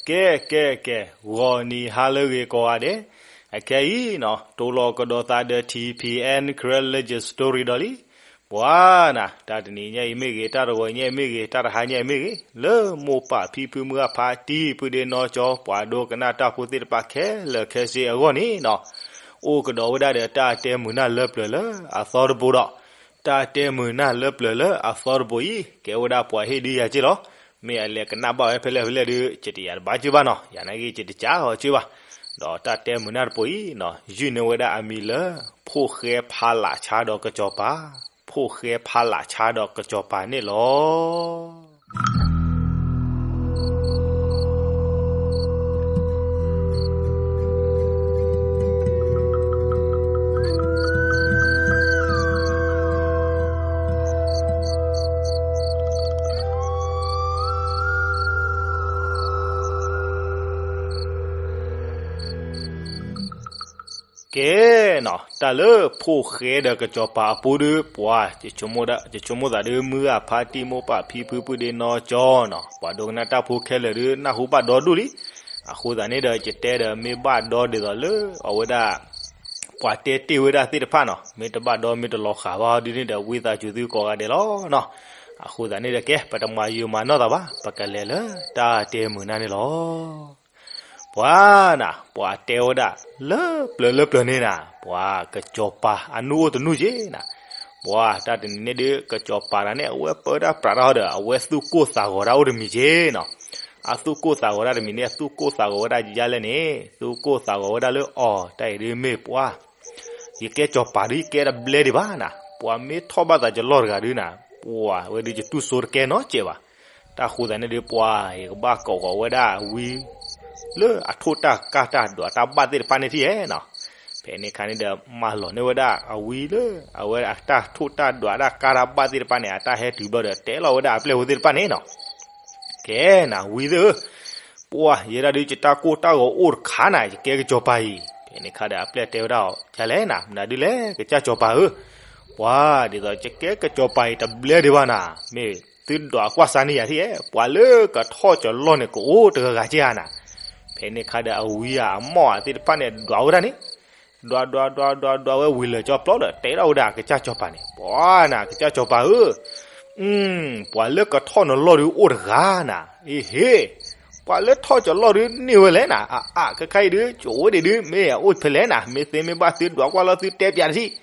ကဲ ကဲ ကဲ, ဂီၤနံၤဟါလၢအဂ့ၤကိးဂၤဒဲး, အခဲအံၤနီၤ တိလီၤကဒီးသးဒီး ထံၣ်ဖံးအဲၣ် Karen Legend Story ဒီးလံ. ပှၤနၤ တၢ်တနံၤညါအံၤမ့ၢ်ဂ့ၤ, တၢ်တဂီၤညါအံၤမ့ၢ်ဂ့ၤ, တၢ်တဟါညါအံၤမ့ၢ်ဂ့ၤ, လၢမိၢ်ပၢ်ဖံဖုမုၢ်ဂၢ်ဖါတံၢ် ပုၢ်ဒ့နီၢ်ကၠီ ပှၤဒိကနၣ်တၢ်ဖိသ့ၣ်တဖၣ်ခဲလၢာ်ခဲဆ့အဂီၢ်န့ၣ်နီၤ, အိၣ်ကဒီးဝဲဒၣ်ဒီးတၢ်တဲမုာ်နၢ်လၢပျၢၤလၢအသီတဘိဒီး, တၢ်တဲမုာ်နၢ်လၢပျၢၤလၢအသီတဘိအံၤ ကဲဝဲဒၣ်ပှၤဟ့ၣ်ဒုးယၤက့ၢ်လီၤ. မ့ၢ်အလဲၤကနၣ်ဘၣ်ဝဲဖဲလဲၣ်ဖဲလဲၣ်ဒုး ယတယၤတဘၣ်က့ၢ်ဘၣ်နီၤ, ယၤနာ်က့ ယတကးအီၤက့ၢ်ဘၣ်. ဒီးတၢ်တဲမုာ်နၢ်တဘိအံၤနီၤ ယုၢ်န့ၢ်ဝဲဒၣ်အမံၤလၢ ဖိၣ်ဃဲဖးလးဆါဒီးကစီၤပၤ, ဖိၣ်ဃဲဖးလးဆါဒီးကစီၤပၤန့ၣ်လီၤ. ကဲနီၤ တၢ်လၢဖိၣ်ဃဲဒီးကစီၤပၤအပူၤဒုး ပှၤ ယဆိကမိၣ်သးဒုး မုၢ်ဂၢ်ဖါတံၢ် မိၢ်ပၢ်ဖံဖု ပုၢ်ဒ့နီၢ်ကၠီနီၤ ပှၤဒိကနၣ်တၢ်ဖိခဲလၢာ်ဒုး နၢ်ဟူဘၣ်ဒီဒူၣ်လံ. အဃိသတးန့ၣ်ဒီး ယတဲဒီးမ့ၢ်ဘၣ်ဒီဒ်သိးလၢ အဝဲဒၣ် ပှၤတဲတ့ၢ်ဝဲဒၣ်သ့ၣ်တဖၣ်နီၤ မ့ၢ်တဘၣ်ဒီမ့ၢ်တလီၤဃာ်ဘၣ်ဒုးန့ၣ်ဒီး ဝံသးစူၤသုကိးဂၤဒဲးလီၤနီၤ. အဃိသတးန့ၣ်ဒီး ကဲ ပတမၤယုာ်မၤနီၢ်သးဘၣ် ပကလဲၤလၢတၢ်တဲမုာ်နၢ်န့ၣ်လီၤ. ပှၤနၤ ပှၤတဲဝဲဒၣ် လၢပျၢၤလၢပျၢၤန့ၣ်နၤ ပှၤကစီၤပၤအနုၢ်အိၣ်တနုၢ်က့ၤနၤ. ပှၤတၢ်တနံၤန့ၣ်ဒုး ကစီၤပၤတဂၤန့ၣ် အဝဲပၢတၢ်ပြးတၢ်ဟီဒီး အဝဲသူၣ်ကိၢ်သးဂီၤတၢ်အိၣ်တမံၤက့ၤနီၤ. အသူၣ်ကိၢ်သးဂီၤတၢ်တမံၤန့ၣ် အသူၣ်ကိၢ်သးဂီၤဝဲဒၣ်ယါလဲၣ်န့ၣ် သူၣ်ကိၢ်သးဂီၤဝဲဒၣ်လၢအီၤ တၢ်အံၤဒုးမ့ၢ်ပှၤ ယကဲစီၤပၤဒုး ယကဲတဘျဲဒံးဘၣ်နၤ ပှၤမ့ၢ်ထီၣ်ဘၣ်သးကလီၢ်တဂၤဒုးနၤ ပှၤဝဲဒုးယတူၢ်စိတကဲနီတစဲးဘၣ်. တၢ်ဃိသတးန့ၣ်ဒုး ပှၤ ယကဘၣ်ကိးဂီၤဝဲဒၣ်အဝံ လၢအထိၣ်တၢ်ကၢ်တၢ်ဒွးတၢ်ဘၣ်သ့ၣ်တဖၣ်န့ၣ်ထံၣ်ဧဲနီၤ. ဖဲန့ၣ်အခါန့ၣ်ဒီး မၢလီၤန့ၢ်ဝဲဒၣ်အဝံလၢ အဝဲအတၢ်ထိၣ်တၢ်ဒွးတၢ်ကၢ်တၢ်ဘၣ်သ့ၣ်တဖၣ်န့ၣ် အတၢ်ဟဲတုၤဘျီဒီး တဲလီၤဝဲဒၣ်အပျဲၢ်ဖိသ့ၣ်တဖၣ်န့ၣ်နီၤ ကဲနၤဝံသ့ၣ်ဧၢ, ပှၤယဲဒၣ်ဒုး ယတၢ်ကိၢ်တၢ်ဂီၤအိၣ်တခါနၤ ယကဲကစီၤပၤအံၤ. ဖဲန့ၣ်အခါဒီး အပျဲၢ်တဲဝဲဒၣ်အီၤ ယၤလဲၣ်နၤ မနုၤဒုးလဲၣ် ကစၢ်စီၤပၤဧၢ, ပှၤဒ်သိး ယကဲကစီၤပၤအံၤတဘျဲဒံးဘၣ်နၤ, မ့ၢ်သုဒွးကွၢ်စၢ်န့ၢ်ယၤထံၣ်ဧဲ, ပှၤလၢကထီၣ်ကလီၢ်န့ၣ် ကအိၣ်တဂၤဂၤက့ဧါနၤ. ဖဲန့ၣ်အခါဒီး အဝံဧါ အမိၢ်ဧါသ့ၣ်တဖၣ်န့ၣ် ဒွးဝဲဒၣ်န့ၣ် ဒွးဒွးဒွးဒွးဒွးဝဲဝံၤလၢာ်ကၠီပျီဒီး တဲထီၣ်ဝဲဒၣ်ကစၢ်စီၤပၤန့ၣ်, ပှၤနၤ ကစၢ်စီၤပၤဧၢ, ပှၤလၢကထီၣ်နလီၢ်ဒုးအိၣ်တဂၤနၤ, အ့ဟ့, ပှၤလၢထီၣ်ကလီၢ်ဒုးန့ၢ်ဝဲလဲၣ်နၤ, အအါ ခဲခါအံၤဒုး ကအိၣ်ဒံးဒုး မ့ၢ်အအိၣ်ဖဲလဲၣ်နၤ, မ့ၢ်သ့မ့ၢ်ဘၣ်သုဒွးကွၢ်လီၤသုတဲပၠးတထံၣ်.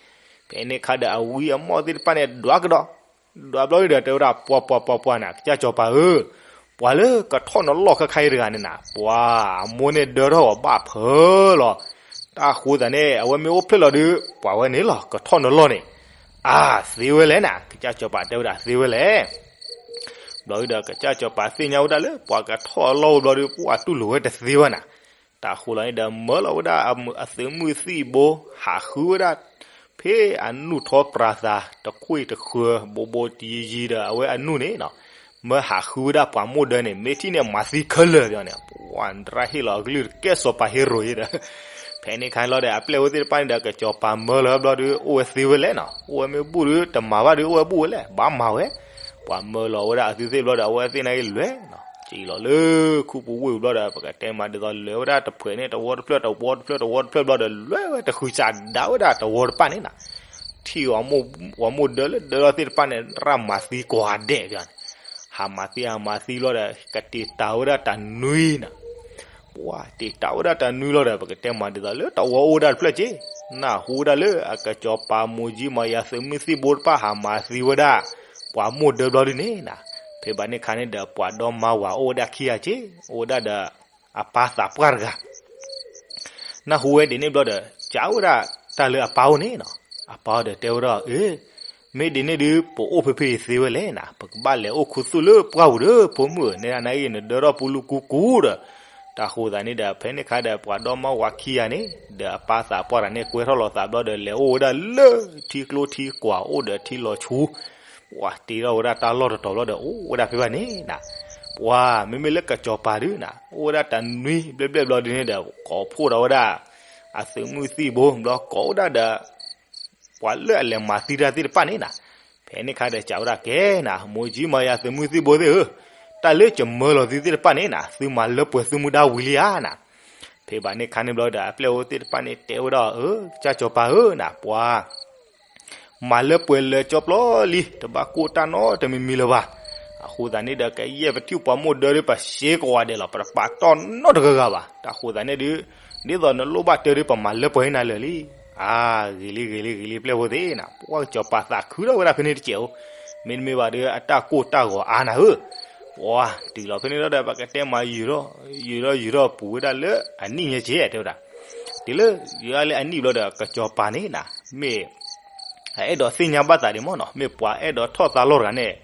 ဖဲန့ၣ်အခါဒီး အဝံအမိၢ်သ့ၣ်တဖၣ်န့ၣ် ဒွးကဒီး ဒွးဘျီဒုးဒီး တဲဝဲဒၣ် ပှၤပှၤပှၤပှၤနၤ ကစၢ်စီၤပၤဧၢ, ပှၤလၢကထီၣ်နလီၢ်ခဲခါအံၤတဂၤန့ၣ်နၤ, ပှၤအမိၢ်န့ၣ်ဒၢထီၣ်အီၤဘၣ်ဖၢလီၤ. တၢ်ဃိသတးန့ၣ် အဝဲမ့ၢ်အိၣ်ဖျဲၣ်လီၤဒုး ပှၤဝဲန့ၣ်လီၤ ကထီၣ်နလီၢ်န့ၣ်, အါ သ့ဝဲလဲၣ်နၤ, ကစၢ်စီၤပၤတဲဝဲဒၣ်သ့ဝဲလဲၣ် ဘျီဒုးဒီး ကစၢ်စီၤပၤသ့ၣ်ညါဝဲဒၣ်လၢ ပှၤကထီၣ်အလီၢ်ဝဲဘျီဒုး ပှၤတူၢ်လိာ်ဝဲတသ့ဘၣ်နၤ. တၢ်ဃိလီၤန့ၣ်ဒီး မၢလီၤဝဲဒၣ်အသုးမုၢ်သံၣ်ဘိ ဟးဃုဝဲဒၣ် ဖဲအနူၢ်ထီပြးသး တခွံၣ်တဃၢၤ ဘိးဘိးယံၤယံၤဒီး အဝဲအနူၢ်န့ၣ်နီၤ, မၢဟးဃုဝဲဒၣ်ပှၤမိၢ်ဒၢန့ၣ် မ့ၢ်ထံၣ်န့ၣ် မၤသံခဲလၢာ်ဘၣ်န့ၣ်, ပှၤနရၢ်ဟ့ၣ်လီၤအကလုၢ်တကဲစီၤပၤဟ့ရိၤအံၤဒီး ဖဲန့ၣ်ခါလီၤဒီး အပျဲၢ်ဝဲသ့ၣ်တဖၣ်န့ၣ်ဒီး ကစီၤပၤမၢလီၤဘျီဒုး အိၣ်ဝဲသ့ဝဲလဲၣ်နီၤ, အိၣ်ဝဲမ့ၢ်ဘူၣ်ဒုး တမၤဘၣ်ဒုး အိၣ်ဝဲဘူၣ်ဝဲလဲၣ် ဘၣ်မၤဝဲ ပှၤမၢလီၤဝဲဒၣ်အသုသ့ၣ်ဘျီဒီး အဝဲသ့ၣ်နာ်က့လွဲၢ်နီၤ, စံၣ်လီၤလၢခူပူၤဝ့ၢ်ပူၤဘျီဒီး ပကတဲမးဒ်သိးလွဲၢ်ဝဲဒၣ်တဖျၢၣ်န့ၣ် တဝီတဖျၢၣ် တဝီတဖျၢၣ် တဝီတဖျၢၣ်ဘျီဒီး လွဲၢ်ဝဲတဃုစးဒါဝဲဒၣ်တဝီတဖၣ်န့ၣ်နီၤ, ထံၣ်ပှၤမိၢ်ဒၢလၢဒၢလီၤသ့ၣ်တဖၣ်န့ၣ် ရၢ်မၤသံကွၢ်ဒဲးဘၣ်န့ၣ်, ဟးမၤသံ ဟးမၤသံဘျီဒီး ကတ့ၢ်တၢ်ဝဲဒၣ်တၢ်နွံနီၤ ပှၤတ့ၢ်တၢ်ဝဲဒၣ်တၢ်နွံလီၤဒီး ပကတဲမးဒ်သိးလၢတဝီအိၣ်ဝဲဒၣ်တဖျၢၣ်က့, နၢ်ဟူဝဲဒၣ်လၢအကစီၤပၤမိၢ်ကၠံမၤယၤသုးမုၢ်သံၣ်ဘိတဖၣ် ဟးမၤသံဝဲဒၣ် ပှၤမိၢ်ဒၢဘျီဒုန့ၣ်နၤ, ဖဲဘၣ်န့ၣ်ခါန့ၣ်ဒီး ပှၤဒီမါဝၤအိၣ်ဝဲဒၣ်ခံဂၤက့, အိၣ်ဝဲဒၣ်ဒီး အပၢ်သးပှၢ်တဂၤ နၢ်ဟူဝဲဒ်န့ၣ်ဘျီဒီး စံးဝဲဒၣ်တၢ်လၢအပၢ်အိၣ်န့ၣ်နီၤ, အပၢ်ဒီးတဲဝဲဒၣ် အ့ မ့ၢ်ဒ်န့ၣ်ဒုး ပအိၣ်ဖဲဖဲအံၤသ့ဝဲလဲၣ်နၤ, ပကဘၣ်လဲၤအိၣ်ခူသူၣ်လၢပှၢ်ပူၤဒီး ဖိမုၣ်ဧၢ, နဲဒၣ်နအံၤ နဒၢထီၣ်ပူၤလူၢ်ကူကူဒီး, တၢ်ဃိသးန့ၣ်ဒီး ဖဲန့ၣ်ခါဒီး ပှၤဒီမါဝၤခံဂၤန့ၣ် ဒီးအပၢ်သးပှၢ်တဂၤန့ၣ် ကွဲထီၣ်လီၤသးဘျီဒီး လဲၤအိၣ်ဝဲဒၣ်လၢထံကျိထံကွာ်အိၣ်ဒီးထံလီၤဆူ ပှၤတ့ထီၣ်ဝဲဒၣ်တၢ်လီၢ်တတီၤဘျီဒီး အိၣ်ဝဲဒၣ်ဖဲဘၣ်န့ၣ်နၤ, ပှၤမ့မ့ၢ်လၢကစီၤပၤဒုးနၤ အိၣ်ဝဲဒၣ်တၢ်နွံဘျဲၣ်ဘျဲၣ်ဘျီဒုန့ၣ်ဒီး ကိးဖှိၣ်ဒီးဝဲဒၣ် အသုးမုၢ်သံၣ်ဘိ ဘျီကိးဝဲဒၣ်ဒီး ပှၤလၢအလဲၤမၤသံတၢ်သ့ၣ်တဖၣ်န့ၣ်နၤ, ဖဲန့ၣ်ခါဒီးစံးဝဲဒၣ် ကဲနၤ မိၢ်ကၠံမၤယၤသုးမုၢ်သံၣ်ဘိသ့ၣ်ဧၢ, တၢ်လၢယမၢလီၤသုသ့ၣ်တဖၣ်န့ၣ်နၤ, သုမၤလၢပှဲၤသုမူဒါဝံၤလံဧါနၤ. ဖဲဘၣ်န့ၣ်ခါန့ၣ်ဘျီဒီး အပျဲၢ်ဖိသ့ၣ်တဖၣ်န့ၣ်တဲဝဲဒၣ်, အၢ ကစၢ်စီၤပၤဧၢနၤ, ပှၤ မၤလၢပှဲၤလၢာ်ကၠီပျီလံ, တဘၣ်ကိၢ်တၢ်နီတမံၤမံၤလၢၤဘၣ်. အဃိသတးန့ၣ်ဒီး ကယဲၢ်ပထံၣ်ပှၤမိၢ်ဒၢဒီး ပစ့ကိးဂၤဒဲးလီၤ, ပတပာ်တီၢ်နီတဂၤဂၤဘၣ်. တၢ်ဃိသတးန့ၣ်ဒုး ဒ်သိးနလိၣ်ဘၣ်တၢ်ဒီး ပမၤလၢပှဲၤနၤလၢာ်လံ. အါ, ဂ့ၤလံ ဂ့ၤလံ ဂ့ၤလံ ပျဲၢ်ဖိသ့ၣ်နၤ, ပှၤကစီၤပၤသးခုထီၣ်ဝဲဒၣ်ဖဲန့ၣ်တစဲးဧိၤ, မ့တမ့ၢ်ဘၣ်ဒီး အတၢ်ကိၢ်တၢ်ဂီၤအါနၤဧၢ. ပှၤတုၤလီၤဖဲန့ၣ်ဒီး ပကတဲမၤယုာ်ထီၣ် ယုာ်ထီၣ်ယုာ်ထီၣ်ပူၤဝဲဒၣ်လၢအနံၣ်ညါက့ တဲဝဲဒၣ်. တုၤလၢယုာ်ဒၣ်လၢအနံၣ်ဘျီဒီး ကစီၤပၤန့ၣ်နၤ, မ့ၢ် အအဲၣ်ဒိးသ့ၣ်ညါဘၣ်သးဒံးမ့ၢ်နီၤ, မ့ၢ်ပှၤအဲၣ်ဒိးထီၣ်သါလီၢ်တဂၤန့ၣ်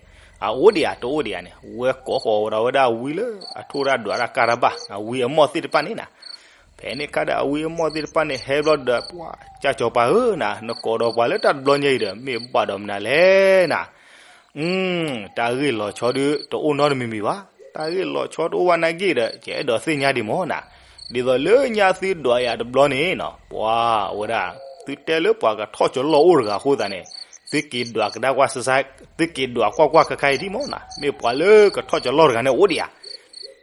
အအိၣ်ဒံးဧါ တအိၣ်ဒံးဧါန့ၣ်, ဝဲကိးဃီၤဝဲဒၣ်ဝံလၢအထိၣ်ဒၣ်ဒွးတၢ်ကါတၢ်ဘၣ် အဝံအမီၢ်သ့ၣ်တဖၣ်န့ၣ်နၤ. ဖဲန့ၣ်ခါဒီး အဝံအမီၢ်သ့ၣ်တဖၣ်န့ၣ် ဟဲဘျီဒီး ပှၤကစၢ်စီၤပၤဧၢနၤ, နကိးဒီးပှၤလၢတၢ်တဘျီညါအံၤဒီး မ့ၢ်ဘၣ်ဒီးမနုၤလဲၣ်နၤ. တၢ်ဂ့ၢ်လီၤဆီဒုးတအိၣ်နီတမံၤမံၤဘၣ်. တၢ်ဂ့ၢ်လီၤဆီတအိၣ်ဘၣ်နာ်က့ဒီး ယအဲၣ်ဒိးသ့ၣ်ညါဒံးမ့ၢ်နၤ. ဒ်သိးလၢညါသုဒွးယၤတဘျီန့ၣ်နီၤ, ပှၤဝဲဒၣ် သုတဲလၢပှၤကထီၣ်ကၠီၤလီၢ်အိၣ်တဂၤအဃိသတးန့ၣ် သုက့ၤဒွးကဒါကွၢ်စဲး, သုက့ၤဒွးကွၢ်ကွၢ်ခဲခါအံၤဒံးမ့ၢ်နၤ, မ့ၢ်ပှၤလၢကထီၣ်ကၠီၤလီၢ်တဂၤန့ၣ်အိၣ်ဒံးဧါ.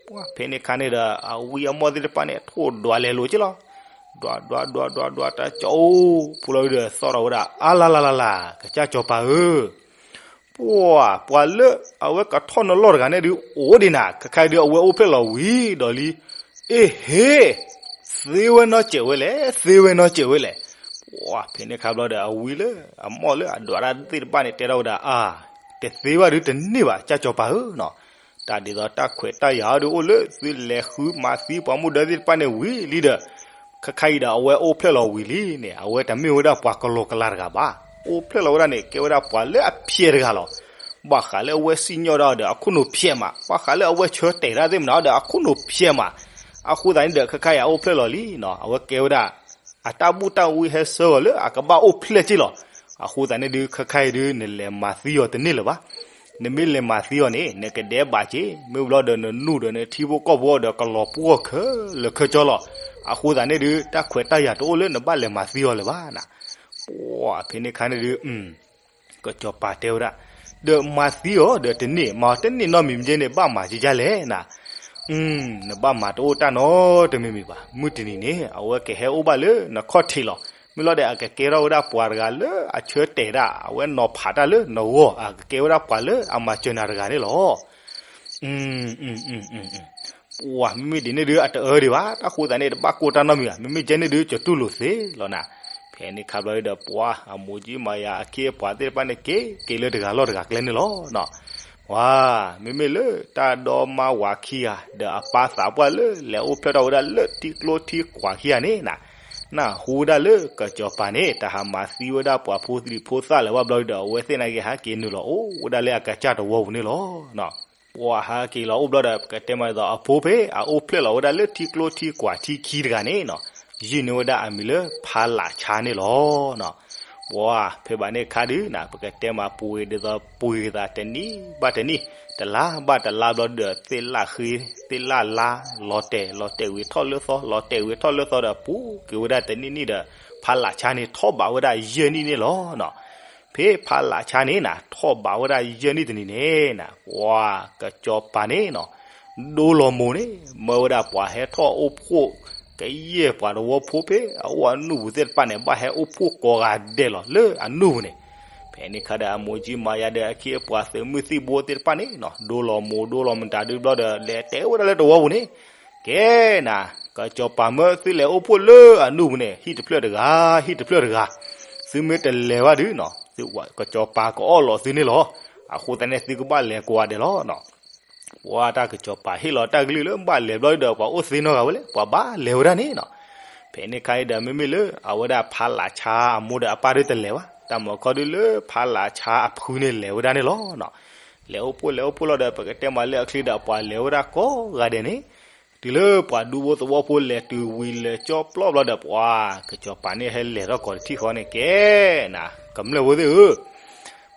ပှၤဖဲန့ၣ်ခါန့ၣ်ဒီး အဝံအမီၢ်သ့ၣ်တဖၣ်န့ၣ် ထိၣ်ဒွးလဲၤလိာ်က့လီၤ. ဒွးဒွးဒွးဒွးဒွးတၢ်ကၠီၤအိၣ်ဖူလီၤဒုးဒီး သီၣ်ထီၣ်ဝဲဒၣ် အါလါလါလါလါ, ကစၢ်စီၤပၤဧၢ ပှၤ ပှၤလၢအဝဲကထီၣ်နလီၢ်တဂၤန့ၣ်ဒုး အိၣ်ဒံးနၤ, ခဲခါအံၤဒုး အဝဲအိၣ်ဖျဲၣ်လီၤဝံၤဒီးလံ. အ့ဟ့, သ့ဝဲနီတစဲးဝဲလဲၣ်, သ့ဝဲနီတစဲးဝဲလဲၣ်. ပှၤဖဲန့ၣ်ခါဘျီဒီး အဝံလၢအမီၢ်လၢအဒွးတၢ်သ့ၣ်တဖၣ်န့ၣ် တဲထီၣ်ဝဲဒၣ် အါ, တသ့ဘၣ်ဒုးတန့ၢ်ဘၣ် ကစၢ်စီၤပၤဧၢနီၤ. တၢ်ဒ်သိးတၢ်ခွဲးတၢ်ယာ်အီၤဒုးအိၣ်လၢ သုလဲၤဃုမၤသံပှၤမိၢ်ဒၢသ့ၣ်တဖၣ်န့ၣ်ဝံၤလံဒီး ခဲခါအံၤဒီး အဝဲအိၣ်ဖျဲၣ်လီၤဝံၤလံန့ၣ်, အဝဲတမ့ၢ်ဝဲဒၣ်ပှၤကလီကလါတဂၤဘၣ်. အိၣ်ဖျဲၣ်လီၤဝဲဒၣ်န့ၣ် ကဲဝဲဒၣ်ပှၤလၢအဖျဲးတဂၤလီၤ. ဘၣ်ဃးလၢအဝဲစံၣ်ညီၣ်တၢ်ဒီးအခိၣ်နူာ်ဖျဲးမး, ဘၣ်ဃးလၢအဝဲဆၢတဲာ်တၢ်သ့ၣ်မနုၤဒီးအခိၣ်နူာ်ဖျဲးမး. အဃိသတးန့ၣ်ဒီး ခဲခါအံၤအအိၣ်ဖျဲၣ်လီၤလံနီၤ, အဝဲကဲဝဲဒၣ် အတၢ်ဘူၣ်တၢ်ဝံဟဲဆှၢအီၤလၢအကဘၣ်အိၣ်ဖျဲၣ်က့လီၤ. အဃိသတးန့ၣ်ဒုး ခဲခါအံၤဒုး နလဲၤမၤသံအီၤတန့ၢ်လၢၤဘၣ်. နမ့ၢ်လဲၤမၤသံအီၤန့ၣ် နကဒဲးဘးက့, မ့ၢ်ဘျီဒီးနနူၢ်ဒီးနထံဖိကီၢ်ဖိဒီးကလီၤပှီၢ်ခဲလၢာ်ခဲဆ့လီၤ. အဃိသတးန့ၣ်ဒုး တၢ်ခွဲးတၢ်ယာ်တအိၣ်လၢနဘၣ်လဲၤမၤသံအီၤလၢၤဘၣ်နၤ. ပှၤဖဲန့ၣ်ခါန့ၣ်ဒုး ကစီၤပၤတဲဝဲဒၣ်, ဒီးမၤသံအီၤဒီးတန့ၢ်, မၤတန့ၢ်နီတမံၤမ့ၢ်န့ၣ် ဘၣ်မၤကကလဲၣ်နၤ. နဘၣ်မၤတအိၣ်တၢ်နီတမံၤမံၤဘၣ်. မုၢ်တနံၤန့ၣ် အဝဲကဟဲအိၣ်ဘၣ်လၢနခီၣ်ထံးလီၤ. မ့ၢ်လီၤဒီးအကကဲထီၣ်ဝဲဒၣ်ပှၤတဂၤလၢအဆၢတဲာ်ဒၣ်, အဝဲနီၤဖးတၢ်လၢနဂီၢ်, အကကဲဝဲဒၣ်ပှၤလၢအမၤစၢၤနၤတဂၤန့ၣ်လီၤ. ပှၤမ့မ့ၢ်ဒ်န့ၣ်ဒုး အတအၢဒံးဘၣ်. တၢ်ဃိသတးန့ၣ် တဘၣ်ကိၢ်တၢ်နီတမံၤဘၣ်. မ့မ့ၢ်ကဲန့ၣ်ဒုး ကတူၢ်လိာ်သ့လီၤနၤ. ဖဲန့ၣ်ခါဘျီဒီး ပှၤအမိၢ်ကၠံမၤယၤအခ့အပှၤသ့ၣ်တဖၣ်န့ၣ် က့ၤက့ၤလၢတဂၤလီၢ်တဂၤကျဲန့ၣ်လီၤ. ပှၤ မ့မ့ၢ်လၢတၢ်ဒီမါဝၤခံဂၤ ဒီးအပၢ်သးပှၢ်လၢလဲၤအိၣ်ဖျဲၣ်ထီၣ်ဝဲဒၣ်လၢထံကျိထံကွာ်ခံဂၤန့ၣ်နၤ, နၢ်ဟူဝဲဒၣ်လၢကစီၤပၤန့ၣ် တၢ်ဟးမၤသံဝဲဒၣ်ပှၤဖိသံၣ်ဖိသၣ်လၢၤဘၣ်ဘျီဒီး အဝဲသ့ၣ်နာ်က့ ဟးက့ၤနုာ်လီၤအိၣ်ဝဲဒၣ်လၢအကစၢ်တဝီပူၤန့ၣ်လီၤ. ပှၤဟးက့ၤလီၤအိၣ်ဘျီဒီး ပကတဲမးဒ်သိး အဖိဖဲ အအိၣ်ဖျဲၣ်လီၤဝဲဒၣ်လၢထံကျိထံကွာ်ထံခံတဂၤန့ၣ်နီၤ, ယုၢ်န့ၢ်ဝဲဒၣ်အမံၤလၢဖါလးဆါန့ၣ်လီၤ. ပှၤဖဲဘၣ်န့ၣ်ခါဒုးနၤ ပကတဲမးပှ့ၤဒ်သိးပှ့ၤသးတနံၣ်ဘၣ်တနံၣ်, တလါဘၣ်တလါဘျီဒီး သ့ၣ်လၣ်ဃ့ သ့ၣ်လၣ်လါ လီၤတဲာ် လီၤတဲာ်ဝံၤထီၣ်လၢသီ လီၤတဲာ်ဝံၤထီၣ်လၢသီဒီး ပူၤက့ၤဝဲဒၣ်တနံၣ်နံၣ်ဒီး ဖါလးဆါန့ၣ်ထီၣ်ဘးဝဲဒၣ်ယဲၢ်နံၣ်န့ၣ်လီၤ. ဖဲဖါလးဆါန့ၣ်နၤ ထီၣ်ဘးဝဲဒၣ်ယဲၢ်နံၣ်တနံၤန့ၣ်နၤ ပှၤကစီၤပၤန့ၣ်နီၤ ဒိလီၤမိၢ်န့ၣ် မၢဝဲဒၣ်ပှၤဟဲထီၣ်အိၣ်ဖှိၣ် ကယဲၢ်ပှၤတဝီဖိဖဲအအိၣ်အနူၢ်ပူၤသ့ၣ်တဖၣ်န့ၣ် ဘၣ်ဟဲအိၣ်ဖှိၣ်ကိးဂၤဒဲးလီၤလၢအနူၢ်ပူၤန့ၣ်. ဖဲန့ၣ်ခါဒီးအမိၢ်ကၠံမၤယၤဒီးအခ့အပှၤသုးမုၢ်သံၣ်ဘိသ့ၣ်တဖၣ်န့ၣ်နီၤ ဒိလီၤမိၢ်ဒိလီၤမတၤဒုးဘျီဒီး လဲၤတဲဝဲဒၣ်လၢတဝီပူၤန့ၣ် ကဲနၤ ကစီၤပၤမၢသုလဲၤအိၣ်ဖှိၣ်လၢအနူၢ်ပူၤန့ၣ် ဟံၣ်တဖျၢၣ်တဂၤ ဟံၣ်တဖျၢၣ်တဂၤ သုမ့ၢ်တလဲၤဘၣ်ဒုးနီၤ ကစီၤပၤကအီၣ်လီၤသုန့ၣ်လီၤ. အဃိသတးန့ၣ် သုကဘၣ်လဲၤကိးဂၤဒဲးလီၤနီၤ. ပှၤတၢ်ကစီၤပၤဟ့ၣ်လီၤတၢ်ကလုၢ်လၢဘၣ်လဲၤဘျီဒီး ပှၤအိၣ်သ့နီတဂၤဝဲလဲၣ် ပှၤဘၣ်လဲၤဝဲဒၣ်န့ၣ်နီၤ. ဖဲန့ၣ်ခါအံၤဒီး မ့မ့ၢ်လၢအဝဲဒၣ်ဖါလးဆါအမိၢ်ဒီးအပၢ်ဒုးတလဲၤဘၣ် တၢ်မၤခီဒုးလၢဖါလးဆါအဖုန့ၣ်လဲၤဝဲဒၣ်န့ၣ်လီၤနီၤ. လဲၤအိၣ်ဖှိၣ်လဲၤအိၣ်ဖှိၣ်လီၤဒီး ပကတဲမးလၢအချ့ဒီး ပှၤလဲၤဝဲဒၣ်ကိးဂၤဒဲးန့ၣ် တုၤလၢပှၤဒူဖိသဝီဖိလဲၤတုၤဝံၤလဲၤကၠီပျီဘျီဒီး ပှၤကစီၤပၤန့ၣ်ဟဲလဲၤထီၣ်ကိးတထံၣ်ဃီန့ၣ် ကဲနၤ ကမျၢၢ်ဖိသ့ၣ်ဧၢ,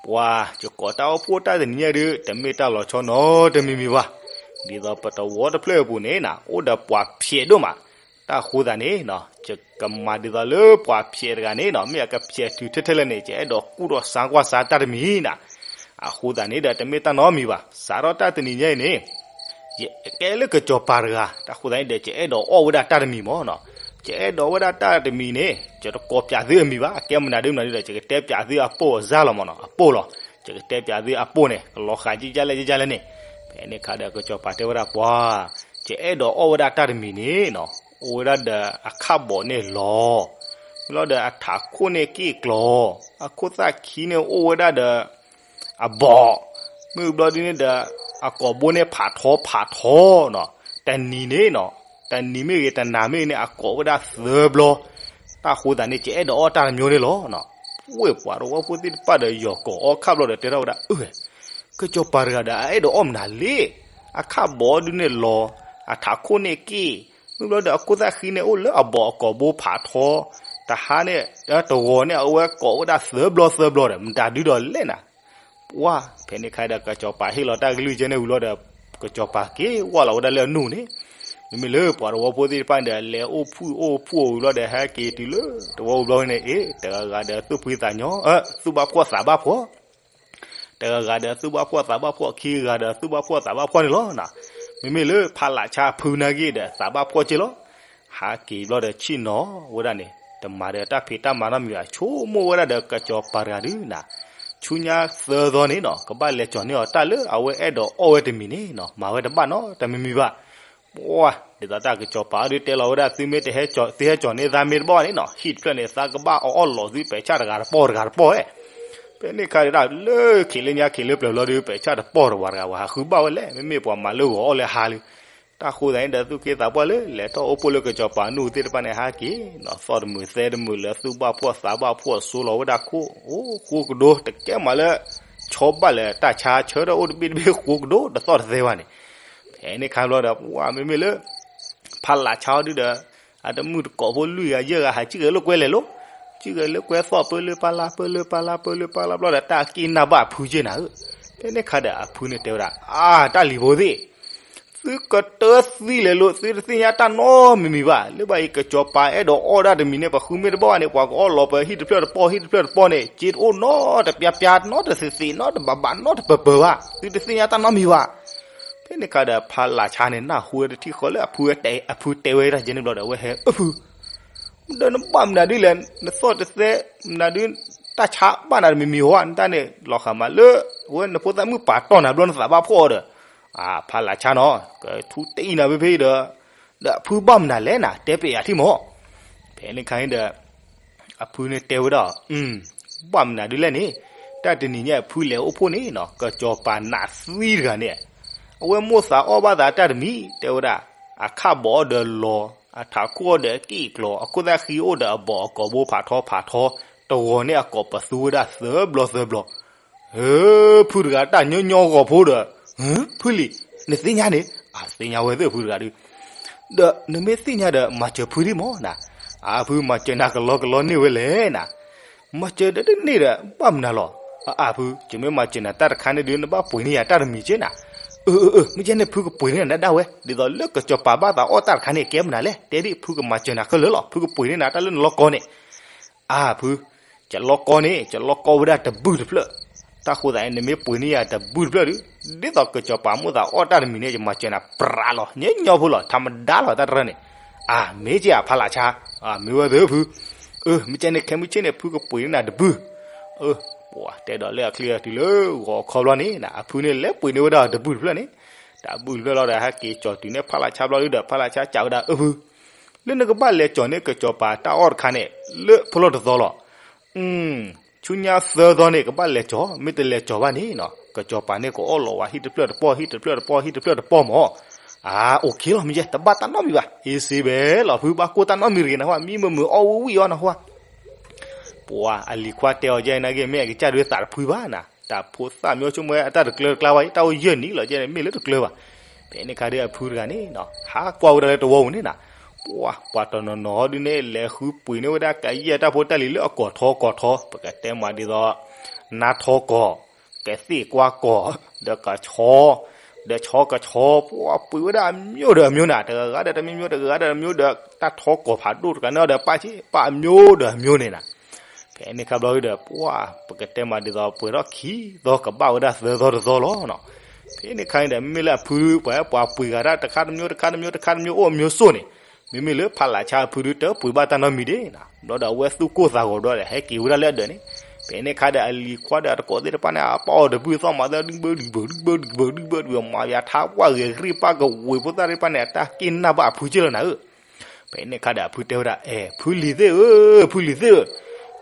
ပှၤယကိးတၢ်အိၣ်ဖှိၣ်တၢ်တနံၤညါဒုး တမ့ၢ်တၢ်လီၤဆီနီတမံၤမံၤဘၣ်. ဒ်သိးပတဝီတဖျၢၣ်အပူၤန့ၣ်နၤ အိၣ်ဒီးပှၤဖျဲးဒိၣ်မး. တၢ်ဃိသတးန့ၣ်နီၤ ယကမၤဒ်သိးလၢပှၤဖျဲးတဂၤန့ၣ်နီၤ မ့ၢ်အကဖျဲးတုၤထဲထဲလဲၣ်န့ၣ် ယအဲၣ်ဒိးကူၣ်ထီၣ်စါကွၢ်စါတၢ်တမံၤနၤ. အဃိသတးန့ၣ်ဒီး တမ့ၢ်တၢ်နီတမံၤဘၣ်. စးထီၣ်တၢ်တနံၤညါအံၤန့ၣ် ယကဲလၢကစီၤပၤတဂၤ တၢ်ဃိသတးန့ၣ်ဒီး ယအဲၣ်ဒိးအီၣ်ဝဲဒၣ်တၢ်တမံၤမၢ်နီၤ. ယအဲၣ်ဒိးဝဲဒၣ်တၢ်တမံၤန့ၣ် ယတကိးပၠးသုအမံၤဘၣ်, ကဲမနုၤဒ်မနုၤဒ်ဒီး ယကတဲပၠးသုအပိၢ်အစၢ်လီၤမၢ်နီၤ, အပိၢ်လီၤ. ယကတဲပၠးသုအပိၢ်န့ၣ် ကလီၤဃာ်ယဲၢ်လဲၣ်ယဲၢ်လဲၣ်န့ၣ်. ဖဲန့ၣ်အခါဒီးကစီၤပၤတဲဝဲဒၣ်ပှၤ, ယအဲၣ်ဒိးအီၣ်ဝဲဒၣ်တၢ်တမံၤန့ၣ်နီၤ, အိၣ်ဝဲဒၣ်ဒီးအခၣ်ဘီးန့ၣ်လီၤ, မ့ၢ်လီၤဒီးအထးခိၣ်န့ၣ်က့ၣ်ကျီၤ, အခိၣ်သၣ်ခံန့ၣ်အိၣ်ဝဲဒၣ်ဒီး အဘီး, မ့ၢ်ဘျီဒ်န့ၣ်ဒီး အကိာ်ဘိန့ၣ်ဖးထီဖးထီနီၤ, တနံၤန့ၣ်နီၤ, တနံၤမ့ၢ်ဂ့ၤ တနၤမ့ၢ်ဂ့ၤန့ၣ် အကိာ်ဝဲဒၣ်သၢဘျီ, တၢ်ဃိသတးန့ၣ် ယအဲၣ်ဒိးအီၣ်တၢ်တမံၤန့ၣ်လီၤနီၤ. ဝဲပှၤတဝီဖိသ့ၣ်တဖၣ်ဒီးယီၤကိာ်အီၣ်ခၣ်ဘျီဒီးတဲထီၣ်ဝဲဒၣ်, အၢ ကစီၤပၤတဂၤဒီးအအဲၣ်ဒိးအီၣ်မနုၤလဲၣ်, အခၣ်ဘီဒုန့ၣ်လီၤ, အထးခိၣ်န့ၣ်က့ၣ်, မ့ၢ်ဘျီဒီးအခိၣ်သၣ်ခံန့ၣ်အိၣ်လၢအဘီးအကိာ်ဘိဖးထီ, တဟါန့ၣ် တဂီၤန့ၣ် အဝဲကိာ်ဝဲဒၣ်သၢဘျီသၢဘျီဒီး မတၤဒုဒီးလဲၣ်နၤ. ပှၤ ဖဲန့ၣ်ခါဒီး ကစီၤပၤဟ့ၣ်လီၤတၢ်ကလုၢ်ကဲန့ၣ်ဝံၤလီၤဒီး ကစီၤပၤက့ၤဝဲလီၤဝဲဒၣ်လၢအနူၢ်န့ၣ်, မ့မ့ၢ်လၢပှၤတဝီဖိသ့ၣ်တဖၣ်န့ၣ်ဒီး လဲၤအိၣ်ဖှူအိၣ်ဖှူဝံၤလီၤဒီး ဟဲက့ၤတုၤလၢတဝီဝံၤဘျီန့ၣ် အ့ တဂၤဂၤဒီးသူၣ်ဖှံသးညီ, သူၣ်ဘၣ်ဖှီၣ်သးဘၣ်ဖှီၣ် တဂၤဂၤဒီးသူၣ်ဘၣ်ဖှီၣ်သးဘၣ်ဖှီၣ် ခံဂၤဒီးသူၣ်ဘၣ်ဖှီၣ်သးဘၣ်ဖှီၣ်န့ၣ်လီၤ. မ့မ့ၢ်လၢဖးလးဆါအဖုနာ်က့ၤဒီးသးဘၣ်ဖှီၣ်က့ၤလီၤ. ဟးက့ၤဘျီဒီးဆ့ၣ်နီၤဝဲဒၣ်န့ၣ် တမၤဒီးတၢ်ဖံးတၢ်မၤနီတမံၤဘၣ် ဆိကမိၣ်ဝဲဒၣ်ဒီးကစီၤပၤတဂၤဒုနၤ, ဆူညါသၢသီန့ၣ်နီၤ ကဘၣ်လဲၤကၠီၤန့ၢ်အီၤတၢ်လၢအဝဲအဲၣ်ဒိးအီၣ်ဝဲတမံၤန့ၣ်နီၤ မၤဝဲတဘၣ်နီတမံၤမံၤဘၣ်. ပှၤ ဒ်သိးတၢ်ကစီၤပၤအီၤဒုတဲလီၤဝဲဒၣ် သုမ့ၢ်တဟဲကၠီၤ သုဟဲကၠီၤန့ၢ်သးမ့ၢ်တဘၣ်န့ၣ်နီၤ ဟံၣ်တဖျၢၣ်န့ၣ် သးကဘၣ်အီၣ်အီၣ်လီၤသုပဲာ်ဆၣ်တဂၤတပီၢ်တဂၤတပီၢ်ဧဲ. ဖဲန့ၣ်ခါဒၣ်လၢခံးလၢညါခံးလၢပျၢၤဘျီဒု ပဲာ်ဆၣ်တပီၢ်တဝၤတဂၤဝဲ ဟးဃုဘၣ်ဝဲလဲၣ် မ့မ့ၢ်ပှၤမၤလၢဂီၤအီၣ်လၢဟါလၢ တၢ်ဃိသးန့ၣ်ဒီး သူၣ်က့သးပှၢ်လၢ လဲၤထီၣ်အိၣ်ဖှိၣ်လၢကစီၤပၤနူၢ်သ့ၣ်တဖၣ်န့ၣ် ဟးက့ၤနီၤ သီၣ်တမုာ်သဲတမုာ်လၢ သူၣ်ဘၣ်ဖှီၣ်သးဘၣ်ဖှီၣ် ဆိလီၤဝဲဒၣ်ခိၣ် အိၣ်ဃိကဒိ တကဲမးလၢ ဆီဘၣ်လၢတၢ်ဆါ ဆၢထၢၣ်အိၣ်တဘ့ၣ်တဘ့ၣ်ဃိကဒိ တသီၣ်တသဲဘၣ်န့ၣ်. ဖဲန့ၣ်ခါဘျီဒီး ပှၤမ့မ့ၢ်လၢ ဖးလးဆါအီၤဒုဒီး အတမုၢ်တကိးဖိလွံၢ်ဂၤယဲၢ်ဂၤ ဟးစံၣ်ဂဲၤလိာ်ကွဲလဲၤလိၤ စံၣ်ဂဲၤလိာ်ကွဲသီၣ်ပၢလၢပၢ်လၢ် ပၢလၢပၢ်လၢ်ဘျီဒီး တၢ်က့ၢ်နၢ်ဘၣ်အဖုက့ၢ်နၤဧၢ. ဖဲန့ၣ်ခါဒီးအဖုန့ၣ်တဲဝဲဒၣ် အါ တၢ်လံၤဖိသ့ၣ် သုကတၢၢ်သံလဲၤလိၤ သုတသ့ၣ်ညါတၢ်နီတမံၤမံၤဘၣ်. လၢဘၣ်အံၤ ကစီၤပၤအဲၣ်ဒိးအီၣ်ဒၣ်တမံၤန့ၣ် ပှၤဃုမ့ၢ်တဘၣ်ဘၣ်န့ၣ် ပှၤကအီၣ်လီၤပဟံၣ်တဖျၢၣ်တပီၢ် ဟံၣ်တဖျၢၣ်တပီၢ်န့ၣ် စ့တအိၣ်နီတပျါပျါ နီတသ့ၣ်သ့ၣ် နီတဘးဘး နီတပၢၤပၢၤဘၣ်. သုတသ့ၣ်ညါတၢ်နီတမံၤဘၣ်. ဖဲန့ၣ်ခါဒီး ဖးလးဆါန့ၣ် နၢ်ဟူဝဲတထံၣ်ဃီလၢအဖုတဲ အဖုတဲဝဲဒၣ်ကဲန့ၣ်ဘျီဒီး အဝဲဟဲအၢဖု ဒီးနဘၣ်မနုၤဒ်လဲၣ် နသီၣ်တသဲ မနုၤဒ် တၢ်ဆါဘၣ်နၤတမံၤမံၤဧါ နတၢ်န့ၣ် လီၤဃာ်မးလၢ အဝဲနဖိသၣ်မုၣ်ပာ်တီၢ်နၤဘျီနသးဘၣ်ဖှီၣ်ဒီး အဖးလးဆါနီၤ ကထူတအံၤနၤဖဲဖဲဒီး ဒီးအဖုဘၣ်မနုၤလဲၣ်နၤ တဲပျဲယၤထံၣ်မး. ဖဲန့ၣ်ခါန့ၣ်ဒီး အဖုန့ၣ်တဲဝဲဒၣ် ဘၣ်မနုၤဒ်လဲၣ်န့ၣ် တၢ်တနံၤညါအဖုလဲၤအိၣ်ဖှိၣ်န့ၣ်နီၤ ကစီၤပၤနးသံတဂၤန့ၣ် အဝဲမိၣ်သးအီၣ်ဘၣ်သးတၢ်တမံၤ တဲဝဲဒၣ် အခၣ်ဘီအီၤဒီးလီၤ အထးခိၣ်အီၤဒီးက့ၣ်ကျီၤ အခိၣ်သၣ်ဃံအိၣ်ဒီးအဘီးအကိာ်ဘိဖးထီဖးထီ တဂီၤန့ၣ်အကိာ်ပသူဝဲဒၣ်သၢဘျီသၢဘျီ ဧၢ ဖုတဂၤတၢ်ညီညီဂီၤဖိဒီး ဖုလံၤ နသ့ၣ်ညါန့ၣ် အသ့ၣ်ညါဝဲသ့ၣ်ဖုတဂၤဒု ဒီးနမ့ၢ်သ့ၣ်ညါဒီးမၤစၢၤဖုဒံးမးနၤ အဖုမၤစၢၤနၤကလီကလီန့ၢ်ဝဲလဲၣ်နၤ မၤစၢၤဒီးတန့ၢ်ဒီးဘၣ်မနုၤလီၤ အဖု ယမ့ၢ်မၤစၢၤနၤတၢ်တခါန့ၣ်ဒု နဘၣ်ပှ့ၤန့ၢ်ယၤတၢ်တမံၤက့နၤ အၢ အၢ အၢ မ့ၢ်ကဲန့ၣ်ဖုကပှ့ၤန့ၢ်နၤဒၣ်ဝဲ ဒ်သိးလၢကစီၤပၤဘၣ်သးအီၣ်တၢ်တခါန့ၣ် ကဲမနုၤလဲၣ် တဲဒ်ဖုကမၤစၢၤနၤခဲလၢာ်လီၤ ဖုကပှ့ၤန့ၢ်နၤတၢ်လၢနလီၢ်ကီန့ၣ် အၢ ဖု ကလီၢ်ကီန့ၣ် ကလီၢ်ကီဝဲဒၣ်တဘုၣ်တဖျၢၣ် တၢ်ဃိသးန့ၣ် နမ့ၢ်ပှ့ၤန့ၢ်ယၤတဘုၣ်တဖျၢၣ်ဒု ဒ်သိးကစီၤပၤမိၣ်သးအီၣ်တၢ်တမံၤန့ၣ် ယမၤစၢၤနၤပြးလီၤ ညီညီဖိလီၤ ထးမဒါလီၤ တၢ်တရၢန့ၣ် အၢ မ့ၢ်ကဲအဖးလးဆါ အၢ မ့ၢ်ဝဲသ့ၣ်ဖု အၢ မ့ၢ်ကဲန့ၣ်ခဲမုၢ်ဆ့ၣ်န့ၣ် ဖုကပှ့ၤန့ၢ်နၤတဘုၣ် အၢ ပှၤတဲဒီးလၢအချံအတုၤလၢဂီၤခီဘျီန့ၣ် အဖုန့ၣ်လဲၤပှ့ၤန့ၢ်ဝဲဒၣ်တဘုၣ်တဖျၢၣ်န့ၣ် တၢ်ဘုၣ်တဖျၢၣ်လီၤဒီး ဟဲက့ၤကၠီၤတုၤန့ၢ်ဖးလးဆါဘျီဒုဒီး ဖးလးဆါစံးဝဲဒၣ် အၢ ဖု လၢနကဘၣ်လဲၤကၠီၤန့ၢ်ကစီၤပၤတၢ်အီၣ်တခါန့ၣ် လၢဖိလီၢ်တသီလီၤ ဆူညါသၢသီန့ၣ် ကဘၣ်လဲၤကၠီၤ မ့ၢ်တလဲၤကၠီၤဘၣ်န့ၣ်နီၤ ကစီၤပၤန့ၣ် ကအီၣ်လီၤဝဲဟံၣ်တဖျၢၣ်တပီၢ် ဟံၣ်တဖျၢၣ်တပီၢ် ဟံၣ်တဖျၢၣ်တပီၢ်မၢ်. အၢ အိၣ်ခ့လီၤ မ့ၢ်ယဲ တဘၣ်တၢ်နီတမံၤဘၣ် အ့စ့ဘဲလီၤ ဖုဘၣ်ကိၢ်တၢ်နီတမံၤတဂ့ၤနၤ ဟါ မံမုာ်မုာ်အီၣ်ဝံၣ်ဝံၣ်အီၤနဟါ ပှၤအလံၤခွါတဲအီၤယဲနာ်က့ မ့ၢ်အကစၢ်ဒုးသးတဖှံဘၣ်နၤ တၢ်ဖိသၣ်မ့ၢ်ဆိကမိၣ်ဝဲအတၢ်တကျၢတကျါဘၣ် တၢ်အိၣ်ယဲၢ်နံၣ်လီၤ ယဲန့ၣ် မ့ၢ်လၢတကျၢဘၣ်. ဖဲန့ၣ်ခါဒ်အဖုတဂၤန့ၣ်နီၤ ဟးကွၢ်ဝဲဒၣ်လၢတဝီပူၤန့ၣ်နၤ ပှၤ ပှၤတနီၤနီၤဒုးန့ၣ် လဲၤဃုပှ့ၤန့ၢ်ဝဲဒၣ်ကယဲၢ်တၢ်ဖိတၢ်လံၤလၢအကိာ်ထီကိာ်ထီ ပကတဲမးဒ်သိး နါထီကိာ် ကသ့ၣ်ကွါကိာ် ဒီးကဆီ ဒီးဆီကဆီ ပှၤပှ့ၤဝဲဒၣ်အမျိုးဒီးအမျိုးနၤ တဂၤဂၤဒီးတမျိုးမျိုး တဂၤဂၤဒီးတမျိုးဒီး တၢ်ထီကိာ်ဖးဒိၣ်တဂၤန့ၣ်ဒီး ပာ်စ့ၢ်ပာ်အမျိုးဒီးအမျိုးန့ၣ်နၤ ဖဲန့ၣ်ခါဘျီဒုးဒီး ပှၤ ပကတဲမးဒ်သိး ပှဲၤထီၣ်ခံသီ ကဘၣ်ဝဲဒၣ်သၢသီတသီလီၤနီၤ. ဖဲန့ၣ်ခါန့ၣ်ဒီး မ့မ့ၢ်လၢအဖု ပှၤ ပှၤပှ့ၤဂၤဒၣ်တခါတမျိုး တခါတမျိုး တခါတမျိုး အိၣ်မျိုးစိၣ်န့ၣ်, မ့မ့ၢ်လၢဖးလးဆါအဖုဒုး တပှ့ၤဘၣ်တၢ်နီတမံၤဒ့ၣ်နၤ. ဘျီဒီးအဝဲသူၣ်ကိၢ်သးဂီၤဘျီဒီး ဟဲက့ၤဝဲဒၣ်လၢအဒၢးန့ၣ်, ဖဲန့ၣ်ခါဒီးအလံၤခွါဒီးအတကိးသ့ၣ်တဖၣ်န့ၣ် အပာ်အီၤတဘုၣ်သီၣ်မၤသၢ ဒုၣ်ဘၢဒုၣ်ဘၢ ဒုၣ်ဘၢဒုၣ်ဘၢ ဒုၣ်ဘၢဒုၣ်ဘၢ မၤယၤထါပှၢ်ဂ့ၤ ဂံၢ်ပၢ်ကဝ့ၤဖိသၣ်သ့ၣ်တဖၣ်န့ၣ် အတၢ်က့ၢ်နၢ်ဘၣ်အဖုက့ၢ်လီၤနၤဧၢ. ဖဲန့ၣ်ခါဒီးအဖုတဲဝဲဒၣ် အဲ ဖုလံၤသ့ၣ်ဧၢ, ဖုလံၤသ့ၣ်ဧၢ,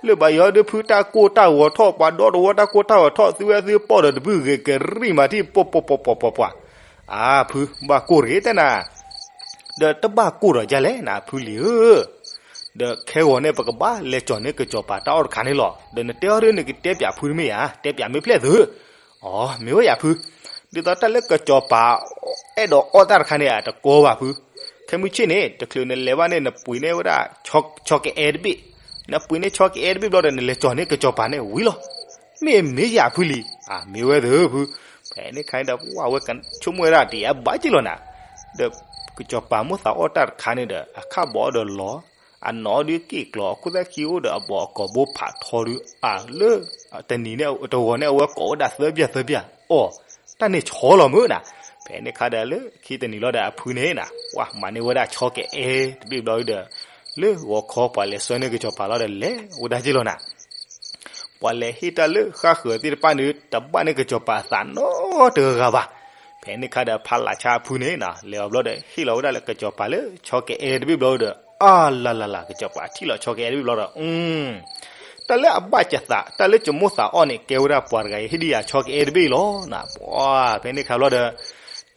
လၢဘၣ်ယီၤဒုးဖုတၢ်ကိၢ်တၢ်ဂီၤထီၣ် ပှၤဒီတဝီတၢ်ကိၢ်တၢ်ဂီၤထီၣ် သုဝဲသုပီၢ်ဒီးတဘုၣ်ဂ့ၤကရံၣ်မးထံၣ် ပီၢ်ပီၢ်ပီၢ်ပီၢ်ပီၢ်, အါဖု ဘၣ်ကိၢ်တဂ့ၤတဲနၤ, ဒီးတဘၣ်ကိၢ်ဒီးဒ်လဲၣ်နၤ ဖုလံၤဧၢ, ဒီးခဲဂီၤန့ၣ်ပကဘၣ်လဲၤကၠီၤန့ၢ်ကစီၤပၤတၢ်အီၣ်တခါန့ၣ်လီၤ. ဒီးနတဲအီၤဒုး နကတဲပၠးဖုတမ့ၢ်ဧါ, တဲပၠးမ့ၢ်ဖျဲၣ်သုဧၢ. အီ မ့ၢ်ဝဲယၤဖု, ဒ်သိးတၢ်လၢကစီၤပၤအဲၣ်ဒိးအီၣ်တၢ်တခါန့ၣ် အတကီဘၣ်ဖု, ခဲမုၢ်ဆ့ၣ်န့ၣ် တချုးနလဲၤဘၣ်န့ၣ် နပှ့ၤန့ၢ်ဝဲဒၣ် ဆီကအဲတဘ့ၣ်, နပှ့ၤန့ၢ်ဆီကအဲတဘ့ၣ်ဘျီဒီး နလဲၤကၠီၤန့ၢ်ကစီၤပၤန့ၣ်ဝံၤလီၤ. မ့ၢ်မ့ၢ်ယၤဖုလံၤ, အမ့ၢ်ဝဲသုဖု, ဖဲန့ၣ်ခါန့ၣ်ဒီး ပှၤဝဲကဆိကမိၣ်ဝဲဒၣ်တယၤဘၣ်က့ၢ်လီၤနၤ, ဒီးကစီၤပၤမိၣ်သးအီၣ်တၢ်တခါန့ၣ်ဒီး အခၣ်ဘီဒီးလီၤ, အနီၢ်ဒုးက့ၢ်ကျီၤ အခိၣ်သၣ်ခံအိၣ်ဒီးအဘီအကိာ်ဘိဖးထီဒုး အလၢ တနံၤန့ၣ် တဂီၤန့ၣ် အဝဲကိးဝဲဒၣ်သၢပျၢ်သၢပျၢ်, အီ တၢ်န့ၣ်ဆီလီၤမုၢ်နၤ. ဖဲန့ၣ်ခါဒီးလၢခံတနံၤလီၤဒီးအဖုန့ၣ်နၤ ပှၤမၤန့ၢ်ဝဲဒၣ်ဆီကအဲတဘ့ၣ်ဘျီဒီး လၢဂီၤခီပှၤလဲၤဆှၢန့ၢ်ကစီၤပၤလီၤဒီးလဲၤဝဲဒၣ်က့ၢ်လီၤနၤ. ပှၤလဲၤဟ့ၣ်တၢ်လၢဃၣ်ဃၢၤသ့ၣ်တဖၣ်န့ၣ် တဘၣ်န့ၢ်ကစီၤပၤအသးနီတဂၤဂၤဘၣ်. ဖဲန့ၣ်ခါဒီးဖးလးဆါအဖုန့ၣ်နၤ လဲၤအီၤဘျီဒီး ဟ့ၣ်လီၤဝဲဒၣ်လၢကစီၤပၤလၢဆီကအဲတဘ့ၣ်ဘျီဒီး အါလၤလၤလၤ ကစီၤပၤထံၣ်လီၤဆီကအဲတဘ့ၣ်ဘျီဒီး တၢ်လၢအဘၣ်ကသး တၢ်လၢကမိၣ်သးအီၣ်န့ၣ် ကဲဝဲဒၣ်ပှၤတဂၤအံၤ ဟ့ၣ်ဒံးယၤဆီကအဲတဘ့ၣ်အံၤလီၤနၤ. ပှၤဖဲန့ၣ်ခါဘျီဒီး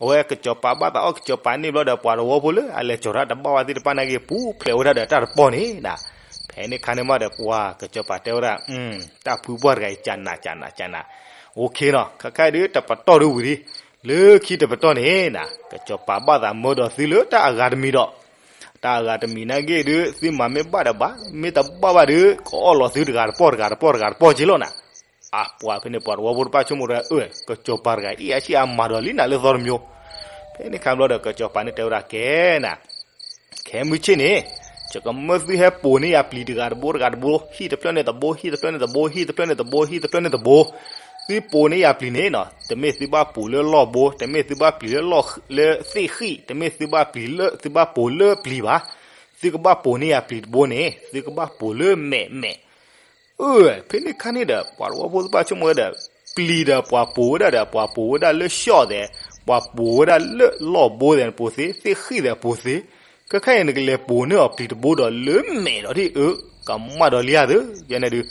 အဝဲကစီၤပၤဘၣ်သးအီၣ်ကစီၤပၤန့ၣ်ဘျီဒီး ပှၤတဝီဖိလၢအလဲၤကၠီၤတၢ်တဘၣ်ဝဲသ့ၣ်တဖၣ်နာ်က့ ပူၤဖျဲးဝဲဒၣ်ဒီးတၢ်တပီၢ်န့ၣ်နၤ. ဖဲန့ၣ်ခါန့ၣ်မးဒီး ပှၤကစီၤပၤတဲဝဲဒၣ် တၢ်ဖုပှၢ်တဂၤအံၤ ကနး ကနး ကနး, အိၣ်ခ့နီၤ ခဲခါအံၤဒုး တပတီၢ်ဒုးဝံၤလံ, လၢခံတပတီၢ်န့ၣ်နၤ ကစီၤပၤဘၣ်သးမၢဒီးသုလၢတၢ်အဂၤတမံၤဒီး တၢ်အဂၤတမံၤနာ်က့ဒုး သုမၤမ့ၢ်ဘၣ်ဒီးဘၣ်, မ့ၢ်တဘၣ်ဘၣ်ဒီး ကအီၣ်လီၤသုတဂၤတပီၢ်တဂၤတပီၢ်တဂၤတပီၢ်က့ၢ်လီၤနၤ. အပှၤဖဲန့ၣ် ပှၤတဝီဖိတဖၣ်ဆိကမိၣ်ဒီး အၢ ကစီၤပၤတဂၤအံၤ အံၤအဆံးအမၤဒီးလံနၤလၢသီတမျိုး. ဖဲန့ၣ်ခါဘျီဒီး ကစီၤပၤန့ၣ်တဲဝဲဒၣ်ကဲနၤ ခဲမုၢ်ဆ့ၣ်န့ၣ် ယကမၢသုဟဲပိာ်န့ၢ်ယၤပျံၤတဂၤတဘိတဂၤတဘိ, ဟံၣ်တဖျၢၣ်န့ၣ်တဘိ, ဟံၣ်တဖျၢၣ်န့ၣ်တဘိ, ဟံၣ်တဖျၢၣ်န့ၣ်တဘိ, ဟံၣ်တဖျၢၣ်န့ၣ်တဘိ, သုပိာ်န့ၢ်ယၤပျံၤန့ၣ်နီၤ တမ့ၢ်သုဘၣ်ပိာ်လၢလီၢ်ဘိ, တမ့ၢ်သုဘၣ်ပျံၤလၢလီၢ် လၢသ့ၣ်ဃံၣ်, တမ့ၢ်သုဘၣ်ပျံၤလၢ သုဘၣ်ပိာ်လၢပျံၤဘၣ်. သုကဘၣ်ပိာ်န့ၢ်ယၤပျံၤတဘိန့ၣ် သုကဘၣ်ပိာ်လၢမဲးမဲး အၢ ဖဲန့ၣ်ခါန့ၣ်ဒီး ပှၤတဝီဖိသ့ၣ်တဖၣ်ဆိကမိၣ်ဝဲဒီး ပျံၤဒီးပှၤပိာ်ဝဲဒၣ်ဒီး ပှၤပိာ်ဝဲဒၣ်လၢရှီၣ်သဲး, ပှၤပိာ်ဝဲဒၣ်လၢလီၢ်ဘိသဲး နပိာ်သ့, သ့ၣ်ဃံၣ်သဲးပိာ်သ့, ခဲခါအံၤနကလဲၤပိာ်န့ၢ်အီၤပျံၤတဘိဒီးလၢမဲးဒီးဒ်အၢ ကမၣ်ဒီးလံဧါသု ယဲန့ၣ်ဒုး.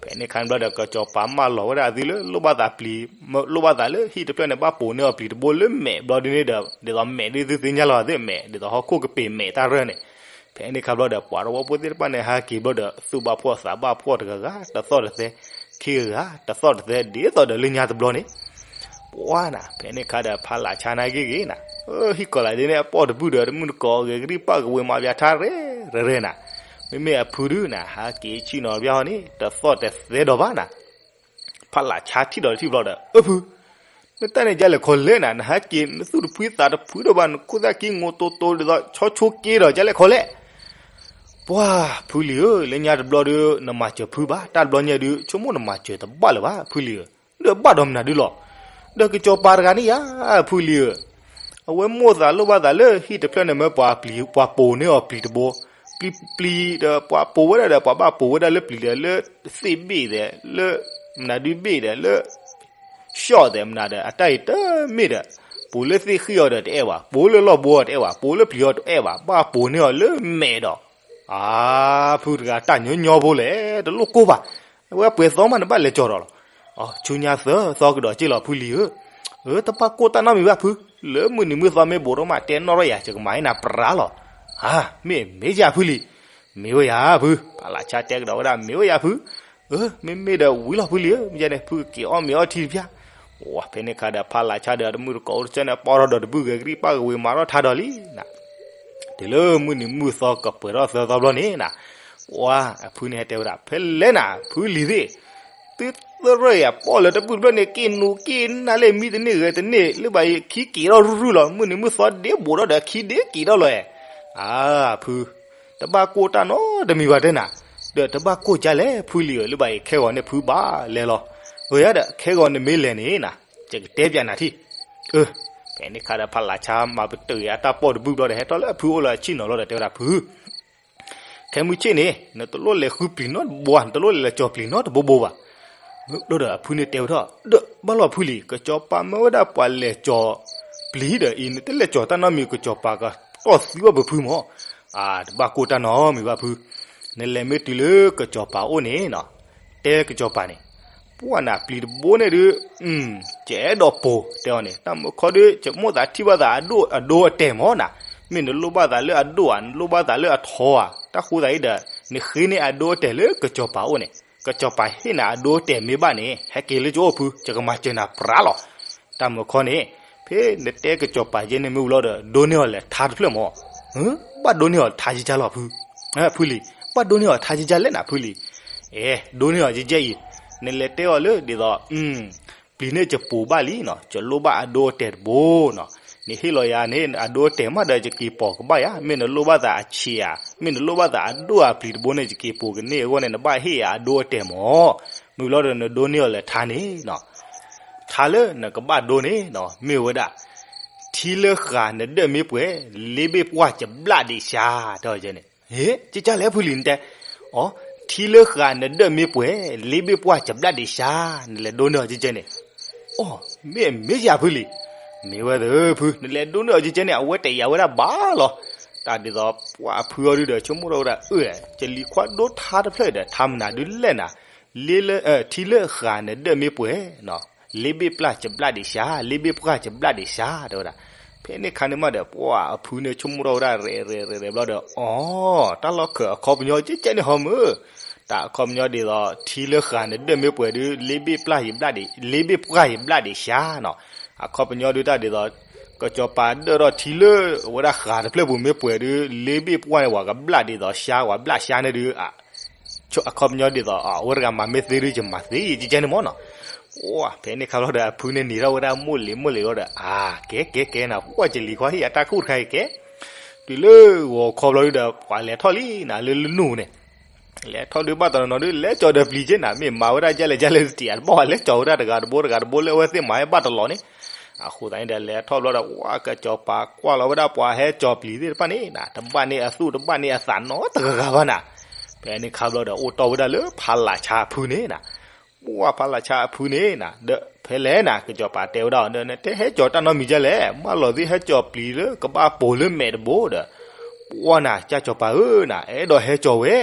ဖဲန့ၣ်ခါန့ၣ်ဘျီဒီး ကစီၤပၤမၢလီၤဝဲဒၣ်သုလၢလိၣ်ဘၣ်သးပျံၤ, လိၣ်ဘၣ်သးလၢဟံၣ်တဖျၢၣ်န့ၣ် ဘၣ်ပိာ်န့ၢ်အီၤပျံၤတဘိလၢမဲးဘျီဒုန့ၣ်ဒီး ဒ်သိးမဲးဒ်သုသ့ၣ်ညါလီၤသုမဲး ဒ်သိးဟီၣ်ခိၣ်ကပ့ၤမဲးတၢ်ရၢၢ်န့ၣ် ဖဲန့ၣ်ခါဘျီဒီး ပှၤတဝီဖိသ့ၣ်တဖၣ်န့ၣ် ဟဲက့ၤဘျီဒီး သူၣ်ဘၣ်ဖှီၣ်သးဘၣ်ဖှီၣ်တဂၤဂၤ တသီၣ်တသဲ, ခံဂၤဂၤ တသီၣ်တသဲ ဒ်သိးဒီးလၢညါတဘျီန့ၣ် ပှၤနၤ ဖဲန့ၣ်ခါဒီး ဖးလးဆါနာ်က့ဂ့ၤနၤ, ဟံၣ်ကီၤလးဒ်န့ၣ် အပီၢ်တဘုၣ်ဒီး တမုၢ်တကိး ဂဲၤကရံၣ်ပၢ်ကဝ့ၤမၤဘၣ်ထါရဲၣ်ရဲၣ်ရဲၣ်နၤ, မ့မ့ၢ်အဖုဒုနၤ ဟဲက့ၤဆံၣ်နီၤဘၣ်ဟီန့ၣ် တသီၣ်တသဲဒီးဘၣ်နၤ ဖးလးဆါထံၣ်ဒီးထံၣ်ဘျီဒီး အၢ ဖု, နတၢ်န့ၣ်ဒ်လဲၣ်ခီလဲၣ်နၤ, နဟဲက့ၤ နသူၣ်တဖှံသးတဖှံဒီးဘၣ်, နခိၣ်သၣ်ခံ ငိးတိတိဒ်သိး ဆီဆိက့ဒီး ဒ်လဲၣ်ခီလဲၣ်. ပှၤဖုလံၤဧၢ, လၢညါတဘျီဒီး နမၤစၢၤဖုဘၣ်, တၢ်တဘျီညါဒုး ဆိကမိၣ်နမၤစၢၤတဘၣ်လၢၤဘၣ် ဖုလံၤဧၢ, ဒီးဘၣ်ဒီးမနုၤဒုလီၤ. ဒီးကစီၤပၤတဂၤန့ၣ်ယါ ဖုလံၤဧၢ အဝဲမိၣ်သးလိၣ်ဘၣ်သးလၢဟံၣ်တဖျၢၣ်န့ၣ်မ့ၢ်ပှၤပျံၤ ပှၤပိာ်န့ၢ်အီၤပျံၤတဘိ, ပျံၤပျံၤဒီးပှၤပိာ်ဝဲဒၣ်ဒီး ပှၤဘၣ်ပိာ်ဝဲဒၣ်လၢပျံၤဒီး လၢသ့ၣ်ဘ့ၣ်ဒီး လၢမနုၤဒုဘ့ၣ်ဒီး လၢ ရှီၣ်သဲးမနုၤဒီး အတၢ်အံၤတမ့ၢ်ဒီး ပိာ်လၢသ့ၣ်ဃံၣ်အီၤဒီးတအဲၣ်ဘၣ်, ပိာ်လၢလီၢ်ဘိအီၤတအဲၣ်ဘၣ်, ပိာ်လၢပျံၤအီၤတအဲၣ်ဘၣ်, ဘၣ်ပိာ်န့ၢ်အီၤလၢမဲးဒီး အါ ဖုတဂၤတၢ်ညီညီဖိလဲၣ် တလိၣ်ကိၢ်ဘၣ်, အဝဲပှဲၤသီမးနဘၣ်လဲၤကၠီၤဒီးလီၤ. ဆူညါသၢသီကဒီးက့ၢ်လီၤ ဖုလံၤဧၢ, တဘၣ်ကိၢ်တၢ်နီတမံၤဘၣ်ဖု, လၢမုၢ်နံၤမုၢ်သီမ့ၢ်ဘူးထီၣ်မး တဲနီၣ်ထီၣ်ယၤ ယကမၤဟ့ၣ်နၤပြးလီၤ. အါ မ့ၢ်မ့ၢ်ယၤဖုလံၤ, မ့ၢ်ဝဲယၤဖု, ဖးလးဆါတဲကဒီးဝဲဒၣ် မ့ၢ်ဝဲယၤဖု, အၢ မ့မ့ၢ်ဒီးဝံၤလီၤဖုလံၤဧၢ, မ့ၢ်ယၤန့ၣ် ဖုကက့ၤအီၣ်မ့ၤအီထံတပျၢ်. ဝဲဖဲန့ၣ်ခါဒီး ဖးလးဆါဒီးတမုၢ်တကိးအိၣ်တဆၢန့ၣ် ပီၢ်ထီၣ်ဒီးတဘုၣ်ဂဲၤကရံၣ်ပၢ်ကဝ့ၤမၤထီၣ်ထါဒီးလံနၤ. တုၤလၢမုၢ်နံၤမုၢ်သီကပှဲၤထီၣ်သၢသီဘျီန့ၣ်နၤ, ဝဲအဖုန့ၣ်ဟဲတဲဝဲဒၣ် ဖဲလဲၣ်နၤ ဖုလံၤသ့ၣ်, သုသရၢၣ်ယၤပီၢ်လၢတဘုၣ်တဖျၢၣ်န့ၣ် က့ၤနူၤက့ၤနၢ်လၢမံတန့ၢ်ဂဲၤတန့ၢ် လၢဘၣ်အံၤခံက့ၤထီၣ်ရုၢ်ရုၢ်လီၤ, မုၢ်နံၤမုၢ်သီဒ့ဘူးထီၣ်ဒီးခံဒ့က့ၤထီၣ်လီၤ. အါ ဖု တဘၣ်ကိၢ်တၢ်နီတမံၤဘၣ်တဲနၤ, ဒီးတဘၣ်ကိၢ်ကလဲၣ်ဖုလံၤဧၢ, လၢဘၣ်အံၤခဲဂီၤန့ၣ်ဖုဘၣ်လဲၤလီၤ. အၢ ယၤဒီး ခဲဂီၤန့ၣ်မ့ၢ်လဲၤန့ၣ်နၤ ယကတဲပျးနၤထံၣ်. အၢ, ဖဲန့ၣ်ခါဒီးဖးလၢ်ဆါမၤပတုာ်အတၢ်ပီၢ်တဘုဘျီဒီး ဟဲထီၣ်လၢအဖုအိၣ်လၢအဆ့ၣ်နီၤလီၤဒီး တဲဝဲဒၣ်ဖု, ခဲမုၢ်ဆ့ၣ်န့ၣ် နတလိၣ်လဲၤဃုပျံၤနီတဘိဧါ, နတလိၣ်လဲၤလၢကၠီၤပျံၤနီတဘိဘိဘၣ်. ဒီးအဖုန့ၣ်တဲဝဲဒၣ်, ဒီးဘၣ်လီၤဖုလံ, ကစီၤပၤမၢဝဲဒၣ်ပှၤလဲၤကၠီၤပျံၤဒီးအံၤ နတလဲၤကၠီၤတၢ်နီတမံၤ ကစီၤပၤကတီၢ်သံဘၣ်ဖုမၢ်. အၢ, တဘၣ်ကိၢ်တၢ်နီတမံၤဘၣ်ဖု, နလဲၤမ့ၢ်တုၤလၢကစီၤပၤအိၣ်န့ၣ်နီၤ, တဲကစီၤပၤန့ၣ်, ပှၢ်နၤပျံၤတဘိန့ၣ်ဒုး, ကအဲၣ်ဒိးပိာ် တဲအီၤန့ၣ်, တၢ်မုၢ်ခီဒုး ယမိၣ်သးထံၣ်ဘၣ်သးအဒိၣ်အတဲာ်မၢ်နၤ, မ့ၢ်နလိၣ်ဘၣ်သးလၢအဒိၣ်ဧါ, နလိၣ်ဘၣ်သးလၢအထီဧါ, တၢ်ဃိသတးအံၤဒီး နဃ့န့ၢ်အဒိၣ်အတဲာ်လၢကစီၤပၤအိၣ်န့ၣ်, ကစီၤပၤဟ့ၣ်နၤအဒိၣ်အတဲာ်မ့ၢ်ဘၣ်န့ၣ် ဟဲက့ၤလၢကအိၣ်ဖု, ယကမၤစၢၤနၤပြးလီၤ. တၢ်မုၢ်ခီန့ၣ်, ဖဲနတဲကစီၤပၤယဲန့ၣ်မ့ၢ်ဝံၤလီၤဒီး ဒိးန့ၢ်အီၤလဲၤထါတဖျၢၣ်မၢ်. ဘၣ်ဒိးန့ၢ်အီၤထါယကၢ်လီၤဖု, ဖုလံ, ဘၣ်ဒိးန့ၢ်အီၤထါယကၢ်လဲၣ်နၤဖုလံ. အဲ, ဒိးန့ၢ်အီၤယကၢ်အံၤ, နလဲၤတဲအီၤလၢဒ်သိး ပျံၤန့ၢ်ယပိာ်ဘၣ်လံနီၤ, ယလိၣ်ဘၣ်အဒိၣ်အတဲာ်တဘိနီၤ, နဟ့ၣ်လီၤယၤန့ၣ် အဒိၣ်အတဲာ်မးဒီး ယက့ၤပိာ်ကဘၣ်ယၤ, မ့ၢ်နလိၣ်ဘၣ်သးအဆံးဧါ, မ့ၢ်နလိၣ်ဘၣ်သးအဒိၣ်ဧါ ပျံၤတဘိန့ၣ် ယက့ၤပိာ်ကန့ၢ်အဂီၢ်န့ၣ် နဘၣ်ဟ့ၣ်ယၤအဒိၣ်အတဲာ်မၢ်. မ့ၢ်လီၤဒီး နဒိးန့ၢ်အီၤလဲၤထါန့ၣ်နီၤ, ထါလၢနကဘၣ်ဒိန့ၣ်နီၤ မ့ၢ်ဝဲဒၣ် ထံလၢဃာ်နဒၢၣ်မ့ၢ်ပှဲၤ, လ့ဘ့ၣ်ပှၢ်ကဘျၣ်ဒံးစှၤ တဲဝဲန့ၣ်. ဟ့, ကကၢ်လဲၣ်ဖုလံနတဲ, အီ, ထံလၢဃာ်နဒၢၣ်မ့ၢ်ပှဲၤ, လ့ဘ့ၣ်ပှၢ်ကဘျၣ်ဒံးစှၤ, နလဲၤဒိးန့ၢ်အီၤကကၢ်န့ၣ်. အီ, မ့ၢ်မ့ၢ်ယၤဖုလံ, မ့ၢ်ဝဲသ့ၣ်ဖု, နလဲၤဒိးန့ၢ်အီၤကကၢ်န့ၣ် အဝဲတယာ်ဝဲဒၣ်ဘၣ်လီၤ. တၢ်ဒ်သိး ပှၢ်အဖုအီၤဒုဒီး ဆိကမိၣ်ထီၣ်ဝဲဒၣ် အၢ, ယလံၤခွါဒိထါတဖျၢၣ်ဒီး ထါမနုၤဒုလဲၣ်နၤ, လ့လၢ, ထံလၢဃာ်နဒၢၣ်မ့ၢ်ပှဲၤ လ့ဘ့ၣ်ပှၢ်ကဘျၣ်ဒံးစှၤ, လ့ဘ့ၣ်ပှၢ်ကဘျၣ်ဒံးစှၤ တဲဝဲဒၣ်. ဖဲန့ၣ်ခါန့ၣ်မးဒီး ပှၢ်အဖုန့ၣ်ဆိကမိၣ်ထီၣ်ဝဲဒၣ် ရဲၣ်ရဲၣ်ရဲၣ်ဘျီဒီး အီ, တၢ်လီၢ်ခၢၣ်အခီပညီကကၢ်န့ၣ်ဟီမုၢ်, တၢ်အခီပညီဒ်သိး ထံလၢဃာ်နဒၢၣ်မ့ၢ်ပှဲၤဒု လ့ဘ့ၣ်ပှၢ်ယဘျၣ်ဒံး, လ့ဘ့ၣ်ပှၢ်ယဘျၣ်ဒံးစှၤနီၤ. အခီပညီဒုတၢ်ဒ်သိး ကစီၤပၤဒၢၣ်ထီၣ်ထံလၢအဝဲဒၣ်ဃာ်တဖျၢၣ်ပူၤမ့ၢ်ပှဲၤဒု လ့ဘ့ၣ်ပှၢ်န့ၣ် ပှၤကဘျၣ်ဒ်သိးစှၤ, ပှၤဘျၣ်စှၤန့ၣ်ဒု အခီပညီဒ်သိး အဝဲတဂၤမၤမ့ၢ်သ့ဒု ယမၤသ့ယကကၢ်န့ၣ်မၢ်နီၤ. ပှၢ်ဖဲန့ၣ်ခါဘျီဒီး အဖုန့ၣ်န့ၢ်ထီၣ်ဝဲဒၣ်မိၢ်လံၤမိၢ်လံၤဘျီဒီး အါ, ကဲကဲကဲနၤ, ပှၢ်ယလံၤခွါဟ့ၣ်ယၤတၢ်ကူၣ်တခါအံၤကဲ, တုၤလၢဂီၤခီဘျီဒုဒီး ပှၤလဲၤထီၣ်လံနၤလၢလၢနူၢ်န့ၣ် လဲၤထီၣ်ဒုဘၣ်တနီၤနီၤဒု လဲၤကၠီၤဒီးပျံၤက့နၤ, မ့ၢ်မၤဝဲဒၣ်ဒ်လဲၣ်ဒ်လဲၣ်တတံၢ်အတဘၣ်ဘၣ်, လဲၤကၠီၤဝဲဒၣ်တဂၤတဘိတဂၤတဘိလၢအဝဲသ့ၣ်မၤဝဲဘၣ်တလီၤန့ၣ်. အဃိသတးန့ၣ်ဒီး လဲၤထီၣ်ဘျီဒီး ပှၢ်ကစီၤပၤကွၢ်လီၤဝဲဒၣ်ပှၤဟဲကၠီၤပျံၤသ့ၣ်တဖၣ်န့ၣ်နၤ, တဘၣ်န့ၢ်အသူၣ်တဘၣ်န့ၢ်အသးနီတဂၤဂၤဘၣ်နၤ. ဖဲန့ၣ်ခါဘျီဒီး အိၣ်တီၢ်ဝဲဒၣ်လၢဖးလၢ်ဆါအဖုန့ၣ်နၤ, ပှၢ်ဖးလၢ်ဆါအဖုန့ၣ်နၤ, ဒီးဖဲလဲၣ်နၤ ကစီၤပၤတဲဝဲဒၣ်အီၤဒီး နတဲဟဲကၠီၤတၢ်နီတမံၤဒ်လဲၣ်, မၢလီၤသုဟဲကၠီၤပျံၤလၢကဘၣ်ပိာ်လၢမဲာ်တဘိဒီး ပှၢ်နၤ ကၢ်ကစီၤပၤဧၢနၤ, အဲၣ်ဒိးဟဲကၠီၤဝဲ,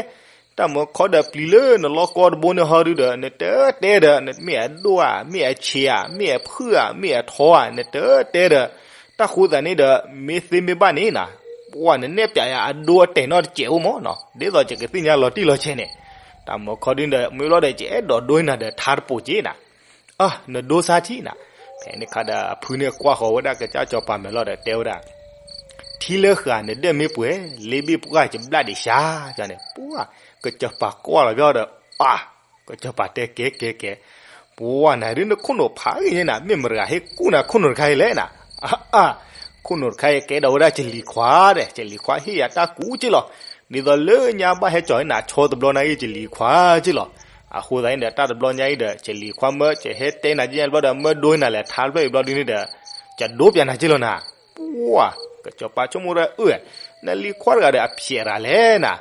တၢ်မုၢ်ခီဒီးပျံၤလၢနလီၢ်ကီတဘိန့ၣ်ဟီဒုဒီး နတတဲဒီး မ့ၢ်အဒိၣ်ဧါ, မ့ၢ်အဆံးဧါ, မ့ၢ်အဖုၣ်ဧါ, မ့ၢ်အထီဧါ, နတတဲဒီး, တၢ်ဃိသတးန့ၣ်ဒီး မ့ၢ်သ့မ့ၢ်ဘၣ်န့ၣ်နၤ, ပှၢ်နနဲၣ်ပၠးယၤအဒိအတဲာ်နီတစဲးအိၣ်မၢ်နီၤ, ဒ်သိးယကသ့ၣ်ညါလီၤတံၢ်လီၤဆဲးန့ၣ်. တၢ်မုၢ်ခီဒုဒီး မ့ၢ်လီၤဒီး ယအဲၣ်ဒိးဒိန့ၣ်နၤဒီး ထါတပိာ်က့နၤ အၢ နဒိဆါထံနၤ. ဖဲန့ၣ်ခါဒီး အဖုန့ၣ်ကွၢ်ဃီၤဝဲဒၣ်ကစၢ်စီၤပၤမဲာ်လီၤဒီးတဲဝဲဒၣ်, ထံလၢဃာ်နဒၢၣ်မ့ၢ်ပှဲၤ, လ့ဘ့ၣ်ပှၢ်ယဘျၣ်ဒံးစှၤန့ၣ်, ပှၢ်ကစီၤပၤကွၢ်လီၤဘျီဒီး, အၢ ကစီၤပၤတဲကဲကဲကဲ, ပှၢ်နၤဒုနခိၣ်နူာ်ဖးဂ့ၤန့ၣ်နၤ, မ့ၢ်မတၤဂၤဟ့ၣ်ကူၣ်နၤခိၣ်နူာ်တခါအံၤလဲၣ်နၤ. အၢ အၢ ခိၣ်နူာ်တခါအံၤကဲဒီးဝဲဒၣ်ကလံၤခွါဒီး ကလံၤခွါဟ့ၣ်ယၤတၢ်ကူၣ်က့လီၤ. ဒ်သိးလၢညါဘၣ်ဟဲကၠီၤန့ၣ်နၤ ဆီတဘျီနၤအံၤကလံၤခွါက့လီၤ. အဃိသတးန့ၣ်ဒီး တၢ်တဘျီညါအံၤဒီး ကလံၤခွါမၢ ကဟဲတဲနၤကဲဘျီဒီး မၢဒိနၤလဲၤထါတဖျၢၣ်အံၤဘျီဒုန့ၣ်ဒီး ကဒိပၠးနၤက့လီၤနၤ. ပှၢ်ကစီၤပၤဆိကမိၣ်ဒီး အၢ နလံၤခွါတဂၤဒီးအဖျဲးတၢ်လဲၣ်နၤ.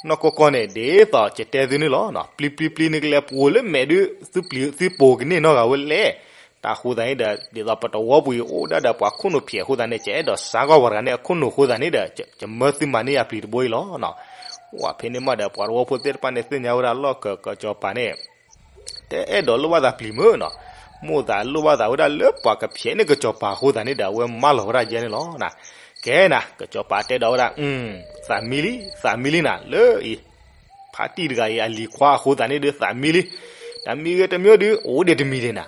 နီၢ်ကီၢ်ကီၢ်န့ၣ် ဒ်သိးကတဲသုန့ၣ်လီၤ. ပျံၤပျံၤပျံၤန့ၣ်ကလဲၤပိာ်လၢမဲာ်ဒု သုပျံၤသုပိာ်ကန့ၢ်နီတဂၤဝဲလဲၣ်. တၢ်ဃိသတးန့ၣ်ဒီး ဒ်သိးပတဝီပူၤအံၤအိၣ်ဒၣ်ဒီးပှၤခိၣ်နူာ်ဖျဲးအဃိသတးန့ၣ် ကအဲၣ်ဒိးစါကွၢ်ပှၤတဂၤန့ၣ်အခိၣ်နူာ်အဃိသတးန့ၣ်ဒီး ကမၢသုမၤန့ၢ်ယၤပျံၤတဘိအံၤလီၤ. ပှၢ်ဖဲန့ၣ်မးဒီး ပှၤတဝီဖိသ့ၣ်တဖၣ်န့ၣ်သ့ၣ်ညါဝဲဒၣ်လီၢ်ခၢၣ်ကစီၤပၤန့ၣ် တအဲၣ်ဒိးလိၣ်ဘၣ်သးပျံၤမၢ်နီၤ, မိၣ်သးလိၣ်ဘၣ်သးဝဲဒၣ်လၢပှၤကဖျဲးန့ၢ်ကစီၤပၤအဃိသတးန့ၣ်ဒီး အဝဲမၢလီၤဝဲဒၣ်ယဲန့ၣ်လီၤ. ကဲနၤ ကစီၤပၤတဲဒီးဝဲဒၣ်, သးမံလံ သးမံလံနၤ လၢအံၤ ဖါတံၢ်တဂၤအံၤအလံၤခွါအဃိသတးန့ၣ်ဒီးသးမံလံ. တမံဂ့ၤတမံဒုး အိၣ်ဒံးတမံၤဒံးနၤ.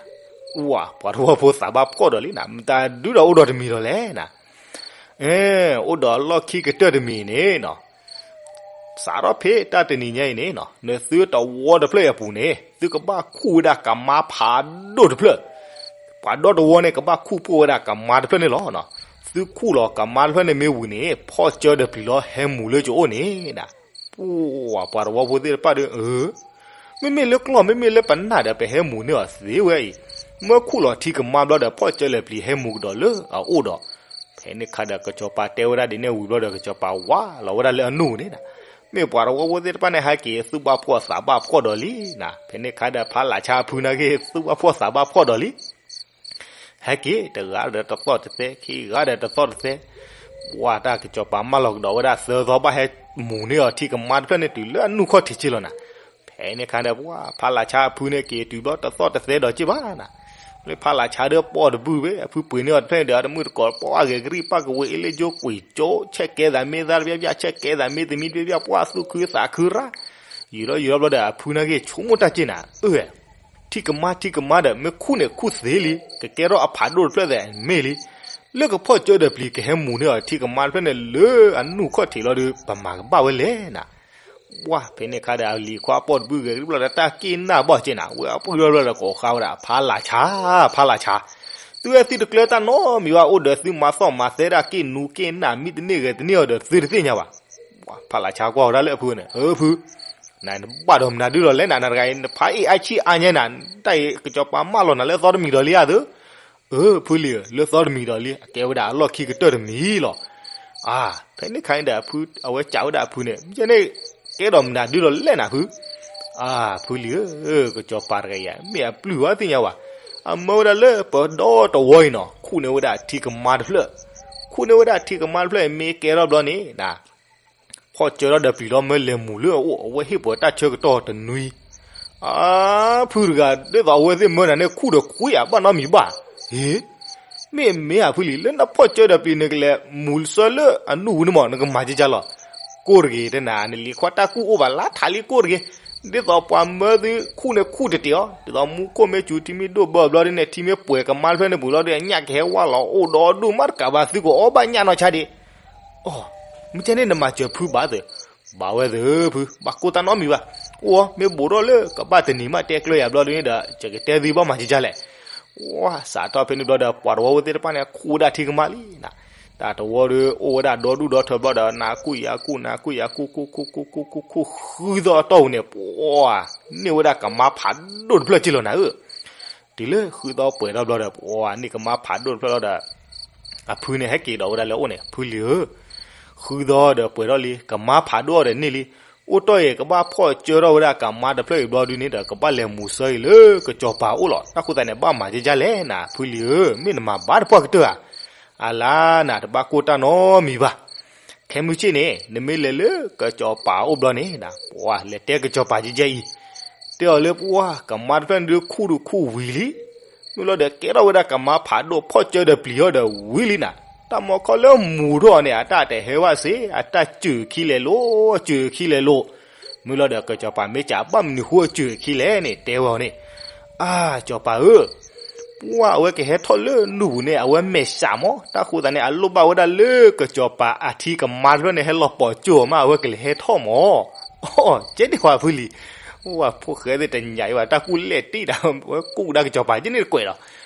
အၢ ပှၤတဝီဖိသးဘၣ်ဖှီၣ်ဒီးလံနၤ, မတၤဒုးဒီးအိၣ်ဒီးတမံၤဒီးလဲၣ်နၤ. အိၣ်ဒီးလီၢ်ခံကတၢၢ်တမံၤန့ၣ်နီၤ, စးထီၣ်ဖဲတၢ်တနံၤညါအံၤန့ၣ်နီၤ နသုတဝီတဖျၢၣ်အပူၤန့ၣ် သုကဘၣ်ခူၣ်ဝဲဒၣ်ကမါဖးဒိၣ်တဖျၢၣ်, ပှၤဒီတဝီန့ၣ် ကဘၣ်ခူၣ်ပိၢ်ဝဲဒၣ်ကမါတဖျၢၣ်န့ၣ်လီၤ. သုခူၣ်လီၤကမါတဖျၢၣ်န့ၣ်မ့ၢ်ဝံၤန့ၣ် ဖီၣ်စၢဒီးပျံၤလီၤဟဲမူၤလၢကအိၣ်န့ၣ်နၤ. ပှၤတဝီဖိသ့ၣ်တဖၣ်ဒီး အၢ မ့မ့ၢ်လၢကျီၢ် မ့မ့ၢ်လၢပနၢ်ဒီး ပဟဲမူၤန့ၢ်အီၤသ့ဝဲအံၤ. မၢခူၣ်လီၤထံကမါဘျီဒီး ဖီၣ်ကၠၢဒီးပျံၤဟဲမူၤကဒီးလၢအအိၣ်ဒီး, ဖဲန့ၣ်ခါဒီး ကစီၤပၤတဲဝဲဒၣ်ဒ်န့ၣ်ဝံၤဘျီဒီး ကစီၤပၤဝါလီၤဝဲဒၣ်လၢအနူၢ်န့ၣ်, မ့ၢ်ပှၤတဝီဖိသ့ၣ်တဖၣ်န့ၣ် ဟဲက့ၤသူၣ်ဘၣ်ဖှီၣ်သးဘၣ်ဖှီၣ်ဒီးလံနၤ. ဖဲန့ၣ်ခါဒီး ဖးလးဆါအဖုနာ်က့ၤ သူၣ်ဘၣ်ဖှီၣ်သးဘၣ်ဖှီၣ်ဒီးလံ. ဟဲက့ၤတဂၤဒီးတသီၣ်တသဲ, ခံဂၤဒီးတသီၣ်တသဲ, ပှၢ်တၢ်ကစီၤပၤမၢလီၤကဒီးဝဲဒၣ်သၢသီ ဘၣ်ဟဲမူၤန့ၢ်အီၤထံကမါတဖျၢၣ်န့ၣ်တုၤလၢအနူၢ်ခီၣ်ထံးက့လီၤနၤ. ဖဲန့ၣ်ခါဒီး ပှၢ်ဖးလးဆါအဖုန့ၣ်က့ၤတုၤဘျီ တသီၣ်တသဲဒီးက့ဘၣ်နၤ. လၢဖးလးဆါဒီးပိာ်တဘုၣ်ဘၣ် အဖုပှ့ၤန့ၢ်အီၤတဖျၢၣ်န့ၣ်ဒီး တမုၢ်တကိးပှၢ်ဂဲၤကရံၣ်ပၣ်ကဝ့ၤအ့လ့ၣ်ကၠိကွံာ်ကၠိ ဆဲးကဲသးမ့ၢ်သၣ်တပျၢ်ပျၢ် ဆဲးကဲသးမ့ၢ်သမံတပျၢ်ပျၢ် ပှၢ်သူၣ်ခုသးခုရၣ်, ယံာ်ထီၣ်ယံာ်ထီၣ်ဘျီဒီး အဖုနာ်က့ၤဆိကမိၣ်တၢ်က့နၤ, အၢ ထံကမါထံကမါဒီး မ့ၢ်ခူၣ်န့ၣ်ခူၣ်သ့လံ, ကကဲထီၣ်အဖးဒိၣ်တဖျၢၣ်သဲးမ့ၢ်လံ, လၢကဖီၣ်ကၠၢဒီးပျံၤကဟဲမူၤန့ၢ်အီၤထံကမါတဖျၢၣ်န့ၣ်လၢအနူၢ်ခီၣ်ထံးလီၤဒီး ပမၤကဘၣ်ဝဲလဲၣ်နၤ. ပှၢ်ဖဲန့ၣ်ခါဒီး အလံၤခွါပိာ်တဘုၣ်ဂဲၤကရံၣ်ဘျီဒီး တၢ်က့ၣ်နၢ်ဘီၣ်က့နၤ, ဝဲအပှၢ်ဘျီဒီးကိးဃါဝဲဒၣ် ဖးလးဆါ, ဖးလးဆါ, သုဝဲသုတကျၢၤတၢ်နီတမံၤဘၣ်, အိၣ်ဒီးသုမၤသီၣ်မၤသဲဒၣ် က့ၣ်နူက့ၣ်နၢ် မံတန့ၢ်ဂဲၤတန့ၢ်အီၤဒီး သုတသ့ၣ်ညါဘၣ်. ပှၢ်ဖးလးဆါကွၢ်ဝဲဒၣ်လၢအဖုန့ၣ်, အၢဖု နဘၣ်ဒီးမနုၤဒုလီၤလဲၣ်နၤ, နတဂၤအံၤ နဖးအ့ၣ်အါဆံၣ်အါညါနၤ, တၢ်အံၤကစီၤပၤမၢလီၤနၤလၢသီတမံၤဒီးလံဧါသု. အၢ ဖုလံၤဧၢ, လၢသီတမံၤဒီးလံ, အကဲဝဲဒၣ်အလီၢ်ခံကတၢၢ်တမံၤလီၤ. အါ ဖဲန့ၣ်ခါန့ၣ်ဒီး အဝဲစံးဝဲဒၣ်အဖုန့ၣ်, မ့ၢ်န့ၣ် ကဲဒီးမနုၤဒုလီၤလဲၣ်နၤဖု. အါ ဖုလံၤဧၢ, ကစီၤပၤတဂၤအံၤ မ့ၢ်အပျုၢ်ဝဲသ့ၣ်ညါဝဲ, အမၢဝဲဒၣ်လၢပဒီတဝီအံၤနီၤ, ခူၣ်န့ၢ်ဝဲဒၣ်ထံကမါတဖျၢၣ်, ခူၣ်န့ၢ်ဝဲဒၣ်ထံကမါတဖျၢၣ်အံၤ မ့ၢ်ကဲထီၣ်ဘျီန့ၣ် ဖီၣ်ကၠၢထီၣ်ဒီးပျံၤလီၤ မၢလဲၤမူၤလၢအအိၣ်, အဝဲဟ့ၣ်ပှၤတၢ်ဆၢကတီၢ်တနွံ. အါ ဖုတဂၤ ဒ်သိးအဝဲသ့ၣ်မၢနၤန့ၣ် ခူၣ်ဒီးကွံာ်ဧါ ဘၣ်နီတမံၤဘၣ်. ဟ့ မ့ၢ်မ့ၢ်ဧါဖုလံၤ, လၢနဖီၣ်ကၠၢဒီးပျံၤန့ၣ် ကလဲၤမူၤလၢဆၢလၢအနူၢ်ဝံၤန့ၣ်မး နကမၤကကၢ်လီၤ. ကိၢ်တဂ့ၤတဲနၤ, နလံၤခွါတၢ်ကူၣ်အိၣ်ဘၣ်လၢထးလံကိၢ်တဂ့ၤ, ဒ်သိးပှၤမၢသုခူၣ်န့ၣ်ခူၣ်တတ့ၢ်အီၤ, ဒ်သိးမူခိၣ်မ့ၢ်စူၤ ထံမ့ၢ်ဒိၣ်ဘၢဘျီဒ်န့ၣ် ထံမ့ၢ်ပှဲၤကမါတဖျၢၣ်န့ၣ်ပူၤလီၤဒီး အညၣ်ကဟဲဝါလီၤအိၣ်ဒီဒူၣ်မးတကးဘၣ် သုကအီၣ်ဘၣ်ညၣ်နီၢ်ဆါဒံး. အိ မ့ၢ်ကဲန့ၣ်နမၤစၢၤဖုဘၣ်သ့ၣ်, ဘၣ်ဝဲသ့ၣ်ဖု, ဘၣ်ကိၢ်တၢ်နီတမံၤဘၣ်. အိ မ့ၢ်ဘူးထီၣ်လၢကဘၣ်တနံၤမး တဲကျၢၤယၤဘျီဒ်န့ၣ်ဒီး ယကတဲသုဘၣ်မၤကကၢ်လဲၣ်. ဝါ စးထီၣ်ဖဲန့ၣ်ဘျီဒီး ပှၤတဝီဖိသ့ၣ်တဖၣ်န့ၣ် ခူၣ်ဝဲဒၣ်ထံကမါလံနၤ. တၢ်တဝီဒီး အိၣ်ဝဲဒၣ်ဒီဒူၣ်ဒီထၢဘျီဒီး နၤကူၣ်ယၤကူၣ် နၤကူၣ်ယၤကူၣ် ကူၣ်ကူၣ်ကူၣ်ကူၣ်ကူၣ် ဃုသီအတီၢ်ပူၤန့ၣ် ပှၤ န့ၢ်ဝဲဒၣ်ကမါဖးဒိၣ်တဖျၢၣ်က့လီၤနၤဧၢ. တုၤလၢဃုသီပှဲၤထီၣ်ဘျီဒီး ပှၤန့ၢ်ကမါဖးဒိၣ်တဖျၢၣ်လီၤဒီး အဖုန့ၣ်ဟဲက့ၤဒီးဝဲဒၣ်လၢအအိၣ်န့ၣ်, ဖုလံၤဧၢ, ဃုသီဒီးပှဲၤထီၣ်လံ, ကမါဖးဒိၣ်အီၤဒီးန့ၢ်လံ, အိၣ်တီၢ်အံၤကဘၣ်ဖီၣ်ကၠၢထီၣ်ဝဲဒၣ်ကမါတဖျၢၣ်အံၤဘျီဒ်န့ၣ်ဒီး ကဘၣ်လဲၤမူၤဆၢအံၤလၢကစီၤပၤအိၣ်လီၤ. တၢ်ဃိသတးန့ၣ် ဘၣ်မၤကကၢ်လဲၣ်နၤ ဖုလံၤဧၢ, မ့ၢ်နမၤဘၣ်တပှၢ်ကတၢၢ်ဧါ. အလါနၤ တဘၣ်ကိၢ်တၢ်နီတမံၤဘၣ်. ခဲမုၢ်ဆ့ၣ်န့ၣ် နမ့ၢ်လဲၤလၢကစီၤပၤအိၣ်ဘျီန့ၣ် ပှၤလဲၤတဲကစီၤပၤကကၢ်အံၤ, တဲအီၤလၢပှၤကမါတဖျၢၣ်န့ၣ်ဒုးခူၣ်ဒုးခူၣ်ဝံၤလံ. မုၢ်လီၤဒီးကဲထီၣ်ဝဲဒၣ်ကမါဖးဒိၣ် ဖီၣ်ကၠၢဒီးပျံၤအီၤဒီးဝံၤလံနၤ. တၢ်မီခီလၢမူၤထီၣ်န့ၣ် အတၢ်တဟဲဘၣ်စ့ၢ် အတၢ်စၢၤခံလဲၤလိၤ စၢၤခံလဲၤလိၤ. မုၢ်လီၤဒီးကစီၤပၤမ့ၢ်စံးဘၣ်မနုၤဃိအစၢၤခံလဲၣ်န့ၣ် တဲဝဲအီၤန့ၣ်, အါ စီၤပၤဧၢ, ပှၤအဝဲကဟဲထီၣ်လၢနူၢ်ပူၤန့ၣ် အဝဲမဲာ်ဆှးမး, တၢ်ဃိသတးန့ၣ် အလိၣ်ဘၣ်ဝဲဒၣ်လၢကစီၤပၤအထံကမါတဖျၢၣ်န့ၣ် ဟဲလီၤပိာ်ကၠိအီၤမး အဝဲကလဲၤဟဲထီၣ်မး. အိ ကဲဒ်ခွါဖုလံၤ, ဝဲဖိၣ်ဃဲသ့ၣ်တညးအံၤဘၣ် တၢ်ကူၣ်လဲၣ်တံၢ်တၢ် ဝဲကူၣ်ကဒါကစီၤပၤကန့ၣ်တကွဲးလီၤ.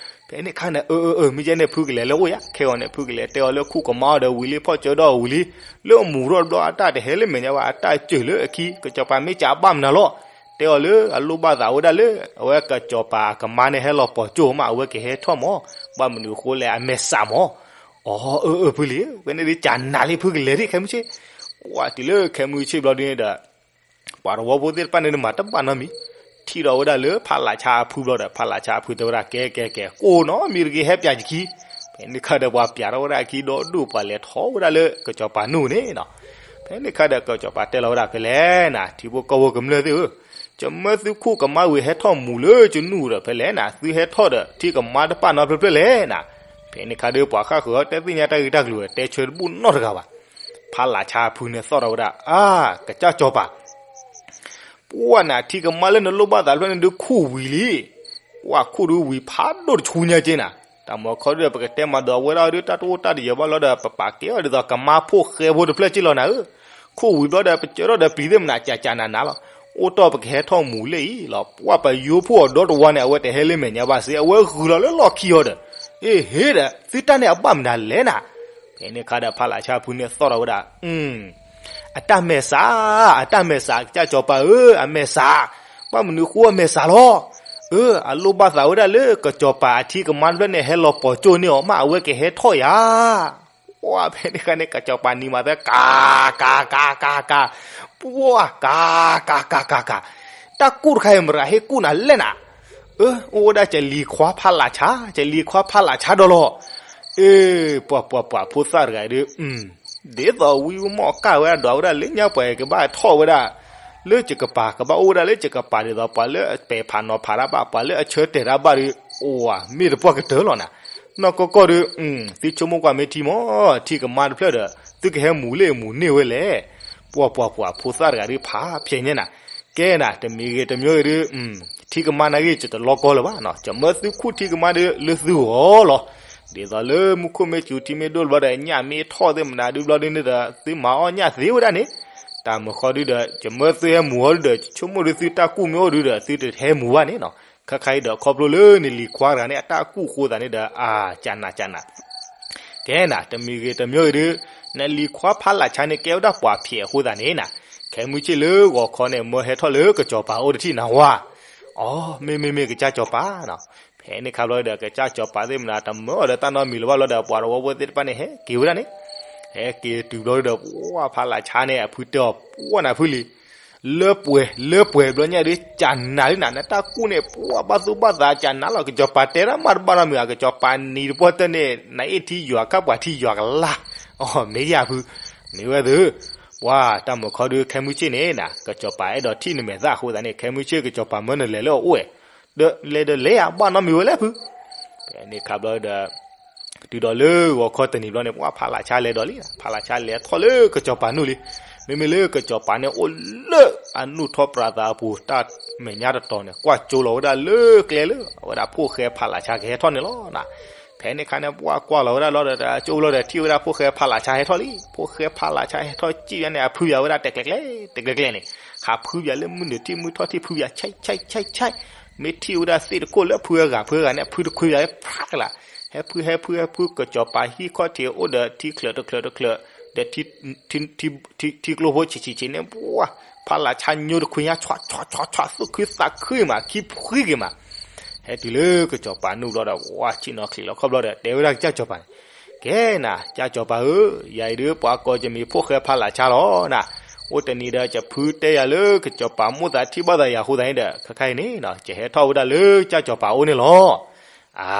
ဖဲန့ၣ်ခါန့ၣ် အၢ အၢ အၢ မ့ၢ်ကဲန့ၣ် ဖုကလဲၤလၢအိၣ်ယါ ခဲဂီၤန့ၣ် ဖုကလဲၤတဲအီၤလၢခူၣ်ကမါအီၤဒီးဝံၤလံ ဖီၣ်ကၠၢဒီးဝံၤလံ, လၢအမူၤထီၣ်တဘျီ အတၢ်တဟဲလၢမဲာ်ညါဘၣ် အတၢ်စၢၤလၢအခံ ကစီၤပၤမ့ၢ်စံးဘၣ်မနုၤလီၤ. တဲအီၤလၢအလိၣ်ဘၣ်သးဝဲဒၣ်လၢ အဝဲကစီၤပၤအကမါန့ၣ် ဟဲလီၤပိာ်ကၠိမး အဝဲကဟဲထီၣ်မး, ဘၣ်မနုၤဃိလဲၣ် အမဲာ်ဆှးမး. အိ အၢ အၢ ဖုလံၤ, ဝဲန့ၣ်ဒ်ကနၤလံ ဖုကလဲၤဒ်ခဲမုၢ်ဆ့ၣ်, ပှၤတုၤလၢခဲမုၢ်ဆ့ၣ်ဘျီဒ်န့ၣ်ဒီး ပှၤတဝီဖိသ့ၣ်တဖၣ်န့ၣ်မၤတဘၣ်နီတမံၤ, ထံၣ်ဒီးဝဲဒၣ်လၢဖးလးဆါအဖုဘျီဒီး ဖးလးဆါအဖုတဲဝဲဒၣ် ကဲ ကဲ ကဲ ကိးနီတမံၤတဂ့ၤ ဟဲပျးယခံ. ဖဲန့ၣ်ခါဒီးပှၤပျးထီၣ်ဝဲဒၣ်အခံဒီဒူၣ် ပှၤလဲၤထီၣ်ဝဲဒၣ်လၢကစီၤပၤနူၢ်န့ၣ်နီၤ. ဖဲန့ၣ်ခါဒီးကစီၤပၤတဲလီၤဝဲဒၣ်ဖဲလဲၣ်နၤ ထံဖိကီၢ်ဖိကမျၢၢ်သ့ၣ်ဧၢ, ယမၢသုခူၣ်ကမါဝံၤဟဲထီၣ်မူၤလၢယနူၢ်ဒီးဖဲလဲၣ်နၤ သုဟဲထီၣ်ဒီးထံကမါတပာ်နီတဖျၢၣ်ဖျၢၣ်လဲၣ်နၤ. ဖဲန့ၣ်ခါဒီးပှၤဃၣ်ဃုာ်အီၤတဲသ့ၣ်ညါတၢ်ဂ့ၢ်တၢ်ကျိၤ တဲဆၢတဘူၣ်နီတဂၤဘၣ်. ဖးလးဆါအဖုန့ၣ်သီၣ်ထီၣ်ဝဲဒၣ် အါ ကစၢ်စီၤပၤ ပှၢ်နၤထံကမါလၢနလိၣ်ဘၣ်သးတဖျၢၣ်န့ၣ်ဒုးခူၣ်ဝံၤလံ. ပှၢ်ခူၣ်ဒုးဝံၤဖးဒိၣ်တဆူညါက့နၤ. တၢ်မီခီဒုးဒီးပကတဲမၤဒီးအဝဲဒၣ်ဒုးတၢ်တအိၣ်တၢ်တယၢၤဘၣ်လီၤဒီး ပပာ်ကဲအီၤဒ်သိးကမါဖိၣ်ဃဲဖိတဖျၢၣ်က့လီၤနၤဧၢ. ခူၣ်ဝံၤဘျီဒီး ပစၢထီၣ်ဒီးပျံၤသ့ၣ်မနၤကကနၤနၤလီၤ. အိၣ်တီၢ်ပကဟဲထီၣ်မူၤလၢအံၤလီၤ. ပှၢ်ပယိဖိအီၤဒီတဝါန့ၣ် အဝဲတဟဲလၢမဲာ်ညါဘၣ်စ့ၢ် အဝဲဂုာ်လီၤလၢလီၢ်ခံအီၤဒီး အ့ဟ့ဒီး သုတၢ်န့ၣ်အဘၣ်မနုၤလဲၣ်နၤ. ဖဲန့ၣ်ခါဒီးဖးလးဆါဖုန့ၣ်သီၣ်ထီၣ်ဝဲဒၣ် အတၢ်မဲာ်ဆှး, အတၢ်မဲာ်ဆှး ကစၢ်စီၤပၤဧၢ, အမဲာ်ဆှး, ဘၣ်မနုၤဃိအမဲာ်ဆှးလီၤ. အလိၣ်ဘၣ်သးဝဲဒၣ်လၢကစီၤပၤအထံကမါတဖျၢၣ်န့ၣ် ဟဲလီၤပိာ်ကၠိန့ၢ်အီၤမး အဝဲကဟဲထီၣ်ယၤ. ပှၤဖဲန့ၣ်အခါန့ၣ် ကစီၤပၤနံၤမၤသၢ ကၤ ကၤ ကၤ ကၤ ကၤ, ပှၤ ကၤ ကၤ ကၤ ကၤ ကၤ, တၢ်ကူၣ်တခါအံၤ မတၤဟ့ၣ်ကူၣ်နၤလဲၣ်နၤ. အၢ အိၣ်ဝဲဒၣ်ကလံၤခွါဖးလးဆါ, ကလံၤခွါဖးလးဆါဒီးလီၤ. အ့ ပှၤပှၤပှၤဖိသၣ်တဂၤအံၤဒုး ဒ်သိးဝံမီၢ်ကၢ်ဝဲဒၣ်ဒီးဝဲဒၣ်လၢညါပှၤကဘၣ်ထီၣ်ဝဲဒၣ် လၢယကပၤ ကဘၣ်အိၣ်ဝဲဒၣ်လၢယကပၤ ဒ်သိးပှၤလၢအပဲာ်ဖးနီၤဖးတၢ်ဘၣ် ပှၤလၢအဆၢတဲာ်တၢ်ဘၣ်ဒီး အိၣ်ဝဲမ့ၢ်တပှၢ်ကတၢၢ်လီၤနၤ. နီၢ်ကီၢ်ကီၢ်ဒီး သုဆိကမိၣ်ကွၢ်မ့ၢ်ထံမီၢ် ထံကမါတဖျၢၣ်ဒီး သုကဟဲမူၤလ့ၣ်မူၤန့ၢ်ဝဲလဲၣ်. ပှၤပှၤပှၤဖိသၣ်တဂၤဒုးဖးဖျဲးညါနၤ. ကဲနၤ တမံၤဂ့ၤတမံၤဂ့ၤဒုး ထံကမါနာ်ဂ့ၤ ယတလီကီလၢၤဘၣ်နီၤ, ယမၢသုခူၣ်ထံကမါဒီးလၢသုဂီၢ်လီၤ. ဒ်သိးလၢမူခိၣ်မ့ၢ်စူၤထံမ့ၢ်ဒိၣ်တဘျီဒီး ညၣ်မ့ၢ်ထီၣ်သ့ၣ်မနၤဒုးဘျီဒုးန့ၣ်ဒီး သုမၤအီၣ်ညၣ်သ့ဝဲဒၣ်န့ၣ်, တၢ်မုၢ်ဃီဒုးဒီး ယမၢသုဟဲမူၤအီၤဒုးဒီး ယဆိကမိၣ်ဒုးသုတၢ်ကူၣ်မ့ၢ်အိၣ်ဒုးဒီး သုတဟဲမူၤဘၣ်န့ၣ်နီၤ. ခါခါအံၤဒီးခီဖျိလၢနလံၤခွါတဂၤန့ၣ် အတၢ်ကူၣ်အဃိသတးန့ၣ်ဒီး အါ ကနးကနး ကဲနၤ တမံၤဂ့ၤတမံၤဂ့ၤဒုး နလံၤခွါဖးလးဆါန့ၣ် ကဲဝဲဒၣ်ပှၤဖျဲးအဃိသတးန့ၣ်နၤ, ခဲမုၢ်ဆ့ၣ်လၢဂီၤခီန့ၣ် မၢဟဲထီၣ်လၢကစီၤပၤအိၣ်တထံၣ်နၤဝါ. အီ မ့မ့မ့ၢ်ကစၢ်စီၤပၤနီၤ. ဖဲန့ၣ်ခါဘျီဒီး ကစၢ်စီၤပၤသ့ၣ်မနၤ တမၢအီၤဒီးတၢ်နီတမံၤလၢၤဘၣ်လီၤဒီး ပှၤတဝီဖိသ့ၣ်တဖၣ်န့ၣ် ဟဲက့ၤဝဲဒၣ်န့ၣ်, ဟဲက့ၤတုၤဘျီဒီး ပှၤဖးလးဆါန့ၣ် အဖုတဲအီၤ ပှၤနၤဖုလံၤ လၢပှဲၤ လၢပှဲၤဘျီညါဒုး ကနးလံနၤ နတၢ်ကူၣ်န့ၣ် ပှၤဘၣ်သူၣ်ဘၣ်သးကနးလီၤ. ကစီၤပၤတဲတၢ်မးတဘၣ်နီတမံၤ ကစီၤပၤနံၤတပှၢ်တၢၢ်န့ၣ် နအ့ၣ်ထံယွၤခါပှၤထံယွၤကလါ. အီ မ့ၢ်ယၤဖု, မ့ၢ်ဝဲသု, ပှၤတၢ်မုၢ်ခီဒုး ခဲမုၢ်ဆ့ၣ်န့ၣ်နၤ ကစီၤပၤအဲၣ်ဒိးထံၣ်နမဲာ်သၣ်အဃိသတးန့ၣ် ခဲမုၢ်ဆ့ၣ်ကစီၤပၤမၢနလဲၤလၢအအိၣ်ဝဲ, ဒီးလဲၤဒီးလဲၤယၤဘၣ်နီတမံၤဝဲလဲၣ်ဖု. ဖဲန့ၣ်ခါဘျီဒီး တုၤဒီးလၢဂီၤခီတနံၤဘျီန့ၣ် ပှၤဖးလးဆါလဲၤဒီးလံ, ဖးလးဆါလဲၤထီၣ်လၢကစီၤပၤနူၢ်လံ. မ့မ့ၢ်လၢကစီၤပၤန့ၣ်အိၣ်လၢအနူၢ်ထီၣ်ပြးသးအပူၤ တၢ်မဲာ်ညါတတီၤန့ၣ် ကွၢ်ကၠိလီၤဝဲဒၣ်လၢကျဲလၢ အဝဲဒၣ်ဖိၣ်ဃဲဖးလးဆါကဟဲထီၣ်န့ၣ်လီၤနၤ. ဖဲန့ၣ်ခါန့ၣ် ပှၤကွၢ်လီၤဝဲဒၣ်လီၤဒီး ကၠိလီၤဒီးထံၣ်ဝဲဒၣ်ဖိၣ်ဃဲဖးလးဆါဟဲထီၣ်လံ. ဖိၣ်ဃဲဖးလးဆါဟဲထီၣ်စံၣ်ယါန့ၣ် အဖုယၤဝဲဒၣ်တဲာ်ကျဲၤကျဲၤ တဲာ်ကျဲၤကျဲၤန့ၣ် ဟးဖုယၤလၢမုၢ်နုာ်ထံၣ်မုၢ်ထီၣ်ထံၣ်ဖုယၤ ဆဲးဆဲးဆဲးဆဲး မ့ၢ်ထံၣ်ဝဲဒၣ်သ့ၣ်တခိၣ်လၢဖုအဂၤဖုအဂၤန့ၣ် အဖုတခွဲယၤ ဖးကလး, ဟဲဖုဟဲဖုဟဲဖု ကစီၤပၤဟံၣ်ခီၣ်ထံးအိၣ်ဒီးထံချၢးတချၢးတချၢး, ဒီး ထံကျိဖိဆံးဆံးဆံးန့ၣ် ပှၤ ဖးလးဆါညိတခွဲညါ ဆွးဆွးဆွးဆွး သူၣ်ခုသးခုမး ခံဖှံက့ၤမး. ဟဲတုၤလၢကစီၤပၤနူၢ်ဘျီဒီး ဝါဆ့ၣ်နီၤချံးလီၤခီဘျီဒီး တဲဝဲဒၣ်ကစၢ်စီၤပၤန့ၣ်, ကဲနၤ ကစၢ်စီၤပၤဧၢ, ယၤအံၤဒုး ပှၤကိးယမံၤဖိၣ်ဃဲဖးလးဆါလီၤနၤ. အိၣ်တနံၤဒီး ယဖုတဲယၤလၢကစီၤပၤမိၣ်သးထံၣ်ဘၣ်သးယၤအဃိသတးန့ၣ်ဒီး ခဲခါအံၤန့ၣ် ယဟဲထီၣ်ဝဲဒၣ်လၢကစၢ်စီၤပၤအိၣ်န့ၣ်လီၤ. အါ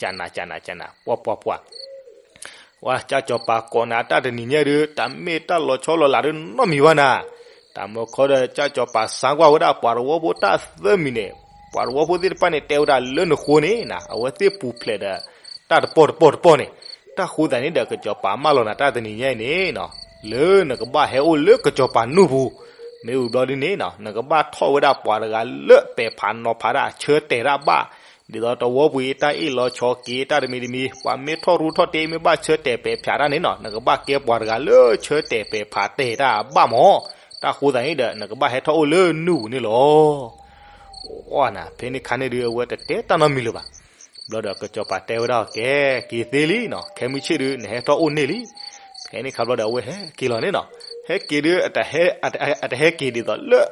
ကနၤ ကနၤ ကနၤ ပှၤ ပှၤ ပှၤ ဝဲကၢ်စီၤပၤကိးနၤတၢ်တနံၤညါဒုး တၢ်မ့ၢ်တၢ်လီၤဆီလီၤလးဒုးနီတမံၤဘၣ်နၤ. တၢ်မုၢ်ခီဒီး ကၢ်စီၤပၤစါကွၢ်ဝဲဒၣ်ပှၤတဝီဖိတၢ်သၢမံၤန့ၣ်, ပှၤတဝီဖိသ့ၣ်တဖၣ်န့ၣ် တဲဝဲဒၣ်လၢနဃိန့ၣ်နၤ အဝဲသ့ၣ်ပူၤဖျဲးဒီး တၢ်တပီၢ်တပီၢ်တပီၢ်န့ၣ်, တၢ်ဃိသတးန့ၣ်ဒီး ကၢ်စီၤပၤမၢလီၤနၤတၢ်တနံၤညါအံၤန့ၣ်, လၢနကဘၣ်ဟဲအိၣ်လၢကၢ်စီၤပၤနူၢ်ပူၤ, မ့ၢ်ဝံၤဘျီဒုးန့ၣ် နကဘၣ်ထီၣ်ဝဲဒၣ်ပှၤတဂၤလၢပဲာ်ဖးနီၤဖးတၢ်ဆၢတဲာ်တၢ်ဘၣ် ဒ်သိးတဝီပူၤအံၤတၢ်အ့ၣ်လီၤဆီက့ၤတၢ်တမံၤတမံၤ ပှၤမ့ၢ်ထီၣ်ရူထီၣ်တ့မ့ၢ်ဘၣ်ဆၢတဲာ်ပဲာ်ဖးတၢ်န့ၣ်နီၤ နကဘၣ်ကဲပှၤတဂၤလၢဆၢတဲာ်ပဲာ်ဖးတဲာ်တၢ်ဘၣ်မး. တၢ်ဃိသတးန့ၣ်ဒီး နကဘၣ်ဟဲထီၣ်အိၣ်လၢနူၢ်ပူၤန့ၣ်လီၤ. အီနၤ ဖဲန့ၣ်ခါန့ၣ်ဒုး အဝဲတတဲတၢ်နီတမံၤလၢၤဘၣ်. ဘျီဒီးကၠီၤပၤတဲဝဲဒၣ်အီၤ ကဲ က့ၤသ့လံနီၤ ခဲမုၢ်ဆ့ၣ်ဒုး နဟဲထီၣ်အိၣ်န့ၢ်လံ. ဖဲန့ၣ်ခါဘျီဒီး အဝဲဟဲက့ၤလီၤန့ၣ်နီၤ. ဟဲက့ၤဒုး အတဟဲက့ၤဒ်သိးလၢ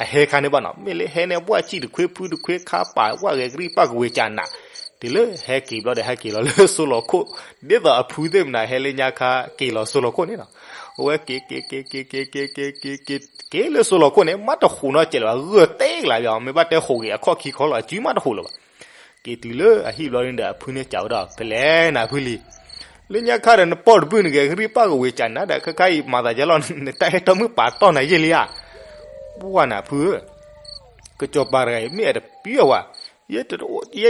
အဟဲခါန့ၣ်ဘၣ်နီၤ. မ့ၢ်လၢဟဲန့ၣ် ဘၣ်စံၣ်တခွ့ဖုတခွ့ခါပာ်ဝဲဂဲၤကရံၣ်ပၢ်ကဝ့ၤကနး တုၤလၢဟဲက့ၤဘျီဒီး ဟဲက့ၤလီၤလၢစိလီၤခိၣ် ဒ်သိးအဖုသ့ၣ်မနုၤဟဲလၢညါခါ က့ၤလီၤစိလီၤခိၣ်န့ၣ်နီၤ. အဝဲက့ၤ က့ၤ က့ၤ က့ၤ က့ၤ က့ၤ က့ၤ က့ၤ က့ၤလၢစိလီၤခိၣ်န့ၣ် မ့ၢ်တဟူးနီတစဲးလၢၤဘၣ် ဂၢၢ်တဲကလးဘၣ် မ့ၢ်ဘၣ်တဲဟူးဂ့ၤ အခီၣ်ခံခီလီၤ အစုမ့ၢ်တဟူးလၢၤဘၣ်. က့ၤတုၤလၢအဟံၣ်ဘျီန့ၣ်ဒီး အဖုန့ၣ်စံးဝဲဒၣ် ဖဲလဲၣ်နၤဖုလံၤ လၢညါခါဒီး နပီၢ်တဘုၣ်န့ၣ်ဂဲၤကရံၣ်ပၢ်ကဝ့ၤကနးဒီး ခဲခါအံၤမၤသးဒ်လဲၣ် နတၢ်ဟဲထီၣ်မုၢ်ပာ်တီၢ်နၤယဲၢ်လံဧါ. ပှၢ်နၤဖုဧၢ ကၠီၤပၤတဂၤအံၤ မ့ၢ်အတပျံၤအဝဲ ယဲ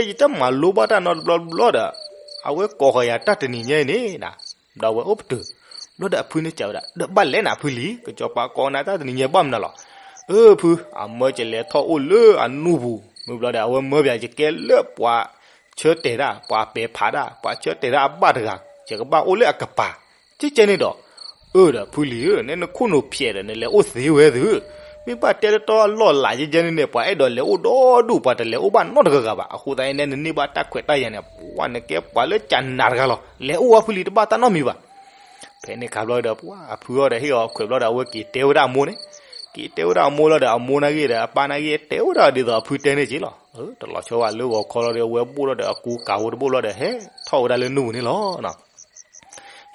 ယတမၤလိဘၣ်တၢ်နီတဘျီဘျီဒီး အဝဲကိးဃီၤယၤတၢ်တနံၤညါအံၤန့ၣ်နၤ. ဒီးအဝဲအိၣ်ပတုာ် ဘျီဒီးအဖုန့ၣ်စံးဝဲဒၣ် ဒီးဘၣ်လဲၣ်နၤဖုလံၤ ကၠီၤပၤကိးနၤတၢ်တနံၤညါဘၣ်မနုၤလီၤ. အၢ ဖု အမၢကလဲၤထီၣ်အိၣ်လၢအနူၢ်ပူၤ မ့ၢ်ဘျီဒီး အဝဲမၢပယၤ ယကဲလၢပှၤဆၢတဲာ်တၢ် ပှၤပဲာ်ဖးတၢ် ပှၤဆၢတဲာ်တၢ်အဘၣ်တဂၤ ယကဘၣ်အိၣ်လၢအကပၤ ကဲကဲန့ၣ်ဒီး အၢ ဒီးဖုလံၤဧၢ နဲနခိၣ်နူာ်ဖျဲးဒီး နလဲၤအိၣ်သ့ဝဲသု မ့ၢ်ဘၣ်တဲတတီအလီၢ်လးယဲယဲန့ၣ်န့ၣ် ပှၤအဲၣ်ဒိးလဲၤအိၣ်ဒီဒူၣ် ပှၤတလဲၤအိၣ်ဘၣ်နီတဂၤဂၤဘၣ်. အဃိသတးန့ၣ် နန့ၢ်ဘၣ်တၢ်ခွဲးတၢ်ယာ်န့ၣ် ပှၢ်နကဲပှၤလၢကနးတဂၤလီၤ လဲၤအိၣ်ဝဲဖုလံၤ တဘၣ်တၢ်နီတမံၤဘၣ်. ဖဲန့ၣ်ခါဘျီဒီး ပှၢ်အဖုအီၤဒီးဟ့ၣ်အီၤခွဲးဘျီဒီး အဝဲက့ၤတဲဝဲဒၣ်အမိၢ်န့ၣ် က့ၤတဲဝဲဒၣ်အမိၢ်လီၤဒီး အမိၢ်နာ်က့ဒီး အပၢ်နာ်က့ တဲဝဲဒၣ်ဒ်သိးအဖုတဲန့ၣ်က့လီၤ. တလီၤဆီဘၣ်လၢဂီၤခီလီၤဒီး အဝဲဘိၣ်ထီၣ်ဒီးအကူကၤဝဲတဘိၣ်လီၤဒီး ဟဲထီၣ်ဝဲဒၣ်လၢနူၢ်ပူၤန့ၣ်လီၤ.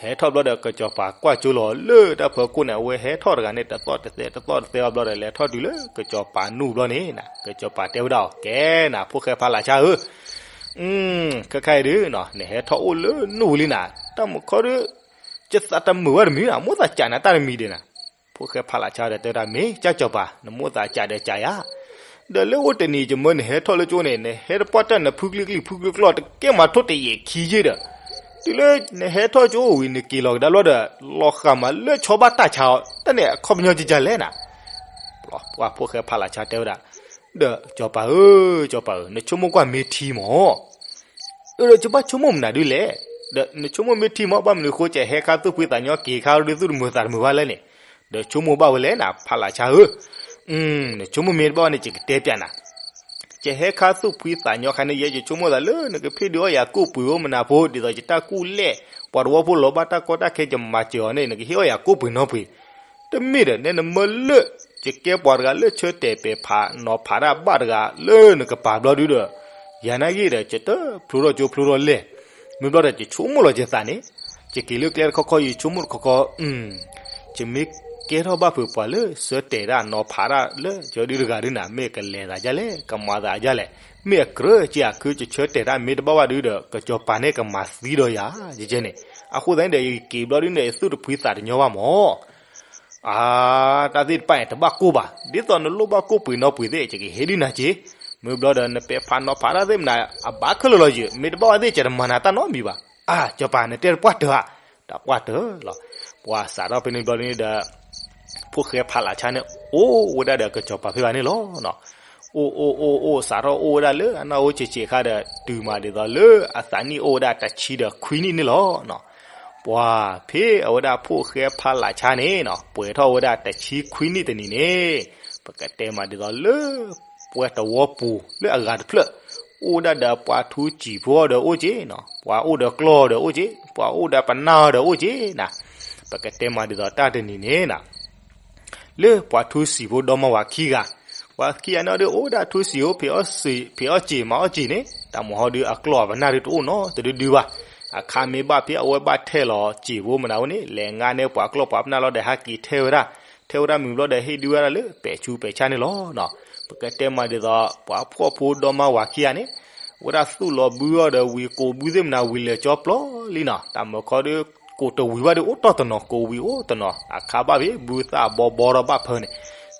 ဟဲထီၣ်ဘျီဒီး ကစီၤပၤကွၢ်ကၠိလီၤလၢတၢ်ဖီခိၣ်န့ၣ် အဝဲဟဲထီၣ်တဂၤန့ၣ် တသီၣ်တသဲတသီၣ်တသဲအဘျီဒီး လဲၤထီၣ်တုၤလၢကစီၤပၤနူၢ်ဘျီန့ၣ် ကစီၤပၤတဲဝဲဒၣ်အီၤ ကဲနၤ ဖိၣ်ဃဲဖးလးဆါဧၢ, ခဲခါအံၤဒုး နဟဲထီၣ်အိၣ်လၢနူၢ်ပူၤလံနၤ တၢ်မုာ်ခီဒီး ယသးတမုာ်ဘၣ်တမံၤနၤ မိၣ်သးကးနၤတၢ်တမံၤဒဲးနၤ. ဖိၣ်ဃဲဖးလးဆါဒီးတဲဝဲဒၣ် မ့ၢ်ကၠၢ်ကစီၤပၤ နမိၣ်သးကးဒီးကးယၤ ဒီးလၢအိၣ်တနံၤယမၢနဟဲထီၣ်လၢကၠိန့ၣ် နဟဲတပှၢ်တၢၢ်နဖုကျံကျံဖုကျံကျီၢ် တကဲမၤထိၣ်တယဲၢ်ခံယ့ၢ်ဒီး တုၤလၢနဟဲထီၣ်ကၠိဝံၤ နက့ၤလီၤကဒါဘျီဒီး လီၤဃာ်မးလၢဆီဘၣ်တၢ်ဆါအီၤ တၢ်န့ၣ်အခီပညီကကလဲၣ်နၤ. ပှၤဖိၣ်ဃဲဖးလးဆါတဲဝဲဒၣ် ဒီးစီၤပၤဧၢ, စီၤပၤဧၢ, နဆိကမိၣ်ကွၢ်မ့ၢ်ထံမး ဒီးယဘၣ်ဆိကမိၣ်မနုၤဒုလဲၣ်. ဒီးနဆိကမိၣ်မ့ၢ်ထံမး ဘၣ်မနုၤဃိ ကဟဲခါသူၣ်ဖှံသးညီက့ၤခါဒီးသူၣ်တမုာ်သးတမုာ်ဘၣ်လဲၣ်န့ၣ်, ဒီးဆိကမိၣ်ဘၣ်ဝဲလဲၣ်နၤ ဖးလးဆါဧၢ, နဆိကမိၣ်မ့ၢ်တဘၣ်ဘၣ်န့ၣ် ယကတဲပျးနၤ, ကဟဲခါသူၣ်ဖှံသးညီခါန့ၣ် ယဲယဆိကမိၣ်သးလၢနကဖ့ၣ်ဒုးအီၣ်ယၤကိၣ်ပှ့ၤအိၣ်မနၤဖိ ဒ်သိးယတၢ်ကူၣ်လဲၢ် ပှၤတဝီဖိလီၤဘၣ်တၢ်ကီတၢ်ခဲ ယမၤစၢၤအီၤန့ၣ် နကဟ့ၣ်အီၣ်ယၤကိၣ်ပှ့ၤနီပှ့ၤ တမ့ၢ်ဒီး နဲနမၢလၢ ယကဲပှၤတဂၤလၢဆၢတဲာ်ပဲာ်ဖးနီၤဖးတၢ်ဘၣ်တဂၤလၢနကပၤဘျီဒုဒီး, ယၤနာ်ဂ့ၤဒီး ယတဖျိထီၣ်ကၠိဖျိထီၣ်လဲၢ်, မ့ၢ်ဘျီဒီး ယဆိကမိၣ်လီၤယသးန့ၣ်, ယက့ၤလၢကျဲတခီခီ ယဆိကမိၣ်တခီခီ, ယမ့ၢ်ကဲထီၣ်ဘၣ်ဖုးပှၤလၢဆၢတဲာ်တၢ်နီၤဖးတၢ်လၢယဒုတဂၤဒုနၤ မ့ၢ်ကလဲၤသးဒ်လဲၣ် ကမၤသးဒ်လဲၣ်, မ့ၢ်အကြၢးက့ၤအခု ယဆၢတဲာ်တၢ်မ့ၢ်တဘၣ်ဘၣ်ဒုဒီး ကစီၤပၤန့ၣ်ကမၤသံဒီးယၤ, ယကဲန့ၣ်, အဃိသတးန့ၣ်ဒီး ယက့ၤဘျီဒုန့ၣ် ယသူၣ်တဖှံသးတညီဘၣ်မး အါ, တၢ်သ့ၣ်တဖၣ်န့ၣ် တဘၣ်ကိၢ်ဘၣ်, ဒ်သိးနလိၣ်ဘၣ်ကိၢ်ပှ့ၤနီပှ့ၤသ့ၣ် ယကဟ့ၣ်ဒုနၤက့ၤ, မ့ၢ်ဘျီဒီး နပဲာ်ဖးနီၤဖးတၢ်သ့ၣ်မနၤ အဘၣ်ခဲလၢာ်လီၤယုၤ, မ့ၢ်တဘၣ်ဘၣ်သ့ၣ် ယတမၤနၤတၢ်နီတမံၤဘၣ်, အါ, စီၤပၤ နတဲတပှၢ်တၢၢ်ဧါ, တပှၢ်တၢၢ်လီၤ, ပှၤစးထီၣ်ဖဲန့ၣ်ဘျီန့ၣ်ဒီး ဖိၣ်ဃဲဖးလးဆါန့ၣ် အိၣ်ဝဲဒၣ်ဒီးကစီၤပၤဖဲဘၣ်န့ၣ်လီၤ. အိၣ်အိၣ်အိၣ်အိၣ် စးထီၣ်အိၣ်ဝဲဒၣ်လၢအနၢ်ဟူဆံးဆံးအခါဒီး တုၤမးဒ်သိးလၢအသးနံၣ်အိၣ်ဝဲဒၣ်တဆံဒီးခွံနံၣ်န့ၣ်လီၤ. ပှၤဖဲအဝဲဒၣ်ဖိၣ်ဃဲဖးလးဆါန့ၣ်နီၤ ပှဲၤထီၣ်ဝဲဒၣ်တဆံခွံနံၣ်တနံၤန့ၣ်, ပကတဲမးဒ်သိးလၢ ပှၤတဝီပူၤလၢအဂၤတဖျၢၣ် အိၣ်ဒၣ်ဒီးပှၤထူစံာ်ဖိဒီးအိၣ်က့နီၤ, ပှၤအိၣ်ဒီးကျီၢ်ဒီးအိၣ်က့, ပှၤအိၣ်ဒီးပနၢ်ဒီးအိၣ်က့နၤ, ပကတဲမးဒ်သိးတၢ်တနံၤန့ၣ်နၤ လၢပှၤထူစံာ်ဖိဒီမါဝၤခံဂၤ, ပှၤခံဂၤန့ၣ်ဒီးအိၣ်ဝဲဒၣ်ထူစံာ်ဖိ ဖံးအီၣ်စံာ် ဖံးအီၣ်စံာ်မၤအီၣ်စံာ်န့ၣ် တၢ်မၤဟီဒုးအကျီၢ်အပနၢ်ဒုးတအိၣ်နီတဒုဒုဘၣ်. အခါမ့ၢ်ဘၣ်ဖဲအဝဲဘၣ်ထဲလီၤစံာ်ဖိမနုၤဝဲန့ၣ် လဲၤငါန့ၢ်ပှၤကျီၢ်ပှၤပနၢ်လီၤဒီးဟးက့ၤထဲဝဲဒၣ်, ထဲဝဲဒၣ်မုာ်ဘျီဒီးဟ့ၣ်ဒုဝဲဒၣ်လၢပဲာ်ဆူးပဲာ်ဆၣ်န့ၣ်လီၤ. ပကတဲမးဒ်သိး ပှၤဖှီၣ်ဖိဒီမါဝၤခံဂၤန့ၣ် ဝဲဒၣ်သူၣ်လီၤဘုအီၤဒီးဝံၤကိးဘုသ့ၣ်မနုၤဝံၤလဲၤကၠီပျီလံနီၤ, တၢ်မၤခီဒီး ကိးတဝံၤဘၣ်ဒီးအိၣ်တီၢ်တနီၤ ကိးဝံၤအိၣ်တနီၤ အခါဘၣ်ဖဲဘုသၣ်ဘီဘီထီၣ်ဘၣ်ဖၢန့ၣ်,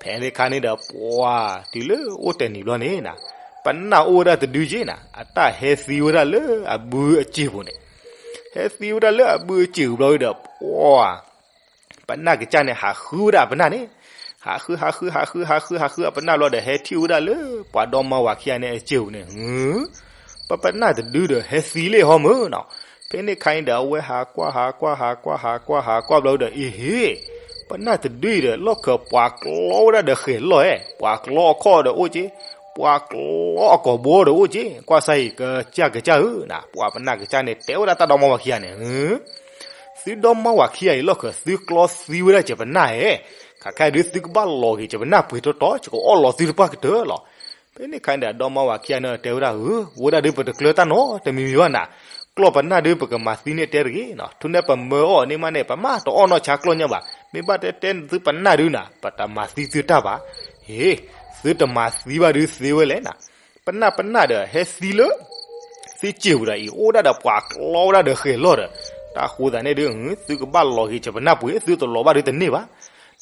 ဖဲန့ၣ်အခါန့ၣ်ဒီး ပှၤတုၤလၢအိၣ်တနံၤဘျီန့ၣ်နၤ, ပနၢ်အိၣ်ဝဲဒၣ်တဒုက့နၤ အတၢ်ဟဲသံဝဲဒၣ်လၢအဘုအစ့ၢ်ပူၤန့ၣ်, ဟဲသံဝဲဒၣ်လၢအဘုအစ့ၢ်ပူၤဘျီဒီး ပှၤ ပနၢ်ကစၢ်န့ၣ် ဟးဃုဝဲဒၣ်အပနၢ်န့ၣ်, ဟးဃု ဟးဃု ဟးဃု ဟးဃု ဟးဃုအပနၢ်ဘျီဒီး ဟဲထံၣ်ဝဲဒၣ်လၢ ပှၤဒီမါဝၤခံဂၤန့ၣ်အစ့ၢ်ပူၤန့ၣ်, ပပနၢ်တဒုဒီး ဟဲသံလံဟီမုၢ်နီၤ, ဖဲန့ၣ်ခါန့ၣ်ဒီး အဝဲဟးကွၢ် ဟးကွၢ် ဟးကွၢ် ဟးကွၢ် ဟးကွၢ်ဘျီဒီး အ့ဟ့ၣ်, ပနၢ်တဒုအံၤဒီး လီၢ်ခၢၣ်ပှၤကျီဝဲဒၣ်ဒီးဃဲၤလီၢ်ဧဲ, ပှၤကျီအခီၣ်ဒီးအိၣ်က့, ပှၤကျီအကိာ်ဘိဒီးအိၣ်က့, ကွၢ်စၢ်အံၤ ကစၢ်ကစၢ်ဧၢနၤ, ပှၤပနၢ်ကစၢ်န့ၣ် တဲဝဲဒၣ်တၢ်ဒီမါဝၤခံဂၤန့ၣ် သုဒီမါဝၤခံဂၤအံၤ လီၢ်ခၢၣ်သုကျီသံဝဲဒၣ်က့ၤပနၢ်ဧဲ, ခးခဲဒုးသုကဘၣ်လီၤက့ၤက့ၤပနၢ်ပှ့ၤတီတီ ယကအီၣ်လီၤသုတပှၢ်ကတၢၢ်လီၤ. ဖဲန့ၣ်ခါန့ၣ်ဒီး ဒီမါဝၤခံဂၤန့ၣ်တဲဝဲဒၣ်ဧၢ, ဝဲဒၣ်ဒုးပတကျၢၤတၢ်နီတမံၤမံၤဘၣ်နၤ, ကျီၢ်ပနၢ်ဒုး ပကမၤသံန့ၢ်တဲတဂ့ၤနီၤ, ထူန့ၣ်ပမၢအီၣ်န့ၢ်မးန့ၣ် ပမၤတအီၣ်နီၢ်ဆါကျီၢ်ညါဘၣ်, မ့ၢ်ဘၣ်တဲတဲသုပနၢ်ဒုးနၤ ပတမၤသံသုတၢ်ဘၣ်, ဟ့ၣ်, သုတမၤသံဘၣ်ဒုးသ့ဝဲလဲၣ်နၤ ပနၢ်ပနၢ်ဒီး ဟဲသံလၢ သုစ့ၢ်ပူၤဒီးအံၤ အိၣ်ဒၣ်ဒီးပှၤကျီဝဲဒၣ်ဒီးဃဲၤလီၢ်ဒီး, တၢ်ဃိသးန့ၣ်ဒုး သုကဘၣ်လီၤက့ၤက့ၤပနၢ်ပှ့ၤ သုတလီၤဘၣ်ဒုးတန့ၢ်ဘၣ်.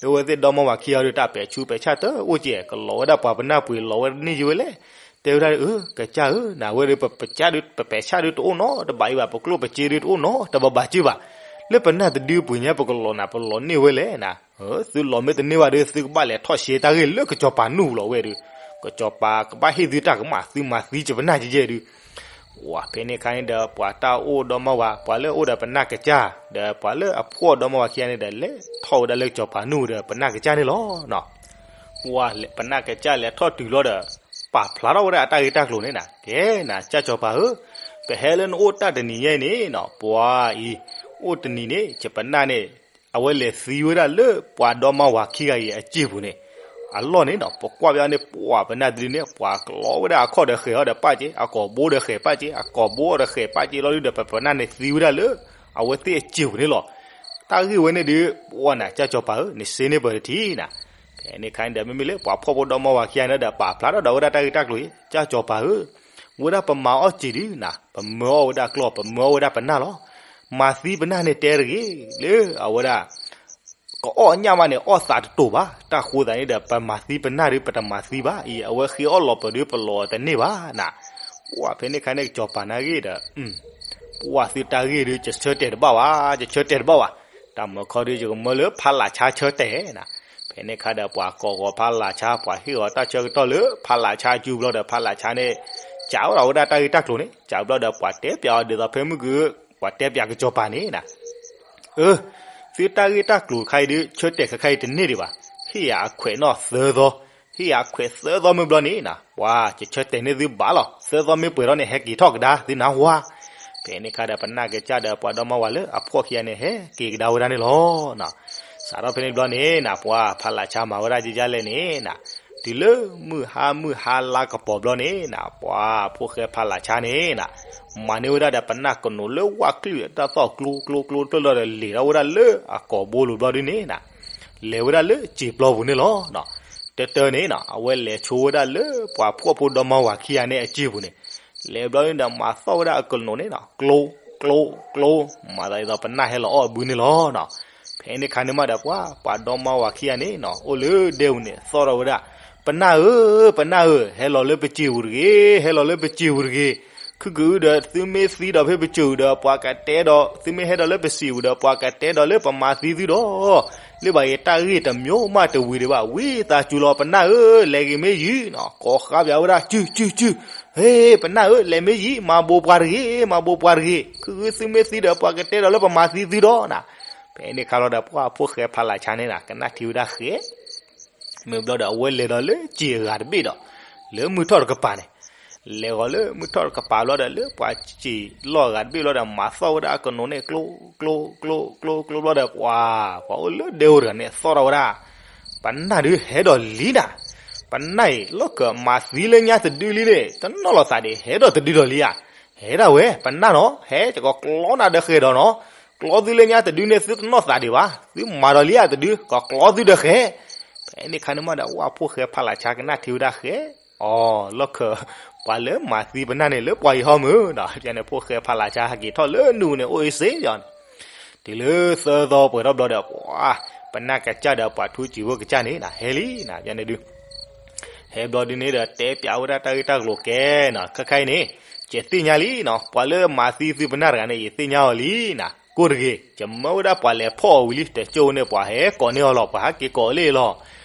လၢဝဲသ့ၣ်ဒီမါဝၤခံဂၤဒီး တၢ်ပဲာ်ဆူးပဲာ်ဆၣ်တအိၣ်က့ၤ ကလီၤဝဲဒၣ်ပှၤပနၢ်ပှ့ၤ လီၤဝဲတန့ၢ်ယံၤဝဲလဲၣ်. တဲဝဲဒၣ်ဧၢ, ကစၢ်ဧၢ, နဝဲဒုး ပပဲာ်ဆၣ်ဒုး ပပဲာ်ဆၣ်ဒုးတအိၣ်နီတဘ့ၣ်ဘၣ်, ပကျိၣ်ပစ့ဒုးတအိၣ်နီတဘ့ၣ်ဘၣ်က့ၤဘၣ်, လၢပနၢ်တဒုပှ့ၤညါ ပကလီၤနၤ ပလီၤန့ၢ်ဝဲလဲၣ်နၤ သုလီၤမ့ၢ်တန့ၢ်ဘၣ်ဒီး သုကဘၣ်လဲၤထီၣ်ရှဲတၢ်ဂ့ၢ်လၢကစီၤပၤနူၢ်လီၤဝဲဒီး, ကစီၤပၤကဘၣ်ဟ့ၣ်သုတၢ်ကမၣ် သုမၤသံက့ၤပနၢ်ကဲကဲဒုး, ဝဲဖဲန့ၣ်ခါန့ၣ်ဒီး ပှၤတၢ်အိၣ်ဒီမါဝၤ ပှၤလၢအအိၣ်ဒီးပနၢ်ကစၢ် ဒီးပှၤလၢအဖှီၣ်ဒီမါဝၤခံဂၤန့ၣ်ဒီး လဲၤထီၣ်ဝဲဒၣ်လၢကစီၤပၤနူၢ်ဒီးပနၢ်ကစၢ်န့ၣ်လီၤ. ဝဲပနၢ်ကစၢ်လဲၤထီၣ်တုၤလီၤဒီး ပာ်ဖျါထီၣ်ဝဲဒၣ်အတၢ်ဂ့ၢ်တၢ်ကျိၤန့ၣ်နၤ, ကဲနၤ ကၠၢ်စီၤပၤဧၢ, ပဟဲလၢနအိၣ်တၢ်တနံၤညါအံၤန့ၣ်နီၤ ပှၤအံၤ အိၣ်တနံၤန့ၣ် ယပနၢ်န့ၣ် အဝဲလဲၤသံဝဲဒၣ်လၢပှၤဒီမါဝၤခံဂၤအံၤအစ့ၢ်ပူၤန့ၣ်, အလီၢ်န့ၣ်နီၤ ပကွၢ်ဘၣ်န့ၣ် ပှၤပနၢ်တဒုန့ၣ် ပှၤကျီဝဲဒၣ်အခီၣ်ဒီးဃဲၤအီၤဒီးပာ်က့ၤ အကိာ်ဘိဒီးဃဲၤပာ်က့ၤ အကိာ်ဘိဒီးဃဲၤပာ်က့ၤလီၤဒုဒီး ပပနၢ်န့ၣ်သံဝဲဒၣ်လၢ အဝဲသ့ၣ်အစံာ်ပူၤန့ၣ်လီၤ. တၢ်ဂ့ၢ်ဝဲန့ၣ်ဒုး ပှၤနၤ ကၠၢ်ကၠီၤပၤဧၢ နစ့န့ၢ်ပၢၢ်တထံၣ်နၤ. ဖဲန့ၣ်ခါန့ၣ်ဒီး မ့မ့ၢ်လၢပှၤဖှီၣ်ဖိဒီမါဝၤခံဂၤန့ၣ်ဒီး ပာ်ဖျါထီၣ်ဒီးဝဲဒၣ်တၢ်ဂ့ၢ်တၢ်ကျိၤအံၤ ကၠၢ်ကၠီၤပၤဧၢ ဝဲဒၣ်ပမၤအီၣ်စံာ်ဒုးနၤ ပမၢအီၣ်ဝဲဒၣ်ကျီၢ် ပမၢအီၣ်ဝဲဒၣ်ပနၢ်လီၤ. မၤသံပနၢ်န့ၣ်တဲတဂ့ၤ လၢအဝဲဒၣ် ကအီၣ်ညၣ်မးန့ၣ် အီၣ်သးတတိာ်ဘၣ်. တၢ်ဃိသးန့ၣ်ဒီး ပမၤသံပနၢ်ဒုး ပတမၤသံဘၣ်အံၤ အဝဲဃ့အီၣ်လီၤပၢၢ်ဒုး ပလီၤအီၤတန့ၢ်ဘၣ်နၤ. ပှၤဖဲန့ၣ်ခါန့ၣ် ကၠီၤပၤနၢ်ဂ့ၢ်ဒီး ပှၤသုတၢ်ဂ့ၢ်ဒုး ကဆၢတဲာ်တဘၣ်ဘၣ် ကဆၢတဲာ်တဘၣ်ဘၣ်. တၢ်မၢခီဒုး ယကမၢလၢဖးလးဆါဆၢတဲာ်နၤ. ဖဲန့ၣ်ခါဒီး ပှၤကိးဂီၤဖးလးဆါ ပှၤဟ့ၣ်ဂီၤတၢ်ဆၢကတီၢ်လၢဖးလးဆါအစုပူၤလီၤဒီး ဖးလးဆါန့ၣ် စံးဝဲဒၣ်ဝဲဒၣ်တၢ်ဂ့ၢ်တၢ်ကျိၤန့ၣ် စံးဘျီဒီး ပှၤတဲပၠးအီၤဒ်သိးဖဲမုၢ်ဂုၤ ပှၤတဲပၠးကၠီၤပၤန့ၣ်နၤ အၢ သုတၢ်ဂ့ၢ်တၢ်ကျိၤတခါအံၤဒုး ဆၢတဲာ်ခဲခါအံၤတန့ၢ်ဒံးဘၣ်. ဟ့ၣ်ယၤအခွဲးနီၣ်သၢသီ, ဟ့ၣ်ယၤအခွဲးသၢသီမ့ၢ်ဘျီန့ၣ်နၤ ပှၤကဆၢတဲာ်န့ၢ်သုဘၣ်လီၤ. သၢသီမ့ၢ်ပှဲၤထီၣ်န့ၣ် ဟဲက့ၤထီၣ်ကဒါသုနၢ်ဟူဧါ. ဖဲန့ၣ်ခါဒီး ပနၢ်ကစၢ်ဒီးပှၤဒီမါဝၤလၢအဖှီၣ်ခံဂၤန့ၣ် ဟဲက့ၤကဒါဝဲဒၣ်န့ၣ်လီၤ. စးထီၣ်ဖဲန့ၣ်ဘျီန့ၣ်နၤ ပှၤဖးလးဆါမၤဝဲဒၣ်ဒ်လဲၣ်န့ၣ်နၤ တုၤလၢမုၢ်ဟါမုၢ်ဟါလါကပီၤဘျီန့ၣ်နၤ ပှၤဖိၣ်ဃဲဖးလးဆါန့ၣ်နၤ မၤန့ၢ်ဝဲဒၣ်ဒီးပနၢ်ကနိးလၢဝၣ်ကျုၢ်အတၢ်သီၣ်ကျိကျိကျိတဖျၢၣ်လီၤဒီး လဲၤထီၣ်ဝဲဒၣ်လၢအကိာ်ဘိလိၤဘျီဒုန့ၣ်နၤ လဲၤဝဲဒၣ်လၢစံာ်ပျီပူၤန့ၣ်လီၤ. တၢ်တၢ်န့ၣ်နၤ အဝဲလဲၤဆိဝဲဒၣ်လၢပှၤဖှီၣ်ဖိဒီမါဝၤခံဂၤန့ၣ်အစံာ်ပူၤန့ၣ် လဲၤဘျီဒုန့ၣ်ဒီး မၤသီၣ်ဝဲဒၣ်အကနိးန့ၣ်နၤ ကျိ ကျိ ကျိ မၤသးဒ်သိးပနၢ်ဟဲလီၤအီၣ်အဘုန့ၣ်လီၤ. ဖဲန့ၣ်ခါန့ၣ်မးဒီး ပှၤပှၤဒီမါဝၤခံဂၤန့ၣ်နၤ အိၣ်လၢဒဲပူၤန့ၣ် သီၣ်ထီၣ်ဝဲဒၣ် ပနၢ်ဧၢ ပနၢ်ဧၢ ဟဲလီၤလၢပစံာ်ပူၤတဂ့ၤ, ဟဲလီၤလၢပစံာ်ပူၤတဂ့ၤ. ခုကဒုဒီး သုမ့ၢ်သံဒီးဖဲပစံာ်ပူၤဒီး ပှၤကတဲဒီး သုမ့ၢ်ဟဲဒီးလၢပစံာ်ပူၤဒီး ပှၤကတဲဒီးလၢပမၤသံသုဒီး လၢဘၣ်ယတၢ်ဂ့ၢ်တမံၤမးတဝံၤဒံးဘၣ်. ဝံသးစူၤလီၤ ပနၢ်ဧၢ လဲၤဂ့ၤမ့ၢ်ယံၤနၤ ကိးဃါပၠးဝဲဒၣ် စု စု စု ဟ့ ပနၢ်ဧၢ လဲၤမ့ၢ်ယံၤ မၤဘိးပှၤတဂ့ၤ, မၤဘိးပှၤတဂ့ၤ. ခုသုမ့ၢ်သံဒီး ပှၤကတဲဒီးလၢပမၤသံသုဒီးနၤ. ဖဲန့ၣ်ခါလီၤဒီး ပှၤဖိၣ်ဃဲဖးလးဆါန့ၣ်နၤ ကနၣ်ထံဝဲဒၣ်ဃဲ မ့ၢ်ဘျီဒီး အဝဲလဲၤဒီးလၢစံာ်အဂၤတဘ့ၣ်ဒီး လၢမုၢ်ထီၣ်တကပၤန့ၣ် လဲၤဃီၤလၢမုၢ်ထီၣ်တကပၤဘျီဒီး လၢပှၤစံာ်လီၢ်အဂၤတဘ့ၣ်ဘျီဒီး မၤသီၣ်ဝဲဒၣ်အကနိးန့ၣ် ကျိ ကျိ ကျိ ကျိ ကျိဘျီဒီး ပှၤ ပှၤအိၣ်လၢဒဲအိၣ်တဂၤန့ၣ် သီၣ်ထီၣ်ဝဲဒၣ် ပနၢ်ဒုးဟဲဒီးလံနၤ. ပနၢ်အံၤ လီၢ်ခၢၣ်မၤသံလၢညါတဒုလံန့ၣ် တနီၣ်လီၤသးဒံး ဟဲဒီးတဒုဒီးလံဧါ. ဟဲဒၣ်ဝဲ ပနၢ်နီၤ ဟဲ ယကကျီနၤဒီးဃဲၤဒီးနီၤ. ကျီသုလၢညါတဒုန့ၣ် သုတနီၣ်သးဒံးဘၣ်. သုမၤဒီးလံဧါတဒု ကကျီသုဒီးဃဲၤ. ဖဲန့ၣ်ခါန့ၣ်မးဒီး ဝၣ်ဖိၣ်ဃဲဖးလးဆါကနၣ်ထံဝဲဒၣ်ဃဲ အီၤ လီၢ်ခၢၣ် ပှၤလၢမၤသံပနၢ်န့ၣ် လၢပှၤအံၤဟီမုၢ်ဒီး ဖဲန့ၣ်ဖိၣ်ဃဲဖးလးဆါဟဲက့ၤထီၣ်လၢနူၤန့ၣ် အိၣ်အ့စ့ယီၤန့ၣ် တုၤလၢသၢသီပှဲၤထီၣ်ဘျီဒီး ပှၤ ပနၢ်ကစၢ်ဒီးပှၤထူစံာ်ဖိကစၢ်န့ၣ်နၤ ဟဲလံနၤ ဖဲန့ၣ်ဒုး ဟဲဘျီဒုန့ၣ်ဒီး တဲပၠးဝဲဒၣ်တၢ်ဂ့ၢ်တၢ်ကျိၤကဲနၤ ခဲခါအံၤန့ၣ် ယသ့ၣ်ညါလံနီၤ ပှၤလၢမၤသံသုပနၢ်တဂၤန့ၣ် ယသ့ၣ်ညါအီၤလံနၤ ကိၢ်တဂ့ၤ ယမၢဝဲဒၣ်ပှၤလဲၤဖီၣ်အီၤဝံၤလံ တကၠိန့ၣ် ပှၤဟဲကိးန့ၢ်အီၤလီၤ ပှၤဟးက့ၤကိးလံလီၤ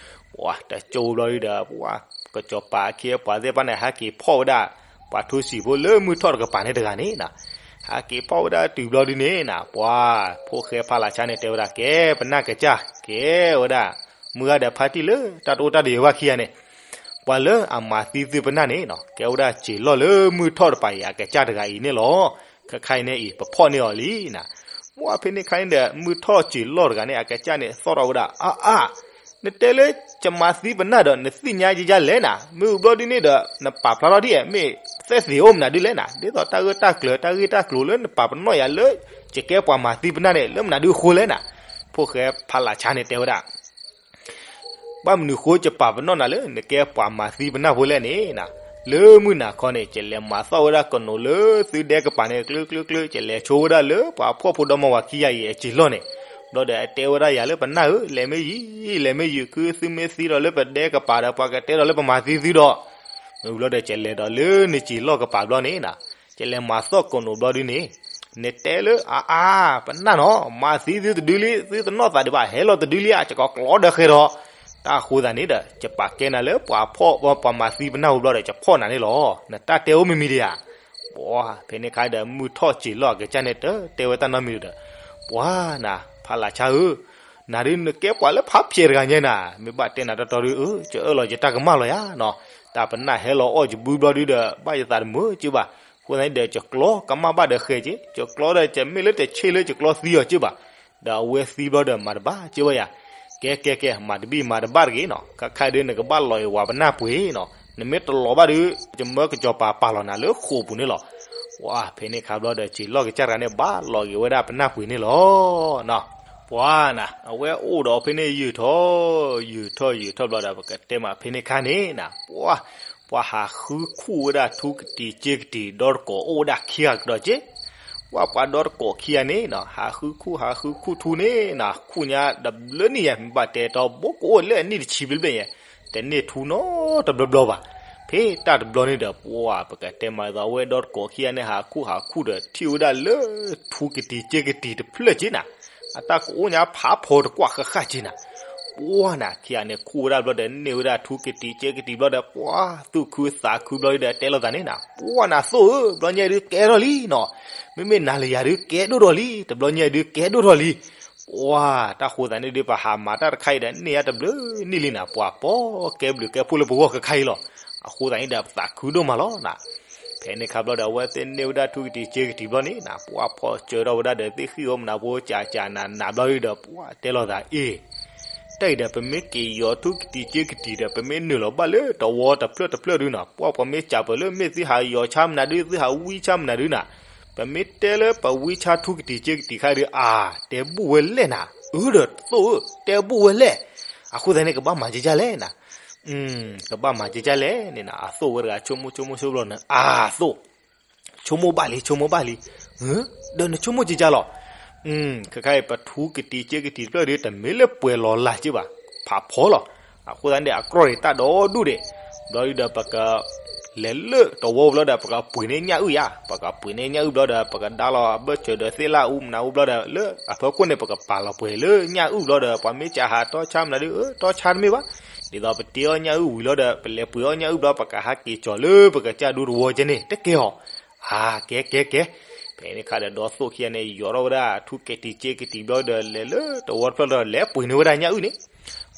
ပှၤတကၠိဘျီဒုဒီး ပှၤကစီၤပၤအခ့အပှၤသ့ၣ်တဖၣ်န့ၣ် ဟဲက့ၤဖီၣ်ဝဲဒၣ်ပှၤထူစံာ်ဖိလၢမုၢ်ထီၣ်တကပၤန့ၣ်တဂၤန့ၣ်နၤ ဟဲက့ၤဖီၣ်ဝဲဒၣ်တုၤဘျီဒုန့ၣ်နၤ ပှၤဖိၣ်ဃဲဖးလးဆါန့ၣ် တဲဝဲဒၣ်ကဲ ပနၢ်ကစၢ် ကဲဝဲဒၣ် မုၢ်ဂၤဒီးဖါတံၢ်လၢတၢ်တအိၣ်တၢ်တယၢၤဘၣ်ခံဂၤန့ၣ် ပှၤလၢအမၤသံသုပနၢ်န့ၣ်နၤ ကဲဝဲဒၣ်စံာ်လီၢ်လၢမုၢ်ထီၣ်တကပၤအံၤ အကစၢ်တဂၤအံၤန့ၣ်လီၤ ခဲခါအံၤန့ၣ်အံၤ ပဖီၣ်န့ၢ်အီၤလံနၤ ပှၤဖဲန့ၣ်ခါန့ၣ်ဒီး မုၢ်ထီၣ်စံာ်လီၢ်တဂၤန့ၣ် အကစၢ်န့ၣ် သီၣ်ထီၣ်ဝဲဒၣ် အါအါ နတဲလၢ ယမၤသံပနၢ်ဒီး နသ့ၣ်ညါယယါလဲၣ်နၤ မ့ၢ်ဘျီဒုန့ၣ်ဒီး နပာ်ဖျါထီၣ်ဒ် မ့ၢ်သဲသ့ၣ်အိၣ်မနုၤဒုလဲၣ်နၤ ဒ်သိးတၢ်ဂ့ၢ်တၢ်ကျိၤ တၢ်ဂ့ၢ်တၢ်ကျိၤလၢနပာ်ပနီၣ်ယၤလၢ ယကဲပှၤမၤသံပနၢ်န့ၣ် လၢမနုၤဒုအဃိလဲၣ်နၤ ဖိၣ်ဃဲဖးလးဆါန့ၣ်တဲဝဲဒၣ် ဘၣ်မနုၤဃိယပာ်ပနီၣ်နၤလၢ နကဲပှၤမၤသံပနၢ်ဖိလဲၣ်န့ၣ်နၤ လၢမုၢ်နၤခီန့ၣ် ယလဲၤမၤသီၣ်ဝဲဒၣ်ကနိးလၢသုဒဲကပၤန့ၣ် ကျၢကျၢကျၢ ယလဲၤဆိဝဲဒၣ်လၢပှၤဖှီၣ်ဖိဒီမါဝၤခံဂၤအံၤအစံာ်လီၢ်န့ၣ် ဘျီဒီးအတဲဝဲဒၣ်ယၤလၢပနၢ်ဧၢ လဲၤမ့ၢ်ယံၤ လဲၤမ့ၢ်ယံၤ ခုသုမ့ၢ်သံဒီးလၢပဒဲကပၤဒီး ပှၤကတဲဒီးလၢပမၤသံသုဒီး မ့ၢ်ဘျီဒီး ယလဲၤဒီးလၢနစံာ်လီၢ်ကပၤဘျီန့ၣ်နၤ ယလဲၤမၤသီၣ်ကနိးဘျီဒုန့ၣ် နတဲလၢအါအါ ပနၢ်နီၤ မၤသံသုတဒုလံ သုတနီၣ်သးဒံးဘၣ် ဟဲလီၤတဒုလံဧါ ယကကျီဒီးဃဲၤဒီး တၢ်ဃိသးန့ၣ်ဒီး ယပာ်ကဲနၤလၢပှၤဖှီၣ် ပှၤမၤသံပနၢ်ဖိဘျီဒီး ယဖီၣ်နၤန့ၣ်လီၤ နတၢ်တဲအိၣ်မံၤမံၤဒံးဧါ ပှၤ ဖဲန့ၣ်ခါဒီး မုၢ်ထီၣ်စံာ်လီၢ်အကစၢ်န့ၣ် တတဲဝဲတၢ်နီတမံၤဒီး ပှၤနၤ ဖးလးဆါဧၢ နၤဒုးနကဲပှၤလၢဖးဖျဲးတဂၤညါနၤ မ့ၢ်ဘၣ်တဲနၤတီတီဒုး အၢ ယအၢၣ်လီၤယတၢ်ကမၣ်လီၤယၤနီၤ တၢ်ပနၢ်ဟဲလီၤအီၣ်ယဘုဘျီဒုဒီး ဘၣ်ယသးတမုာ်က့ဘၣ် အဃိသတးန့ၣ်ဒီး ယကျီကမၣ်ဘၣ်ဒီးဃဲၤက့ ယကျီဒီး ယမ့ၢ်လၢတဆ့လၢယကျီသံအီၤက့ဘၣ် ဒီးအဝဲသံဘျီဒီးမၤတဘၣ်က့ဝဲယၤ ကဲကဲကဲ မၤတဘံၣ်မၤတဘၣ်တဂ့ၤနီၤ, ခဲခါဒုးနကဘၣ်လီၤအံၤဝၤပနၢ်ပှ့ၤနီၤ, နမ့ၢ်တလီၤဘၣ်ဒုး ယမၢကစီၤပၤပာ်လီၤနၤလၢဃိာ်ပူၤန့ၣ်လီၤ. ပှၤဖဲန့ၣ်ခါဘျီဒီး စံာ်လီၢ်ကစၢ်တဂၤန့ၣ် ဘၣ်လီၤက့ၤဝဲဒၣ်ပနၢ်ပှ့ၤန့ၣ်လီၤ. ပှၤနၤ အဝဲအိၣ်ဒီးဖဲန့ၣ်ယုာ်ထီၣ် ယုာ်ထီၣ်ယုာ်ထီၣ်ဘျီဒီး ပကတဲမးဖဲန့ၣ်ခါန့ၣ်နၤ ပှၤ ပှၤဟးဃုခူၣ်ဝဲဒၣ်ထူကတံၤစ့ကတံၤ ဒီတကိးအိၣ်ဝဲဒၣ်ခံဂၤကဒီးက့, ပှၤပှၤဒီတကိးခံဂၤန့ၣ်နီၤ ဟးဃုခူၣ်ဟးဃုခူၣ်ထူန့ၣ်နၤ ခူၣ်ညါတဘျၢနံၣ်ယဲ မ့ၢ်ဘၣ်တဲတီဘိကအိၣ်လၢအနံၣ်တဆံဘျဲၣ်ဘျဲၣ်ယဲ, တန့ၢ်ထူနီတဘျီဘျီဘၣ်. ဖဲတၢ်တဘျီန့ၣ်ဒီး ပှၤပကတဲမးအသိး အဝဲဒီတကိးခံဂၤန့ၣ် ဟးခူၣ်ဟးခူၣ်ဒီး ထံၣ်ဝဲဒၣ်လၢထူကတံၤစ့ကတံၤတဖျၢၣ်က့နၤ, အတၢ်ကအိၣ်ညါဖးဖီတကွၢ်ဃၣ်ဃၣ်က့နၤ. ပှၤနၤ ခံဂၤန့ၣ် ခူၣ်ဝဲဒၣ်ဘျီဒီး န့ၢ်ဝဲဒၣ်ထူကတံၤစ့ကတံၤဘျီဒီး ပှၤသူၣ်ခုသးခုဘျီဒီး တဲလိာ်သးန့ၣ်နၤ ပှၤနၤသိၣ်ဧၢ တဘျီညါဒုးကဲထီၣ်လံနီၤ, မ့မ့ၢ်နၤလၢယၤဒုးကဲဒိၣ်ထီၣ်လံ တဘျီညါဒုးကဲဒိၣ်ထီၣ်လံ. ပှၤတၢ်ဃိသးန့ၣ်ဒုး ပဟးမၤတၢ်တခါအံၤဒီး န့ၢ်ယါတဘျုးနံၣ်လံနၤ ပှၤပိာ်ကဲဘျုးကဲဖှိၣ်လၢပဂီၢ်ခဲခါအံၤလီၤ. အဃိသတးန့ၣ်ဒီး ပသးခုဒိၣ်မးလီၤနၤ. ဖဲန့ၣ်ခါဘျီဒီး အဝဲသ့ၣ်န့ၢ်ဝဲဒၣ်ထူကတံၤစ့ကတံၤဘျီန့ၣ်နၤ ပှၤဖီၣ်စၢၤထီၣ်ဝဲဒၣ်ဒီး သ့ၣ်ဃံၣ်ဧိၤမနုၤဖိ ကၠးကၠးနးနးဘျီဒီး ပှၤတဲလိာ်သးအ့ၣ် တၢ်အံၤဒီး ပမ့ၢ်က့ၤယီၤထူကတံၤစ့ကတံၤဒီး ပမ့ၢ်နုာ်လီၤဘၣ်လၢတဝီတဖျၢၣ်တဖျၢၣ်ဒုနီၤ ပှၤပမ့ၢ်ကးပၢၤလၢမ့ၢ်သုဟးယီၤဆါမနုၤဒု သုဟးဝံဆါမနုၤဒုနီၤ, ပမ့ၢ်တဲလၢပဝံဆါထူကတံၤစ့ကတံၤခါဒု အၢ တဲဘူၣ်ဝဲလဲၣ်နၤ, အၢဒီးသိၣ်ဧၢ တဲဘူၣ်ဝဲလဲၣ်. အဃိသတးန့ၣ် ကဘၣ်မၤကကၢ်လဲၣ်နၤ ကဘၣ်မၤကကၢ်လဲၣ်န့ၣ်နၤ အသိၣ်ဝဲတဂၤ ဆိကမိၣ်ဆိကမိၣ်ဆိဘျီန့ၣ် အၢ သိၣ် ဆိကမိၣ်ဘၣ်လံ ဆိကမိၣ်ဘၣ်လံ, ဒီးနဆိကမိၣ်ကကၢ်လီၤ. ခဲခါအံၤ ပထူကတံၤစ့ကတံၤတဖျၢၣ်ဒု တမ့ၢ်လၢပှဲၤလီၤလၢ်က့ဘၣ်, ဖးဖီလီၤ. အဃိသတးန့ၣ် အကြီၢ်န့ၣ်တၢ်ဒီဒူၣ်ဒံး, ဘျီဒုဒီးပက လဲၤလၢတဝီဘျီဒီး ပကပှ့ၤန့ၢ်ညၣ်အုၣ်ယါ, ပကပှ့ၤန့ၢ်ညၣ်အုၣ်ဘျီဒီး ပကဒါလီၤအဘၢၣ်စၢၤဒီးသ့ၣ်လၣ်အူမနုၤအူဘျီဒီး လၢအဖီခိၣ်န့ၣ် ပကပာ်လီၤပှဲၤလၢညၣ်အုၣ်ဘျီဒီး ပှၤမ့ၢ်ကးဟးတီဆါမနုၤဒု အၢ တီဆါတမ့ၢ်ဘၣ်, ဒ်သိးပတ့အီၣ်ညၣ်အုၣ်ဝံၤလီၤဒီး ပလဲၤပှ့ၤအီၣ်ညၣ်အုၣ်ဘျီ ပကဟးက့ၤကၠီၤလၢပကစၢ်ဒူတဝီကဲန့ၣ် တကဲအီၤ. အၢ ကဲကဲကဲ, ဖဲန့ၣ်ခါဒီး ဒီသိၣ်ခံဂၤန့ၣ် ယီၤထီၣ်ဝဲဒၣ်ထူကတံၤစ့ကတံၤဘျီဒီး လဲၤလၢတဝီတဖျၢၣ်ဒီး လဲၤပှ့ၤန့ၢ်ဝဲဒၣ်ညၣ်အုၣ်န့ၣ်,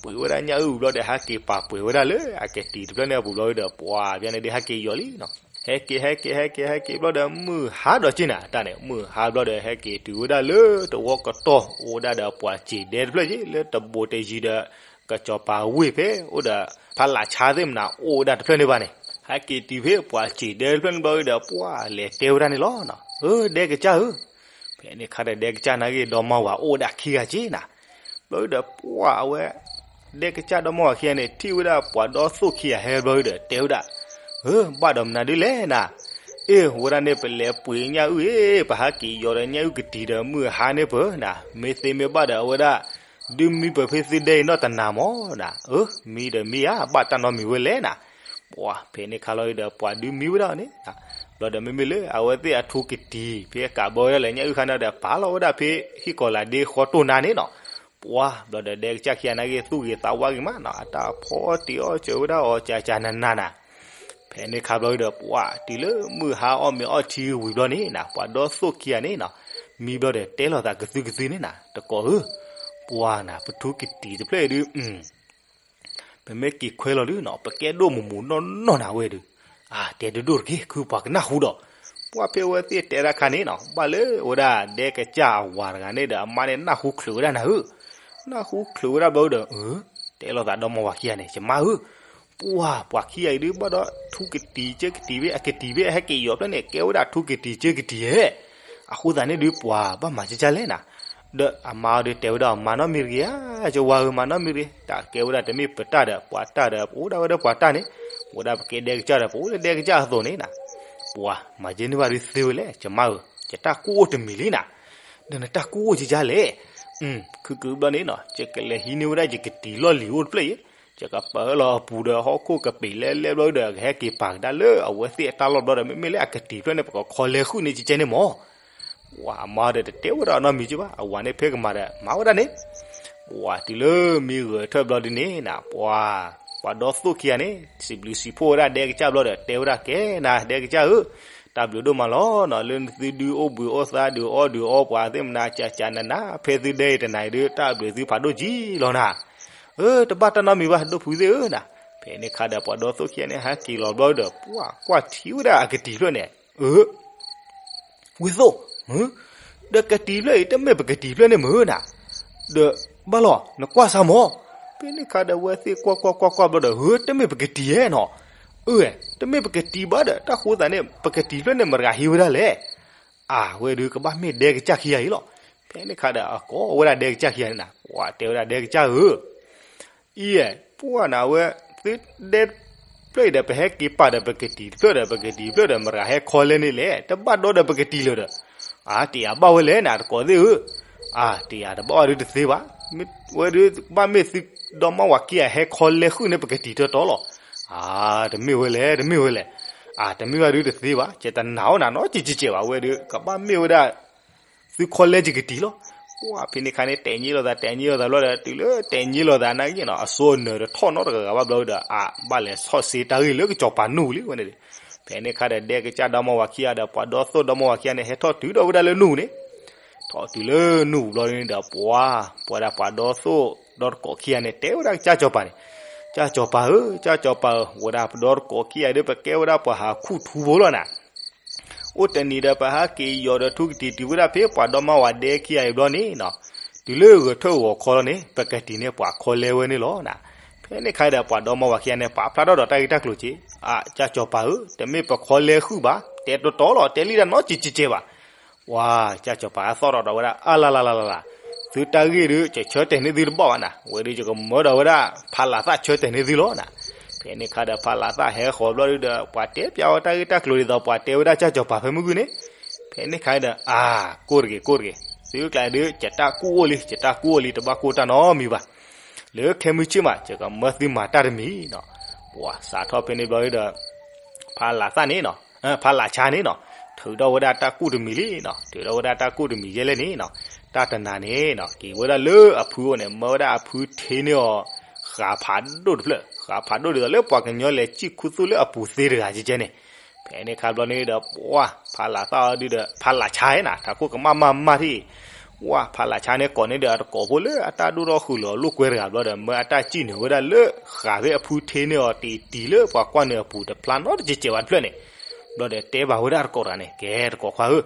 ပှ့ၤဝဲဒၣ်ညၣ်အုၣ်ဝံၤဘျီဒီး ဟဲက့ၤပာ်ပှဲၤဝဲဒၣ်လၢအကတံၤတဖျၢၣ်န့ၣ်အပူၤဘျီဒီး ပှၤဘျီန့ၣ်ဒုး ဟဲက့ၤယီၤလံနီၤ. ဟဲက့ၤ ဟဲက့ၤ ဟဲက့ၤ ဟဲက့ၤဘျီဒီး မုၢ်ဟါဒီးက့နၤ တၢ်န့ၣ် မုၢ်ဟါဘျီဒီး ဟဲက့ၤတုၤဝဲဒၣ်လၢတဝီကတီၢ် အိၣ်ဝဲဒၣ်ဒီးပှၤစံာ်ဒဲတဖျၢၣ်က့ လၢတဘိးတယံၤဒီး ကစီၤပၤဝ့ၢ်ဖဲအိၣ်ဒီး ဖးလၢ်ဆါသ့ၣ်မနၤ အိၣ်ဝဲဒၣ်တဖျၢၣ်န့ၣ်ဘၣ်န့ၣ်, ဟဲက့ၤတုၤဖဲပှၤစံာ်ဒဲတဖျၢၣ်န့ၣ်ဘျီဒီး ပှၤလဲၤတဲဝဲဒၣ်န့ၣ်လီၤ. အၢ ဒဲကစၢ်ဧၢ, ဖဲန့ၣ်ခါဒီး ဒဲကစၢ်နာ်က့ၤ ဒီမါဝၤအိၣ်ဝဲဒၣ်ခံဂၤက့နၤ. ဘျီဒီး ပှၤအဝဲ ဒဲကစၢ်ဒီမါဝၤခံဂၤန့ၣ် ထံၣ်ဝဲဒၣ်ပှၤဒီသိၣ်ခံဂၤဟဲဘျီဒီး တဲဝဲဒၣ်, အၢ ဘၣ်ဒီးမနုၤဒုလဲၣ်နၤ, အ့ၣ် ဝဲဒၣ်န့ၣ် ပလဲၤပှ့ၤညၣ်အုၣ်အ့ၣ် ပဟးက့ၤယီၤဒီးညၣ်အုၣ်ကတံၤဒီး မုၢ်ဟါန့ၣ်ပၢၤနၤ, မ့ၢ်သ့မ့ၢ်ဘၣ်ဒီး အဝဲဒၣ် ဒုးမံပၢၤဖဲသုဒဲအံၤနီၢ်တနၤမၢ်နၤ, အၢ မံဒီးမံဧါ ဘၣ်တၢ်နီတမံၤဝဲလဲၣ်နၤ. ပှၤဖဲန့ၣ်ခါလီၤဒီး ပှၤဒုးမံဝဲဒၣ်န့ၣ်, ဘျီဒီး မ့မ့ၢ်လၢအဝဲသ့ၣ်အထူကတံၤ ဖဲကးဘၢဝဲဒၣ်လၢညၣ်အုၣ်ခါန့ၣ်ဒီး ပာ်လီၤဝဲဒၣ်ဖဲဟံၣ်ကီၤလၤဒ့ဃီတိၢ်နါန့ၣ်နီၤ. ပှၤ ဘျီဒီး ဒဲကစၢ်ခံဂၤနာ်က့ၤ သူၣ်ဂ့ၤသးဝါဂ့ၤမးနီၤ, အတၢ်ဖီတ့ၢ်အီၣ်စၢၤဝဲဒၣ်အီၤ ကၠးကၠးနးနးနၤ. ဖဲန့ၣ်ခါဘျီဒီး ပှၤတုၤလၢမုၢ်ဟါအီၣ်မ့ၤအီထံဝံၤဘျီန့ၣ်နၤ, ပှၤဒီသိၣ်ခံဂၤန့ၣ်နီၤ, မံဘျီဒီး တဲလိာ်သးကသုကသုန့ၣ်နၤ, တကိးဧၢ, ပှၤနၤ ပထူကတံၤတဖျၢၣ်အံၤဒုး ပမ့ၢ်က့ၤခွဲလီၤဒုနီၤ ပကဲဒိၣ်မုၢ်မုၢ်နီၢ်နီၢ်နၤဝဲဒုး, အါ တဲဒိၣ်ဒိၣ်တက့ၢ် ခုပှၤကနၢ်ဟူဒီး, ပှၤဖဲအဝဲသ့ၣ်တဲတၢ်ခါန့ၣ်နီၤ ဘၣ်လၢဝဲဒၣ်ဒဲကစၢ်အဝၤတဂၤန့ၣ်ဒီး အမါန့ၣ် နၢ်ဟူချုးဝဲဒၣ်နၤဧၢ, နၢ်ဟူချုးဝဲဒၣ်ဘျီဒီး အၢ တဲလိာ်သးဒီမါဝၤခံဂၤန့ၣ် ယမါဧၢ, ပှၤ ပှၤခံဂၤအံၤဒုး ဘၣ်ဒီးထူကတံၤစ့ကတံၤဖဲအကတံၤဖဲအဟဲက့ၤယီၤဖျၢၣ်န့ၣ် ကဲဝဲဒၣ်ထူကတံၤစ့ကတံၤဧဲ, အဃိသတးန့ၣ်ဒုး ပှၤဘၣ်မၤကကၢ်လဲၣ်နၤ. ဒီးအမါအီၤဒုးတဲဝဲဒၣ် မၤနီတမံၤတဂ့ၤဧါ, ယဝၤဧၢ မၤနီတမံၤတဂ့ၤ, တၢ်ကဲဝဲဒၣ်တမ့ၢ်ပတၢ်ဒီး ပှၤတၢ်ဒီး ပအိၣ်ဒၣ်ဝဲဒီးပှၤတၢ်န့ၣ်, အိၣ်ဒၣ်ပကဲဒဲကစၢ်ဒီး ပအိၣ်လၢဒဲကစၢ်အသိးန့ၣ်နၤ. ပှၤ မၤယဲန့ၢ်ဘၣ်ဒုးသ့ဝဲလဲၣ် ယမါဧၢ, ယတၢ်ကူၣ်အိၣ်တမံၤလံနၤ. ဒီးနတၢ်ကူၣ်အိၣ်ကကၢ်လဲၣ်, ခုၣ်ခုၣ်ဘျီန့ၣ်နီၤ ယကလဲၤဟံးန့ၢ်ဝဲဒၣ်ယကတံၤလီၢ်လံၤအိၣ်တဖျၢၣ်အံၤ, ယကပာ်လီၤအပူၤဒီးဟီၣ်ခိၣ်ကပ့ၤလဲလဲဘျီဒီး ကဟဲက့ၤပာ်ကဒါလၢအဝဲသ့ၣ်အတၢ်လီၢ်ဘျီဒီး မ့မ့ၢ်လၢအကတံၤဖျၢၣ်န့ၣ် ပကခီလဲဃုာ်န့ၢ်ကကဲန့ၣ်မၢ်. ပှၤအမါဒီးတတဲဝဲဒၣ်နီတမံၤက့ဘၣ်, အဝၤန့ၣ်ဖဲကမၤဒီး မၤဝဲဒၣ်န့ၣ်. ပှၤတုၤလၢမံဂၢၢ်ထၢၣ်ဘျီဒုန့ၣ်နၤ ပှၤ ပှၤဒီသိၣ်ခံဂၤန့ၣ် စံးဘျုးစံးဖှိၣ်ဝဲဒၣ်ဒဲကစၢ်ဘျီဒီး တဲဝဲဒၣ်ကဲနၤ ဒဲကစၢ်ဧၢ, တၢ်ဘျုးဒိၣ်မးလီၤနီၤ လၢသုဒုးအိၣ်ဘှံးအိၣ်သါဒုးအီၣ်ဒုးအီပှၤသ့ၣ်မနၤ ကၠးကၠးနးနး ဖဲသုဒဲအံၤတနၤအံၤဒုး တၢ်ဘျုးသုဖးဒိ၁ံလီၤနၤ. အၢ တဘၣ်တၢ်နီတမံၤဘၣ် ဒိၣ်ဖုသ့ၣ်ဧၢနၤ. ဖဲန့ၣ်ခါဒီး ပှၤဒီသိၣ်ခံဂၤန့ၣ် ဟဲက့ၤလီၤဘျီဒီး ပှၤကွၢ်ထံဝဲဒၣ်အကတံၤဖျၢၣ်န့ၣ် အၢ ဝံသိၣ်, ဒီးကတံၤဖျၢၣ်အံၤ တမ့ၢ်ပကတံၤဖျၢၣ်န့ၣ်မ့ၢ်ဧါနၤ, ဒီး ဘၣ်လီၤ, နကွၢ်စၢ်မၢ်. ဖဲန့ၣ်ခါဒီး အဝဲသ့ၣ်ကွၢ်ကွၢ်ကွၢ်ကွၢ်ဘျီဒီး ဧၢ, တမ့ၢ်ပကတံၤဧါနီၤ. ဧၢ, တမ့ၢ်ပကတံၤဘၣ်ဒီး တၢ်ဃိသးန့ၣ် ပကတံၤဖျၢၣ်န့ၣ် မတၤဂၤဟံးဝဲဒၣ်လဲၣ်. အဝဲဒုးကဘၣ်မ့ၢ်ဒဲကစၢ်ခံဂၤအံၤလီၤ. ဖဲန့ၣ်ခါဒီး အကိးဝဲဒၣ်ဒဲကစၢ်ခံဂၤန့ၣ်နၤ, ပှၤတဲဝဲဒၣ်ဒဲကစၢ်ဧၢ အံၤ, ပှၢ်နၤဝဲ, သုဒဲတဖျၢၣ်အံၤဒီး ပဟဲက့ၤပာ်ဒီးပကတံၤတဖျၢၣ်ဒီး ပကတံၤတဖျၢၣ်ဒီး မတၤဂၤဟဲခီလဲန့ၣ်လဲၣ်, တဘၣ်ဒီဒီးပကတံၤလၢၤဒီး. အါ တယာ်ဘၣ်ဝဲလဲၣ်နၤ တကိးသ့ၣ်ဧၢ. အါ တယာ်တဘၣ်ဝဲဒုးတသ့ဘၣ်. ဝဲဒုးဘၣ်မ့ၢ်သုဒီမါဝၤခံဂၤဟဲခီလဲဃုာ်န့ၣ် ပကတံၤတၢ်တီလီၤ. အါ တမ့ၢ်ဝဲလဲၣ် တမ့ၢ်ဝဲလဲၣ်. အါ တမ့ၢ်ဝဲဒုးတသ့ဘၣ်, ယတနာ်အီၤနၤနီတစဲးစဲးဘၣ်, ဝဲဒုးကဘၣ်မ့ၢ်ဝဲဒၣ် သုခီလဲယကတံၤလီၤ.ပှၢ်ဖဲန့ၣ်ခါန့ၣ် တဲာ်ညံလိာ်သး တဲာ်ညံလိာ်သးဘျီဒီး တုၤလၢတဲာ်ညံလိာ်သးနာ်က့နီၤ အစိအနၢၤဒီးထီၣ်နီတဂၤဂၤဘၣ်ဘျီဒီး အါ ဘၣ်လဲၤဆီၣ်စ့တၢ်ဂ့ၢ်လၢကစီၤပၤနူၢ်ပူၤလံဝဲန့ၣ်. ဖဲန့ၣ်ခါဒီး ဒဲကစၢ်ဒီမါဝၤခံဂၤဒီး ပှၤဒီသိၣ်ဒီမါဝၤခံဂၤန့ၣ် ဟဲထီၣ်တုၤဒီးဝဲဒၣ်လၢနူၢ်ပူၤန့ၣ်, ထီၣ်တုၤလၢနူၢ်ပူၤဘျီန့ၣ်ဒီး ပှၢ် ပှၤဒၣ်ပှၤဒီသိၣ်ဒီတကိးခံဂၤန့ၣ် တဲဝဲဒၣ်ကစၢ်စီၤပၤန့ၣ်, ကစၢ်စီၤပၤဧၢ, ကစၢ်စီၤပၤဧၢ, ဝဲဒၣ်ပဒီတကိးခံဂၤဒီး ပကဲဝဲဒၣ်ပှၤဟးခူၣ်ထူဖိလီၤနၤ. အိၣ်တနံၤဒီး ပဟးက့ၤယီၤဒီးထူကတံၤတုၤဝဲဒၣ်ဖဲပှၤဒီမါဝၤဒဲခံဂၤအံၤဘျီန့ၣ်နီၤ, တုၤလၢဂဲၤထၢၣ်ဂီၤခီလီၤန့ၣ် ပကတံၤန့ၢ်ပှၤခီလဲဝဲန့ၣ်လီၤနၤ. ဖဲန့ၣ်ခါဒီး ပှၤဒီမါဝၤခံဂၤန့ၣ် ပာ်ဖျါထီၣ်ဒီးတၢ်ဂ့ၢ်တၢ်ကျိၤက့ၤ, အါ ကစၢ်စီၤပၤဧၢ, တမ့ၢ်ပခီလဲဃုာ်ဘၣ်, တဲတီတီလီၤ, တဲလံတၢ်နီတစဲးစဲးဘၣ်. ပှၢ် ကစၢ်စီၤပၤသီၣ်ထီၣ်ဒီးဝဲဒၣ် အါလလလလလ, သုတၢ်ဂ့ၢ်ဒီး ယဆၢတဲာ်န့ၢ်သုတဘၣ်ဘၣ်နၤ, ဝဲဒီးယကမၢဒီးဝဲဒၣ် ဖးလးသၣ်ဆၢတဲာ်န့ၢ်သုလီၤနၤ. ဖဲန့ၣ်ခါဒီး ဖးလးသၣ်ဟဲဃီၤဘျီဒီး ပှၤတဲပျးဝဲတၢ်ဂ့ၢ်တၢ်ကျိၤဒ်သိး ပှၤတဲဝဲဒၣ်ကစၢ်စီၤပၤဖဲမုၢ်ဂုၢ်န့ၣ်. ဖဲန့ၣ်ခါဒီး အါ ကိၢ်တဂ့ၤ ကိၢ်တဂ့ၤ, သုကျါဒီး ယတၢ်ကူၣ်အိၣ်လံ ယတၢ်ကူၣ်အိၣ်လံ တဘၣ်ကူၣ်တၢ်နီတမံၤဘၣ်. လၢခဲမုၢ်ဆ့ၣ်မး ယကမၢသုမၤတၢ်တမံၤနီၤ. ပှၢ်စးထီၣ်ဖဲန့ၣ်ဘျီဒီး ဖးလးသၣ်န့ၣ်နီၤ, ဖးလးဆါန့ၣ်နီၤ, ထုးထီၣ်ဝဲဒၣ်တၢ်ကူၣ်တမံၤလံနီၤ, ထုးထီၣ်ဝဲဒၣ်တၢ်ကူၣ်တမံၤယဲလဲၣ်န့ၣ်နီၤ, တၢ်တနၤန့ၣ်နီၤ က့ၤဝဲဒၣ်လၢအဖုအိၣ်န့ၣ် မၢဝဲဒၣ်အဖုထ့န့ၢ်အီၤ ဃးဖးဒိၣ်တဖျၢၣ်, ဃးဖးဒိၣ်ဒ်သိးလၢပှၤကညီလဲၤစံၣ်ခူသူၣ်လၢအပူၤသ့တဂၤကဲကဲန့ၣ်. ဖဲန့ၣ်ခါဘျီန့ၣ်ဒီး ပှၢ် ဖးလးသၣ်အီၤဒုဒီး ဖးလးဆါနၤ ထးခိၣ်ကမၣ်မၣ်မၣ်ထံၣ် ဝဲဖးလးဆါန့ၣ်ကိးန့ၢ်ဒီးအတကိးဖိလၢအတၢ်ဒိၣ်ထီၣ်ဃုာ်လီၤလိာ်ကွဲတဂၤဘျီဒီး မၢအတၢ်စံၣ်န့ၢ်ဝဲဒၣ်လၢဃးဖဲအဖုထ့န့ၢ်အီၤတံၤတံၤလၢပှၤကွၢ်န့ၢ်အပူၤတဖျါနီတစဲးစဲးဘၣ်တဖျၢၣ်န့ၣ်. ဘျီဒီးတဲဘၣ်ဝဲဒၣ်တကိးတဂၤန့ၣ် ကဲတကိးခွါဧၢ,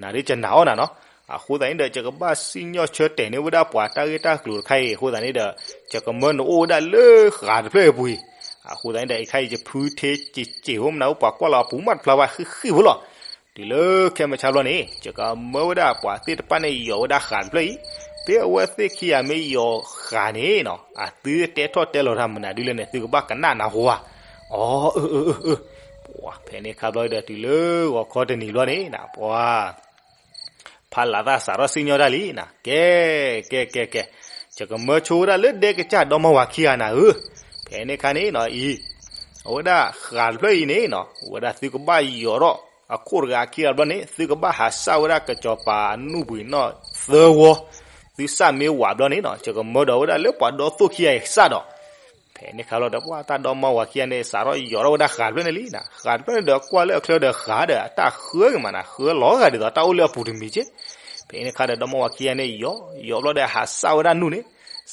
နၤဒ်ယနာ်အီၤနၤနီၤ, အဃိသတးန့ၣ်ဒီး ယကဘၣ်စံၣ်ညီၣ်ဆၢတဲာ်န့ၢ်ဝဲဒၣ်ပှၤတၢ်ဂ့ၢ်တၢ်ကျိၤတခါအံၤအဃိသတးန့ၣ်ဒီး ယကမၢနအိၣ်ဝဲဒၣ်လၢဃးတဖျၢၣ်အံၤပူၤအံၤ. အဃိသတးန့ၣ်ဒီး အံၤခါအံၤယဖုထ့က့ၤက့ၤဖိမနုၤအိၣ်ပှၤကွၢ်လီၤအပူၤမးတဖျါဘၣ်ဃံးဃံးဖိလီၤ. တုၤလၢခဲမုၢ်ဆါဘျီန့ၣ် ယကမၢဝဲဒၣ်ပှၤသ့ၣ်တဖၣ်န့ၣ် ယီၤဝဲဒၣ်ဃးတဖျၢၣ်အံၤ, ဖဲအဝဲသ့ၣ်ခံဂၤမ့ၢ်ယီၤဃးန့ၣ်နီၤ အသုတဲထီၣ်တဲလီၤတၢ်မနုၤဒ်လဲၣ်န့ၣ် သုကဘၣ်ကနၣ်နၢ်ဟူဧါ. အီ အၢ အၢ အၢ အၢ, ပှၤဖဲန့ၣ်ခါဘျီဒီး တုၤလၢဂီၤခီတနံၤဘျီန့ၣ်နီၤ ပှၤ ဖးလးသၣ်စးထီၣ်စံၣ်ညီၣ်တၢ်လံနီၤ, ကဲ ကဲ ကဲ ကဲ, ယကမၢဆိဝဲဒၣ်လၢဒဲကစၢ်ဒီမါဝၤခံဂၤနၤဧၢ. ဖဲန့ၣ်ခါန့ၣ်နီၤအံၤ အဝဲဒၣ်ဃးတဖျၢၣ်အံၤန့ၣ်နီၤ အဝဲဒၣ်သုကဘၣ်ယီၤထီၣ်အခိၣ်တဂၤခံဂၤဘျီန့ၣ် သုကဘၣ်ဟးစၢ်ဝဲဒၣ်ကစီၤပၤအနူၢ်ပူၤနီၤသၢဝီ, သုစၢ်မ့ၢ်ဝးဘျီန့ၣ်နီၤ ယကမၢဒီးဝဲဒၣ်လၢပှၤဒီသိၣ်ခံဂၤအံၤစၢ်ဒီး ဖဲန့ၣ်ခါဘျီဒီး ပှၤတၢ်ဒီမါဝၤခံဂၤန့ၣ် စးထီၣ်ယီၤထီၣ်ဝဲဒၣ်ဃးတဖျၢၣ်န့ၣ်လံနီၤ, ဃးတဖျၢၣ်န့ၣ်ဒီးကွၢ်လၢအချၢဒီးဃးဒီးအတၢ်ဃၢက့ၤမးနီၤ, ဃၢလီၤဂာ်ဒ်သိးတၢ်အိၣ်လၢအပူၤတမံၤက့. ဖဲန့ၣ်ခါဒီး ဒီမါဝၤခံဂၤန့ၣ် ယီၤ ယီၤဘျီဒီးဟးစၢ်ဝဲဒၣ်နူၢ်န့ၣ်,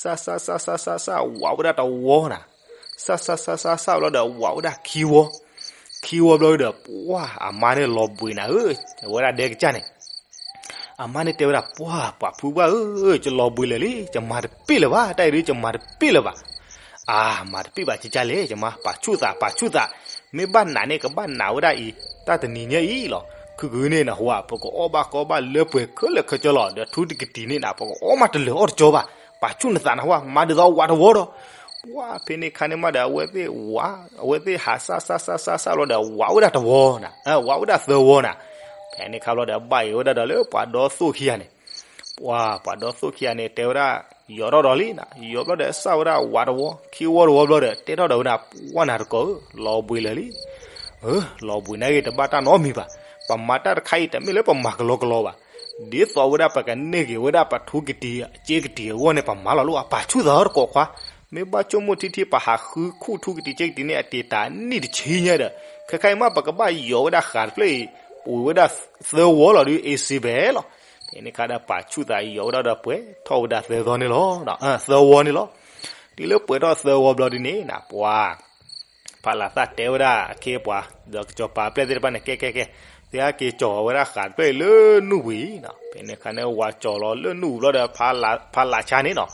စၢ် စၢ် စၢ် စၢ် စၢ် စၢ် ဝးဝဲဒၣ်တဝီနီၤ, စၢ် စၢ် စၢ် စၢ် စၢ်ဘျီဒီးဝးဝဲဒၣ်ခံဝီ, ခံဝီဘျီဒီး ပှၤအမါန့ၣ်လီၤဘှံးနၤဧၢ, ဝဲဒၣ်ဒဲကစၢ်န့ၣ် အမါန့ၣ်တဲဝဲဒၣ် ပှၤ ပှၤဖုပှၢ်ဧၢ, ယလီၤဘှံးလၢာ်လံ, ယမၤတပ့ၢ်လၢၤဘၣ်, တၢ်အံၤဒုးယမၤတပ့ၢ်လၢၤဘၣ်. အါ, မၤတပ့ၢ်ဘၣ်ကကၢ်လဲၣ်, ယမါ ပာ်ဆူၣ်သး ပာ်ဆူၣ်သး, မ့ၢ်ဘၣ်နာ်န့ၣ် ကဘၣ်နာ်ဝဲဒၣ်အံၤ တၢ်တနံၤညါအံၤလီၤ. ခုကန့ၣ်နဟူဧါ, ပကအီၣ်ဘၣ်ကီဘၣ်လၢပှဲၤခဲလၢာ်ခဲဆ့လီၤ, ဒီးထူတကတံၤန့ၣ်နၤ ပကအီၣ်မးတလၢာ်အီၣ်တကီဘၣ်, ပာ်ဆူၣ်နသးနဟူဧါ, မၤဒ်သိးဝးတဝီဒီး ပှၤဖဲန့ၣ်ခါန့ၣ်မးဒီး အဝဲသ့ၣ်ဝး, အဝဲသ့ၣ်ဟးစၢ်စၢ်စၢ်စၢ်စၢ်ဘျီဒီး ဝးဝဲဒၣ်တဝီနၤ, ဝးဝဲဒၣ်သၢဝီနၤ. ဖဲန့ၣ်ခါဘျီဒီး ဘၣ်အံၤဝဲဒၣ်ဒီးလၢပှၤဒီသိၣ်ခံဂၤန့ၣ်, ပှၤ ပှၤဒီသိၣ်ခံဂၤန့ၣ် တဲဝဲဒၣ် ယီၤထီၣ်ဒီးလံနၤ, ယီၤဘျီဒီးစၢ်ဝဲဒၣ်ဝးတဝီ, ခံဝီတဝီဘျီဒီး တဲထီၣ်ဒီးဝဲဒၣ် ပှၤနၤတကိးဧၢ, လီၤဘှံးလၢာ်လံ. လီၤဘှံးနာ်ဂ့ၤ တဘၣ်တၢ်နီတမံၤဘၣ်. ပမၤတၢ်တခါအံၤ တမ့ၢ်လၢပမၤကလီကလီဘၣ်. ဒ်သိးဝဲဒၣ်ပကန့ၢ်က့ၤဝဲဒၣ်ပထူကတံၤ က့ကတံၤအဂီၢ်န့ၣ် ပမၤလီၤလိၣ်ဘၣ်, ပာ်ဆူၣ်သးတကိးခွါ. မ့ၢ်ဘၣ်ဆိကမိၣ်ထံထံ ပဟးဃုခူၣ်ထူကတံၤက့ကတံၤန့ၣ် အတ့ၢ်တၢ်နံၣ်တဆံညါဒီး ခဲခါအံၤမး ပကဘၣ်ယီၤဝဲဒၣ်ဃးတဖျၢၣ်အံၤ ပူၤဝဲဒၣ်သၢဝီလီၤဒုး အ့စ့ဘဲလီၤ. ဖဲန့ၣ်ခါဒီး ပာ်ဆူၣ်သးယီၤဝဲဒၣ်ဒီးပှဲၤထီၣ်ဝဲဒၣ်သၢသီန့ၣ်လီၤ, သၢဝီန့ၣ်လီၤ. တုၤလၢပှဲၤထီၣ်သၢဝီဘျီဒ်န့ၣ်နၤ ပှၤ ဖးလးသၣ်တဲဝဲဒၣ်အခ့အပှၤ ဒီးကစီၤပၤအပျဲၢ်သ့ၣ်တဖၣ်န့ၣ် ကဲကဲကဲ, သုဟဲက့ၤကၠီၤဝဲဒၣ်ဃးတဖျၢၣ်အံၤလၢနူၢ်ပူၤအံၤနီၤ. ဖဲန့ၣ်ခါန့ၣ် ဝးကၠီၤလီၤလၢနူၢ်ပူၤဘျီဒီး ဖးလးဆါန့ၣ်နီၤ,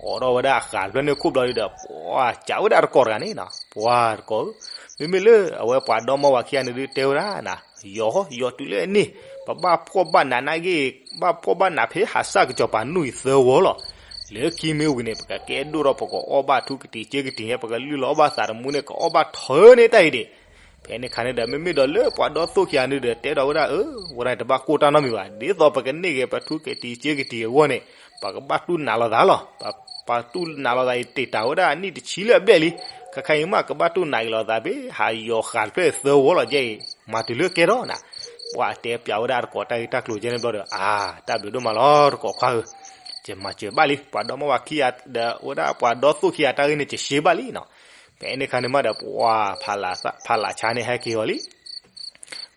အိးထီၣ်ဝဲဒၣ်အဃးတဖျၢၣ်န့ၣ်ခိၣ်ဘျီဒုဒီး ပှၤစံးဝဲဒၣ်တကိးတဂၤန့ၣ်နီၤ, ပှၤတကိးဧၢ, မ့မ့ၢ်လၢအဝဲပှၤဒီမါဝၤခံဂၤန့ၣ်ဒုတဲဝဲဒၣ်နၤ, ယီၤ ယီၤတုၤလၢအန့ၣ်, ပဘၣ်ဖှီၣ်ဘၣ်နးနၢ်ဂ့ၢ်, ဘၣ်ဖှီၣ်ဘၣ်နးဖဲဟးစၢ်ကစီၤပၤနူၢ်အံၤသၢဝီလီၤ. လၢခံမ့ၢ်ဝံၤန့ၣ် ပကကဲဒိၣ်ထီၣ် ပကအီၣ်ဘၣ်ထူကတံၤစ့ကတံၤညါ, ပကလုၢ်လီၤအီၣ်ဘၣ်သးတမူန့ၣ် ကအီၣ်ဘၣ်ထၢန့ၢ်တၢ်အံၤဒံး. ဖဲန့ၣ်အခါန့ၣ်ဒီး မ့မ့ၢ်ဒီးလၢပှၤဒီသိၣ်ခံဂၤန့ၣ်ဒီး တဲဒီးဝဲဒၣ်အၢ, ဝဲဒၣ်န့ၣ်တဘၣ်ကိၢ်တၢ်နီတမံၤဘၣ်, ဒ်သိးပကန့ၢ်က့ၤပထူကတံၤစ့ကတံၤအဂီၢ်န့ၣ် ပကဘၣ်တူၢ်နးလိာ်သးလီၤ. ပှၤတူၢ်နးလိာ်သးအံၤ တ့ၢ်တၢ်ဝဲဒၣ်အနံၣ်တဆံလၢအဘျဲၣ်လံ. ခဲခါအံၤမး ကဘၣ်တူၢ်နးက့ၤလိာ်သးဖဲ ဟးယီၤဃးတဖျၢၣ်သၢဝီလီၤ. ကဲအံၤ မၤတုၤလၢကဲထီၣ်နၤ, ပှၤတဲပၠးဝဲဒၣ်တကိးတၢ်ဂ့ၢ်တၢ်ကျိၤကဲန့ၣ်ဘျီဒီး အါ, တၢ်ဘျုးဒိၣ်မးလီၤ တကိးခွါဧၢ, ယမၤစၢၤဘၣ်လံ. ပှၤဒီမါဝၤခံဂၤဒီး ဝဲဒၣ်ပှၤဒီသိၣ်ခံဂၤတၢ်ဂ့ၢ်န့ၣ် ယရှဲဘၣ်လံနီၤ. ဖဲန့ၣ်အခါန့ၣ်မးဒီး ပှၤဖးလးဆါန့ၣ်ဟဲက့ၤအီၤလံ.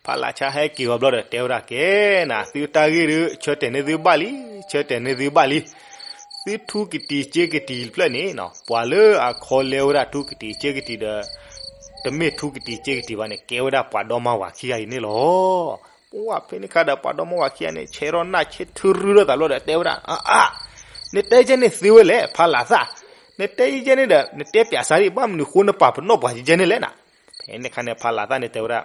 ဖးလးဆါဟဲက့ၤအီၤဘျီဒီး တဲဝဲဒၣ်ကဲနၤ, သုတၢ်ဂ့ၢ်ဒုး ဆၢတဲာ်န့ၢ်သုဘၣ်လံ, ဆၢတဲာ်န့ၢ်သုဘၣ်လံ. သုထူကတံၤစ့ကတံၤတဖျၢၣ်န့ၣ်နီၤ, ပှၤလၢအခီလဲဝဲဒၣ်ထူကတံၤစ့ကတံၤဒီး တမ့ၢ်ထူကတံၤစ့ကတံၤဘၣ်န့ၣ် ကဲဝဲဒၣ်ပှၤဒီမါဝၤခံဂၤအံၤန့ၣ်လီၤ. ပှၤဖဲန့ၣ်အခါဒီး ပှၤဒီမါဝၤခံဂၤန့ၣ် ဆဲးထီၣ်နၢ်ဆဲးထရူထီၣ်သးဘျီဒီး တဲဝဲဒၣ် အါ, နတဲယဲန့ၣ်သ့ဝဲလဲၣ် ဖးလးသၣ်, နတဲယဲန့ၣ်ဒီး နတဲပၠးစးဒံး ဘၣ်မနုၤဃိနပာ်ပနီၣ်ပှၤယဲန့ၣ်လဲၣ်နၤ. ဖဲန့ၣ်အခါန့ၣ် ဖးလးသၣ်န့ၣ်တဲဝဲဒၣ်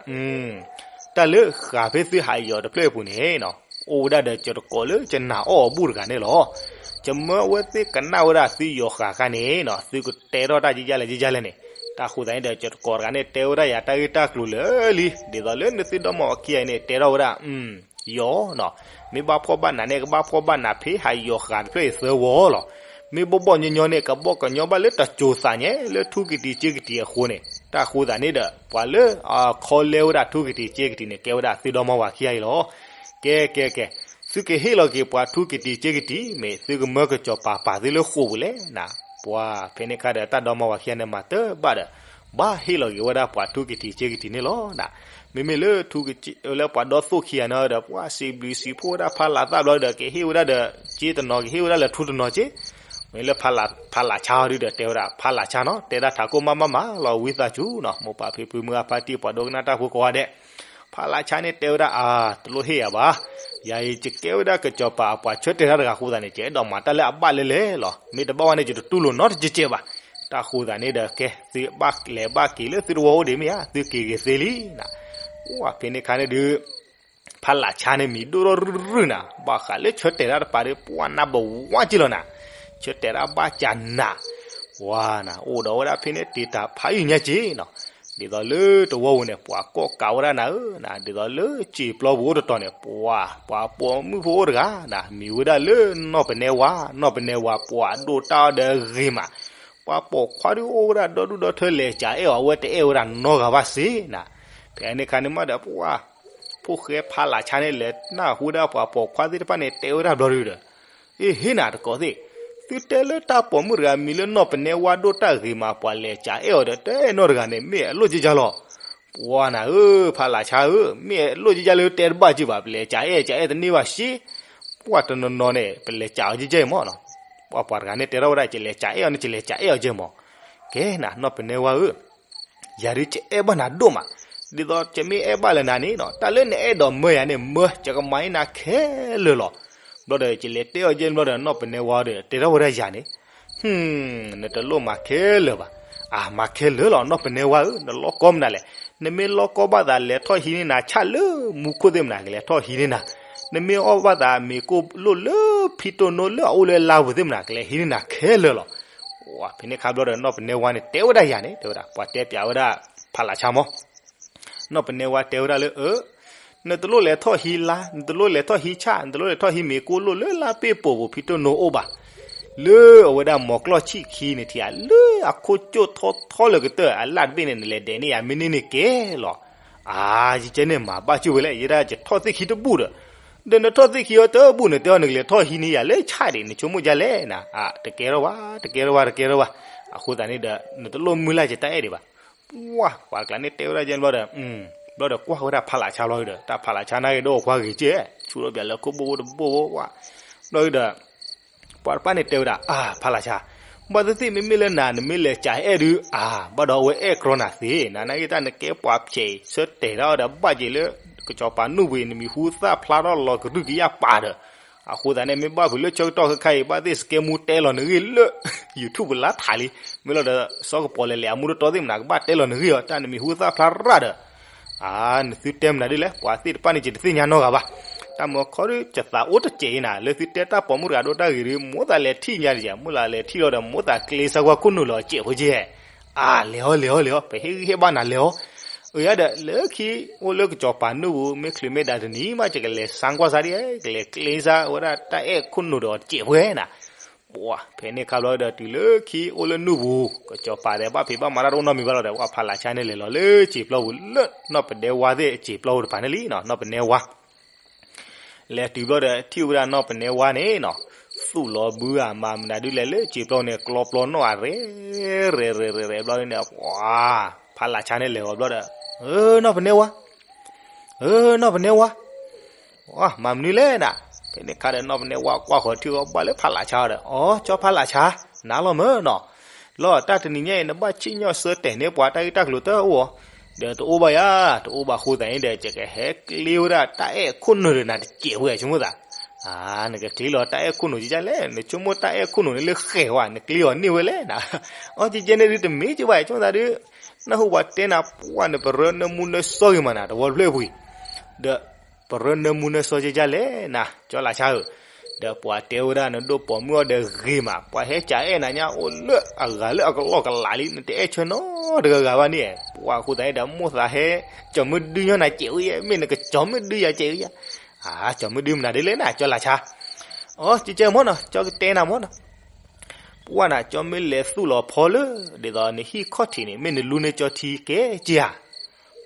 တၢ်လၢဃးဖဲသုဟးယီၤတဖျၢၣ်အပူၤန့ၣ်နီၤ, အိၣ်ဝဲဒၣ်ဒီးကၠီၤတကိးလၢကနၣ်အီၣ်အဘူၣ်တဂၤန့ၣ်လီၤ. ကမၢဝဲသ့ၣ်ကနၣ်ဝဲဒၣ်သုယီၤဃးအခါန့ၣ်နီၤ, သုကတဲထီၣ်တၢ်ယဲယဲလဲၣ်ယဲယဲလဲၣ်န့ၣ်, တၢ်ဃိသတးန့ၣ်ဒီး ကၠီၤတကိးတဂၤန့ၣ် တဲဝဲဒၣ်ယၤတၢ်ဂ့ၢ်တၢ်ကျိၤလၢာ်လံ, ဒ်သိးလၢနသုဒီမါဝၤခံဂၤအံၤန့ၣ် တဲထီၣ်ဝဲဒၣ် ယီၤနီၤ, မ့ၢ်ဘၣ်ဖှီၣ်ဘၣ်နးန့ၣ် ကဘၣ်ဖှီၣ်ဘၣ်နးဖဲဟးယီၤဃးတဖျၢၣ်အံၤသၢဝီလီၤ. မ့ၢ်ဘီၣ်ဘီၣ်ညီညီန့ၣ် ကဘီၣ်ကညီဘၣ်လၢတစိၤသးညါ လၢထူကတံၤစ့ကတံၤအဃိန့ၣ်, တၢ်ဃိသတးန့ၣ်ဒီး ပှၤလၢအခီလဲဝဲဒၣ်ထူကတံၤစ့ကတံၤန့ၣ် ကဲဝဲဒၣ်သုဒီမါဝၤခံဂၤအံၤလီၤ. ကဲ ကဲ ကဲ, သုကဟ့ၣ်လီၤက့ၤပှၤထူကတံၤစ့ကတံၤ မ့ၢ်သုကမၢကစီၤပၤပာ်သုလၢဃိာ်ပူၤလဲၣ်နၤ. ပှၤဖဲန့ၣ်အခါဒီး တၢ်ဒီမါဝၤခံဂၤန့ၣ် မၤတဘၣ်ဒီး ဘၣ်ဟ့ၣ်လီၤက့ၤဝဲဒၣ်ပှၤထူကတံၤစ့ကတံၤန့ၣ်လီၤနၤ. မ့မ့ၢ်လၢ လၢပှၤဒီသိၣ်ခံဂၤန့ၣ်ဒီး ပှၤစံးဘျုးစံးဖှိၣ်ဝဲဒၣ်ဖးလးသၣ်ဘျီဒီး ကဟ့ၣ်ဝဲဒၣ်ဒီး စ့တနီၤ ကဟ့ၣ်ဝဲဒၣ်လၢထူတနီၤက့, မ့ၢ်လၢဖးလးဆါအီၤဒုဒီး တဲဝဲဒၣ် ဖးလးဆါနီၤ တဲဒၣ်ထးခိၣ်မးမးမးလီၤ ဝံသးစူၤနီၤ မိၢ်ပၢ်ဖံဖုမုၢ်ဂၢ်ဖါတံၢ် ပှၤဒိကနၣ်တၢ်ဖိကိးဂၤဒဲး. ဖးလးဆါန့ၣ်တဲဝဲဒၣ် အါ, တလိၣ်ဟ့ၣ်ယၤဘၣ်. ယၤအံၤ ယကဲဝဲဒၣ်ကစီၤပၤအပှၤဆၢတဲာ်တၢ်တဂၤအဃိသတးန့ၣ် ယအဲၣ်ဒိးမၤတၢ်လၢအဘၣ်လဲၣ်လဲၣ်လီၤ. မ့ၢ်တဘၣ်ဝဲန့ၣ် ယတတူၢ်လိာ်နီတကဲးကဲးဘၣ်. တၢ်ဃိသတးန့ၣ်ဒီး ကဲ သုဘၣ်လဲၤဘၣ်က့ၤလၢသုတဝီအိၣ်ဒံးမ့ၢ်ဧါ, သုက့ၤဂ့ၤသ့လံနၤ. အိၣ်ဖဲန့ၣ်အခါန့ၣ်ဒုး ဖးလးဆါန့ၣ် မံၤဒိၣ်ထီၣ်ရုၢ်ရုၢ်နၤ, ဘၣ်ဃးလၢဆၢတဲာ်တၢ်တပၤဒီး ပှၤနးဘၣ်ဝါက့လီၤနၤ. ဆၢတဲာ်တၢ်ဘၣ်ကးနး, ပှၤနၤ အိၣ်ဒီးဝဲဒၣ်ဖဲန့ၣ် တ့ၢ်တၢ်ဖးယံာ်ညါက့နီၤ. ဒ်သိးလၢတဝီပူၤန့ၣ် ပှၤကိးကးဝဲဒၣ်နၤဧၢနၤ, ဒ်သိးလၢစံာ်ပျီပူၤအိၣ်တတီၤန့ၣ် ပှၤ ပှၤပိာ်မုၣ်ဖိအိၣ်တဂၤနၤ, မံၤဝဲဒၣ်လၢနီၢ်ပနဲဝါ, နီၢ်ပနဲဝါ ပှၤဒိၣ်တၢ်အီၣ်ဒီးဂ့ၤမး, ပှၤပိာ်ခွါဒုးအိၣ်ဝဲဒၣ်ဒီဒူၣ်ဒီထၢ လဲၤကးအဲၣ်အီၤ အဝဲတအဲၣ်ဝဲဒၣ်နီတဂၤဘၣ်စ့နၤ. ဖဲန့ၣ်အခါန့ၣ်မးဒီး ပှၤ ဖိၣ်ဃဲဖးလးဆါန့ၣ် လဲၤနၢ်ဟူဝဲဒၣ်ပှၤပိာ်ခွါသ့ၣ်တဖၣ်န့ၣ် တဲဝဲဒၣ်ဘျီဒုဒီး အ့ ဟ့ၣ်နၤတကိးသ့ၣ်, သုတဲလၢတၢ်ပိာ်မုၣ်တဂၤ မံၤလၢနီၢ်ပနဲဝါဒိၣ်တၢ်ဂ့ၤမး ပှၤလဲၤကးအဲၣ်အီၤဒီး တအဲၣ်နီတဂၤန့ၣ် မ့ၢ်အလိၣ်ကကၢလီၤ. ပှၤနၤဧၢ, ဖးလးဆါဧၢ, မ့ၢ်အလိၣ်ကကၢလၢတဲတဘၣ်ကၢဘၣ်, ပလဲၤကးအဲၣ်ကးအဲၣ်တန့ၢ်ဘၣ်စ့, ပှၤတနီၤနီၤန့ၣ် ပလဲၤကးအီၤကကၢမးနီၤ. ပှၤပှၤတဂၤန့ၣ်တဲထီၣ်ဝဲဒၣ် ယလဲၤကးအဲၣ်အီၤန့ၣ် ယလဲၤကးအဲၣ်အီၤကကၢမး. ကဲနၤ နီၢ်ပနဲဝါဧၢ ယၤဒုးယအဲၣ်ဘၣ်နၤဒိၣ်မး, ဒ်သိးယမ့ၢ်အဲၣ်ဘၣ်လၢနၤန့ၣ်နီၤ တၢ်လၢနအဲၣ်ဒိးမၢယၤန့ၣ် မၢ ယကမၤန့ၢ်နၤခဲလၢာ်လီၤ. ဘျီဒီး ယလဲၤတဲအီၤယဲၢ်ဘျီဒီး နီၢ်ပနဲဝါဒီး တဲထီၣ်ဝဲဒၣ်ယၤန့ၣ်, နတလိၣ်မၤခဲလၢာ်ဘၣ်. အၢ မၤခဲလၢာ်လီၤ နီၢ်ပနဲဝါဧၢ, နလီကီမနုၤလဲၣ်. နမ့ၢ်လီကီဘၣ်သး လဲၤထီၣ်ဟံးန့ၢ်နၤ ဆၣ်လၢမူခိၣ်သ့ၣ်မနၤ ကလဲၤထီၣ်ဟံးန့ၢ်နၤ, နမ့ၢ်အီၣ်ဘၣ်သးမ့ၤကိၢ်လိၣ်လၢဖံတိၢ်နိလၢအအိၣ်လၢလါပူၤသ့ၣ်မနၤ ကလဲၤဟံးန့ၢ်နၤခဲလၢာ်လီၤ. ဖဲန့ၣ်အခါဘျီဒီး နီၢ်ပနဲဝါန့ၣ် တဲဝဲဒၣ်ယၤန့ၣ် တဲဝဲဒၣ် ပှၤတဲပၠးဝဲဒၣ်ဖးလးဆါမး နီၢ်ပနဲဝါတဲဝဲဒၣ်လၢ အၢ, နတလိၣ်လဲၤထီၣ်ဟံးလါ, နတလိၣ်လဲၤထီၣ်ဟံးဆၣ်, နတလိၣ်လဲၤထီၣ်ဟံးမ့ၤကိၢ်လိၣ်လၢလါပ့ၣ်ပိာ်ပူၤ ဖံတိၢ်နိအိၣ်ဘၣ်. လၢအဝဲဒၣ်မီၤကျီၢ်ဆံၣ်ခံန့ၣ်ထံၣ်ဧါ, လၢအခိၣ်ကၠိၣ်ထီထီလၢကတၢၢ်အလၣ်တဘ့ၣ်န့ၣ် နလဲၤဒဲးန့ၢ်ယၤမ့ၢ်န့ၢ်န့ၣ်ကဲလီၤ. အၢ, ယကဲန့ၣ်မၤဘၣ်ကၢၢ်ဝဲလဲၣ်, ယဲဒၣ်ယထီၣ်သ့ၣ်ခံတဘူၣ်ဒီး, ဒီးနထီၣ်သ့ၣ်ခံအီၤတဘူၣ်န့ၣ် တဲအီၤနကလဲၤထီၣ်ဟံးန့ၢ်ယၤလၢဆၣ်ဒံး နဆိကမိၣ်ဒ်လဲၣ်နၤ. အၢ, တကဲထီၣ်ဘၣ်, တကဲထီၣ်ဘၣ်, တကဲထီၣ်ဘၣ်. အဃိသတးန့ၣ်ဒီး နတလိၣ်မုၢ်လၢ်ယတၢ်အဲၣ်ဒံးဘၣ်. ပှၤ ပှၤကျါန့ၣ်တဲဝဲဒၣ်ယဲၢ်ဘျီဒီး, ဘျီဒီးကွၢ်ဝဲဒၣ်ဖးလးဆါဘျီဒီး တၢ်ဖးလးဆါန့ၣ်က့ၤဒီးအခွါဂ့ၤကဲ, ဆူၣ်ထီၣ်ပၠးလၢခိၣ်ဘိၣ်ဘိၣ်တဘိၣ်ဘိၣ်ဝဲ, ဘျီဒီး ပှၤတဖၣ်န့ၣ်တဲဝဲဒၣ် အၢ ဖးလးဆါ, ဘၣ်သ့ၣ်သ့ၣ်မ့မ့ၢ်လၢနၤ နမ့ၢ်လဲၤကးအဲၣ်ဒုး အၢ ဘၣ်ဒီးအဝဲအဲၣ်ကြီနၤသ့, နနာ်က့ၤတၢ်နကဲပှၤဖျဲးအံၤ ဆၢတဲာ်ဒၣ်အီၤဒီးဘၣ်က့ၤလၢ ကစီၤပၤနူၢ်ဝံၤ နမံၤဟူသၣ်ဖျါထီၣ်လီၤကရုၢ်ကယၢ်ပာ်ဒီး အဃိသတးန့ၣ် မ့ၢ်ဘၣ်ဖုးလၢဆၢကတီၢ်ခဲခါအံၤ ဘၣ်သ့ၣ်စကဲမူတဲလီၤနဂ့ၢ်လၢ YouTube လါထးလံ. မ့ၢ်လီၤဒီး စီၤကပီၤလဲၤလဲၤအမူတတီသ့ၣ်မနၤ ကဘၣ်တဲလီၤနဂ့ၢ်အီၤ တၢ်နမံၤဟူသၣ်ဖျါရၣ်ဒီး အါ နသုတဲမနုၤဒ်လဲၣ် ပှၤသ့ၣ်တဖၣ်န့ၣ် ယတသ့ၣ်ညါနီတဂၤဘၣ်. တၢ်မၤခီဒုး ယသးအိၣ်တစဲးအံၤနၤ လၢသုတဲတၢ်ပိာ်မုၣ်တဂၤဒိတၢ်ဂ့ၤဒုး မိၣ်သးလဲၤထံၣ်ညါတယဲ မိၣ်သးလဲၤထံၣ်လီၤဒီး မိၣ်သးကျ့စၢကွၢ်ခိၣ်နူာ်လီၤစဲးဖိကဲ အါ လဲၤအီၤ လဲၤအီၤ လဲၤအီၤ ပဟ့ၣ်ဂံၢ်ဟ့ၣ်ဘါနၤလဲၤအီၤ. အၢ ယၤဒီး လၢခံအိၣ်လၢကစီၤပၤနုၢ်ပူၤ မ့ၢ်ချုးမ့ၢ်ဒၣ်တနံၤမး ယကလဲၤဆါကွၢ်စၢ်ဒ် ကလဲၤကျ့စၢ်ဝဲဒၣ်တၢ်အဲၣ်ခိၣ်နူာ်ဒီးစဲးဖိနၤ ပှၤဖဲန့ၣ်ခါဘျီဒီး တုၤလၢခံအိၣ်လၢနုၢ်ပူၤ ကစီၤပၤဒီးဘၣ်ဖံးဘၣ်မၤတၢ်တအိၣ်နီတမံၤဘၣ်လီၤဒီး ပှၤဖးလးဆါန့ၣ်လဲၤလီၤလၢစံာ်ပျီပူၤလၢနီၢ်ပဒဲဝါသ့ၣ်စံာ်ပျီပူၤတပၤန့ၣ်လံနီၤ နီၢ်ပနဲဝါ လဲၤတုၤဘျီဒီး ထံၣ်ဝဲဒၣ်နီၢ်ပနဲဝါန့ၣ်နီၤ သူၣ်လီၤဘုဧါ မၤမနုၤဒ်လဲၣ်လၢစံာ်ပျီန့ၣ် ကျီပျီနီၣ်အရဲၣ် ရဲၣ်ရဲၣ်ရဲၣ်ရဲၣ်ဘျီန့ၣ် ပှၤဖးလးဆါန့ၣ်လဲၤဂီၤဘျီဒီး နီၢ်ပနဲဝါ နီၢ်ပနဲဝါ မၤမနုၤလဲၣ်နၤ ဖဲန့ၣ်ခါဒီးနီၢ်ပနဲဝါကွၢ်ဃီၤထံၣ်အီၤဘၣ်လၢဖးလးဆါဒီး အိ ကၠီဖးလးဆါ နၤလီၤမၢနီၤ လီၤတၢ်တနံၤညါအံၤ နဘၣ်ဆံၣ်ညီၣ်ဆၢတဲာ်န့ၢ်ပှၤတၢ်ဂ့ၢ်တၢ်ကျိၤတအိၣ်ဧါ ဒီးတအိၣ်ဘၣ်ယၤ တအိၣ်ဘၣ်အဃိသတးန့ၣ်ဒီး ယကဟဲကျ့ဝဲဒၣ်တၢ်အဲၣ်ခိၣ်နူာ်ဒီးနၤတစဲးဖိ ဆိကမိၣ်သး နကကျ့လီၤတၢ်အဲၣ်ခိၣ်နူာ်ကကလဲၣ် နဆိကမိၣ်တၢ်အဲၣ်ခိၣ်နူာ်န့ၣ်လၢဃဲၤဝဲ နကျ့အီၤန့ၢ်ဝဲလဲၣ်နၤ အီ ကကဲန့ၣ်ဒုးတမ့ၢ်ကဘၣ် ဆိကမိၣ်သးဒုး နၢ်ဟူပှၤတဲနၤ ပှၢ်နပရၢနၢမူနၢဆှီဂ့ၤမးနၤ တဝီတဖျၢၣ်အပူၤအံၤ ဒီး ပရၢနၢမူနၢဆှီကကလဲၣ်နၤ ကၠီလးဆါဧၢ ဒီးပှၤတဲဝဲဒၣ်နဒိၣ်ပိာ်မုၣ်အီၤဒီးဂ့ၤမး ပှၤဟဲကးအဲၣ်နၤညါအိၣ်လၢအဂၤလၢအကလီၢ်ကလးလံ နတအဲၣ်ဆၢနီတဂၤဂၤဘၣ်န့ၣ် ပှၤအဃိသတးဒီး မိၣ်သးဟဲ ကၠီၤမုၢ်ဒုညီနၤစဲးဝဲယဲ မ့ၢ်နကကၠီၤမုၢ်ဒုယၤစဲးဝဲယဲ အါ ကၠီၤမုၢ်ဒုမနုၤဒ်လဲၣ်နၤ ကၠီလးဆါ အီ ကကဲမၢနီၤ ကၠီကတဲနၤမၢနီၤ ပှၢ်နၤ ကၠီမ့ၢ်လဲၤသူၣ်လီၤဖီလၢ ဒ်သိးနဟံၣ်ခီၣ်ထံးန့ၣ် မ့ၢ်နလူန့ၢ်ကၠီထံကဲက့ဧါ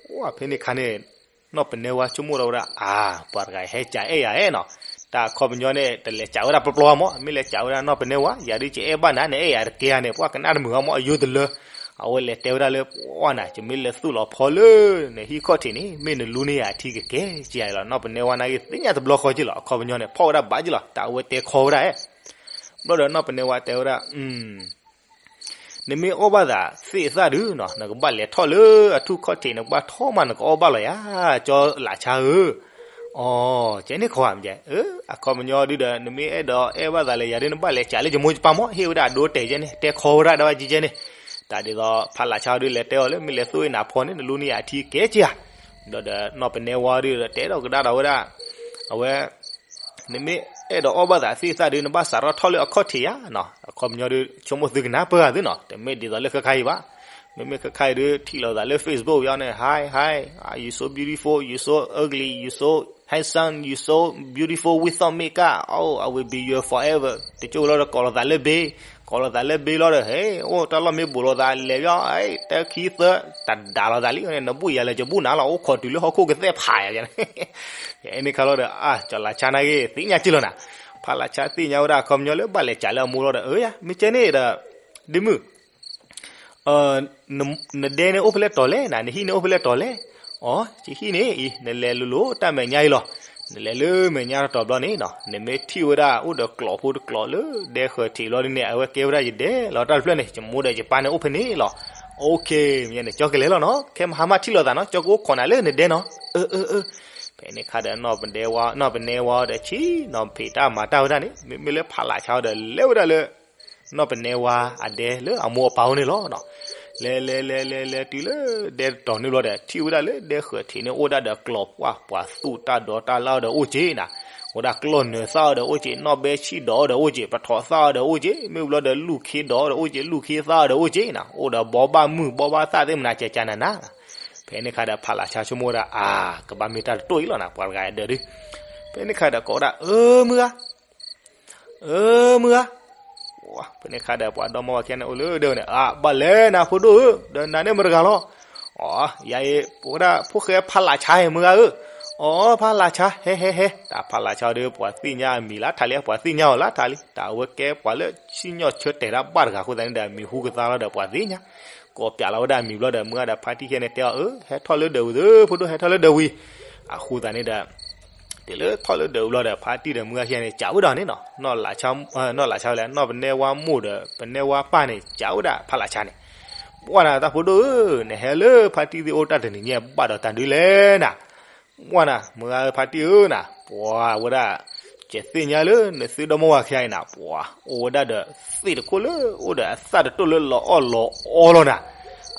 ပှၢ်ဖဲန့ၣ်ခါန့ၣ် နီၢ်ပနဲဝါဆိကမိၣ်ထီၣ်ဝဲဒၣ် အါ ပှၤတဂၤဟဲကးအဲၣ်ယၤအဲၣ်နီၤ တၢ်အခီပညီန့ၣ် တလဲၤကးဝဲဒၣ်ပျီပျီမၢ မ့ၢ်လဲၤကးဝဲဒၣ်နီၢ်ပနဲဝါ ယၤဒုးကအဲၣ်ဘၣ်နၤ နအဲၣ်ယၤတကဲဧါန့ၣ် ပှၢ်ကနၣ်တမုာ်အီၤမၢ အယိတလၢ အဝဲလဲၤတဲဝဲဒၣ်လၢ ပှၢ်နၤ ကမ့ၢ်လဲၤသူၣ်လီၤဖီလၢ နဟံၣ်ခီၣ်ထံးန့ၣ် မ့ၢ်နလူန့ၢ်ယၤထံကကဲက့ဧါလီၤ နီၢ်ပနဲဝါနာ်က့သ့ၣ်ညါတဘျီဃီက့လီၤ အခီပညီန့ၣ် ဖီၣ်ဝဲဒၣ်ဘၣ်က့လီၤ တၢ်အဝဲတဲခီဝဲဒၣ်အဲၣ် ဘျီဒီးနီၢ်ပနဲဝါတဲဝဲဒၣ် နမ့ၢ်အီၣ်ဘၣ်သးသ့ၣ်အသၣ်ဒုးနီၤ နကဘၣ်လဲၤထီၣ်လၢအထူၣ်ခီၣ်ထံး နကဘၣ်ထီၣ်မး နကအီၣ်ဘၣ်လီၤယၤ ကၠီလးဆါဧၢ. အီ ကဲန့ၣ်ခီဧါ မ့ၢ်ကဲ အခီပညီဒုးဒီး နမ့ၢ်အဲၣ်ဒိးအဲၣ်ဘၣ်သးလၢယၤဒုး နဘၣ်လဲၤကးလၢယမိၢ်ယပၢ်မၢ ဟ့ၣ်ဝဲဒၣ်အဒိတဲာ်ကဲန့ၣ် တဲခီဝဲဒၣ်ဒၣ်ဝဲကဲန့ၣ် တၢ်ဒ်သိး ဖးလးဆါဒုးလဲၤတဲအီၤလၢ မ့ၢ်လဲၤသူၣ်အ့ၣ်နၤဖီန့ၣ် နလူန့ၢ်ယၤအထံကဲက့ဧါ. ဘျီဒီးနီၢ်ပနဲဝါဒုးဒီး တဲထီၣ်ကဒါဒီးဝဲဒၣ် အဝဲ နမ့ၢ်အဲၣ်ဒိးအီၣ်ဘၣ်သးသ့ၣ်အသၣ်ဒုး နဘၣ်စးထီၣ်ထီၣ်လၢအခီၣ်ထံးယၤနီၤ. အခီပညီဒုး ဆိကမိၣ်သုကနၢ်ပၢၢ်ဂၤသုနီၤ, တမ့ၢ်ဒ်သိးလၢခဲခါအံၤဘၣ်. မ့မ့ၢ်ခဲခါအံၤဒုး ထံၣ်လိာ်သးလၢ Facebook ယါန့ၣ် Hi, hi, you so beautiful, you so ugly, you so handsome, you so beautiful without makeup, oh, I will be your forever. တကၠိလီၤဒီး ကိးလိာ်သးလၢဘ့, ကိးလိာ်သးလၢဘ့လီၤဒီး ဟဲ အိၣ်တၢ်လီၢ်မ့ၢ်ဘူးလိာ်သးလဲၤဘၣ် တၢ်ခံသၢ တၢ်ဒၣ်လိာ်သးလံန့ၣ် နဘူးယၤလၢကဘူးနၤလီၤ အိၣ်ခိးတုၤလၢဟီၣ်ခိၣ်ကသဲၣ်ဖးယၤန့ၣ် ဖဲန့ၣ်ခါလီၤဒီး အါ ကၠီၤလးဆါနာ်က့ သ့ၣ်ညါက့လီၤနၤ. ဖးလးဆါသ့ၣ်ညါဝဲဒၣ်အခီပညီလၢဘၣ်လဲၤကးလၢအမိၢ်လီၤဒီး အၢယၤ မ့ၢ်ကဲန့ၣ်ဒီး ဒ့မုၣ် နဒဲန့ၣ်အိၣ်ဖဲလဲၣ်တီၤလဲၣ်နၤ, နဟံၣ်န့ၣ်အိၣ်ဖဲလဲၣ်တီၤလဲၣ်. အိ ယဟံၣ်န့ၣ်အံၤ နလဲၤလိၤလိၤတၢ်မဲာ်ညါအံၤလီၤ. နလဲၤလၢမဲာ်ညါတတီၤဘျီန့ၣ်နီၤ နမ့ၢ်ထံၣ်ဝဲဒၣ်အိၣ်ဒီးကျီၢ်ဖိတကျီၢ်လၢဒဲဃၢၤထံးဘျီဒ်န့ၣ် အဝဲကဲဝဲဒၣ်ယဒဲလီၤ တၢ်တဖျၢၣ်န့ၣ် ယမိၢ်ဒီးယပၢ်န့ၣ်အိၣ်ဖဲန့ၣ်လီၤ. အိ မ့ၢ်န့ၣ် ကၠီကလဲၤလီၤနီၤ ခဲမဟါမၢ်ထံၣ်လိာ်သးနီၤ ကၠီကအိၣ်ခိးနၤလၢနဒဲနီၤ. အၢ အၢ အၢ ဖဲန့ၣ်ခါဒီး နီၢ်ပနဲဝါဒီးဆံးနီၤဖံးတၢ်မၤတၢ်ဝဲဒၣ်န့ၣ် မ့မ့ၢ်လၢဖးလးဆါဒီးလဲၤဝဲဒၣ်လၢ နီၢ်ပနဲဝါအဒဲလၢအမိၢ်အပၢ်အိၣ်န့ၣ်လီၤ. လဲၤလဲၤလဲၤလဲၤလဲၤတုၤလၢဒဲတတီၤန့ၣ်ဘျီဒီး ထံၣ်ဝဲဒၣ်လၢဒဲဃၢၤထံးန့ၣ် အိၣ်ဒၣ်ဒီးကျီၢ်ပှၢ် ပှၤသူၣ်တၢ်ဒီးတၢ်လၢအီၤဒီးအိၣ်က့နၤ, အိၣ်ဒၣ်ကျီၢ်နၢၤသၣ်အီၤဒီးအိၣ်က့ နီၢ်ဘဲဆံၣ်ဒီးအီၤဒီးအိၣ်က့ ပထီၣ်သၣ်အီၤဒီးအိၣ်က့ မ့ၢ်ဘျီဒီးလူၢ်ခ့ဒီးအီၤဒီးအိၣ်က့ လူၢ်ခ့သၣ်အီၤဒီးအိၣ်က့နၤ, အိၣ်ဒီးဘီဘၣ်မုၢ်ဘီဘၣ်သၣ်သ့ၣ်မနၤကကနၤနၤ. ဖဲန့ၣ်ခါဒီးဖးလးဆါဆိကမိၣ်ဝဲဒၣ် အါ ကဘၣ်မ့ၢ်တၢ်တတိၢ်အံၤလီၤနၤ ပှၤတဂၤအဒဲဒုး. ဖဲန့ၣ်ခါဒီးကိးဝဲဒၣ် အၢ မုၢ်ဂၤ အၢ မုၢ်ဧါ, ဖဲန့ၣ်ခါဒီး ပှၤဒီမါဝၤခံဂၤန့ၣ်အိၣ်လၢဒဲန့ၣ် အါ ဘၣ်လဲၣ်နၤဖိဒိၣ်ဧၢ, ဒီးနၤန့ၣ်မတၤတဂၤလီၤ. အိ ယၤအံၤ ပဝဲဒၣ်ဖိၣ်ဃဲဖးလးဆါအံၤ မုၢ်ဂၤဧၢ. အိ ဖးလးဆါ ဟဲဟဲဟဲ, တၢ်ဖးလးဆါဒီး ပှၤသ့ၣ်ညါအမံၤလၢထးလံ ပှၤသ့ၣ်ညါအီၤလၢထးလံ, တၢ်အဝဲကဲပှၤလၢဆံၣ်ညီၣ်ဆၢတဲာ်တၢ်ဘၣ်တဂၤအဃိသတးန့ၣ်ဒီး အမံၤဟူကသါလီၤဒီးပှၤသ့ၣ်ညါ ကိးပၠးလီၤဝဲဒၣ်အမံၤဘျီဒီး မုၢ်ဂၤဒီးဖါတံၢ်ခံဂၤန့ၣ်တဲအီၤ အၢ ဟဲထီၣ်လၢဒၢးဝံၤသု ဖိဒိၣ် ဟဲထီၣ်လၢဒၢးဝံၤ. အဃိသတးန့ၣ်ဒီး တုၤလၢထီၣ်လၢဒၢးဝံၤဘျီဒီး ဖါတံၢ်ဒီးမုၢ်ဂၤခံဂၤန့ၣ် ကးဝဲဒီးန့ၣ်နီၤ, နီၢ်လးဆါဝဲလဲၣ် နီၢ်ပနဲဝါမိၢ်ဒီး ပနဲဝါပၢ်န့ၣ် ကးဝဲဒၣ်ဖးလးဆါန့ၣ်, ပှၢ်နၤတၢ်ဖိဒိၣ်ဧၢ, နဟဲလၢဖါတံၢ်သ့ၣ်အိၣ်တၢ်တနံၤညါဘၣ်ဒီးတၢ်ဒုးလဲၣ်နၤ. ပှၢ်နၤ မုၢ်ဂၤဧၢ ဖါတံၢ်ဧၢနၤ, ပှၤဝဲဒၣ် ယသ့ၣ်ညါလၢနသုဒီမါဝၤခံဂၤအံၤနၤ, ပှၤအိၣ်ဝဲဒၣ်ဒီးသ့ၣ်တခိၣ်လၢအိၣ်ဒီးအသၣ်တတိၢ်လၢလီၤအီၣ်လီၤအီလီၤနၤ.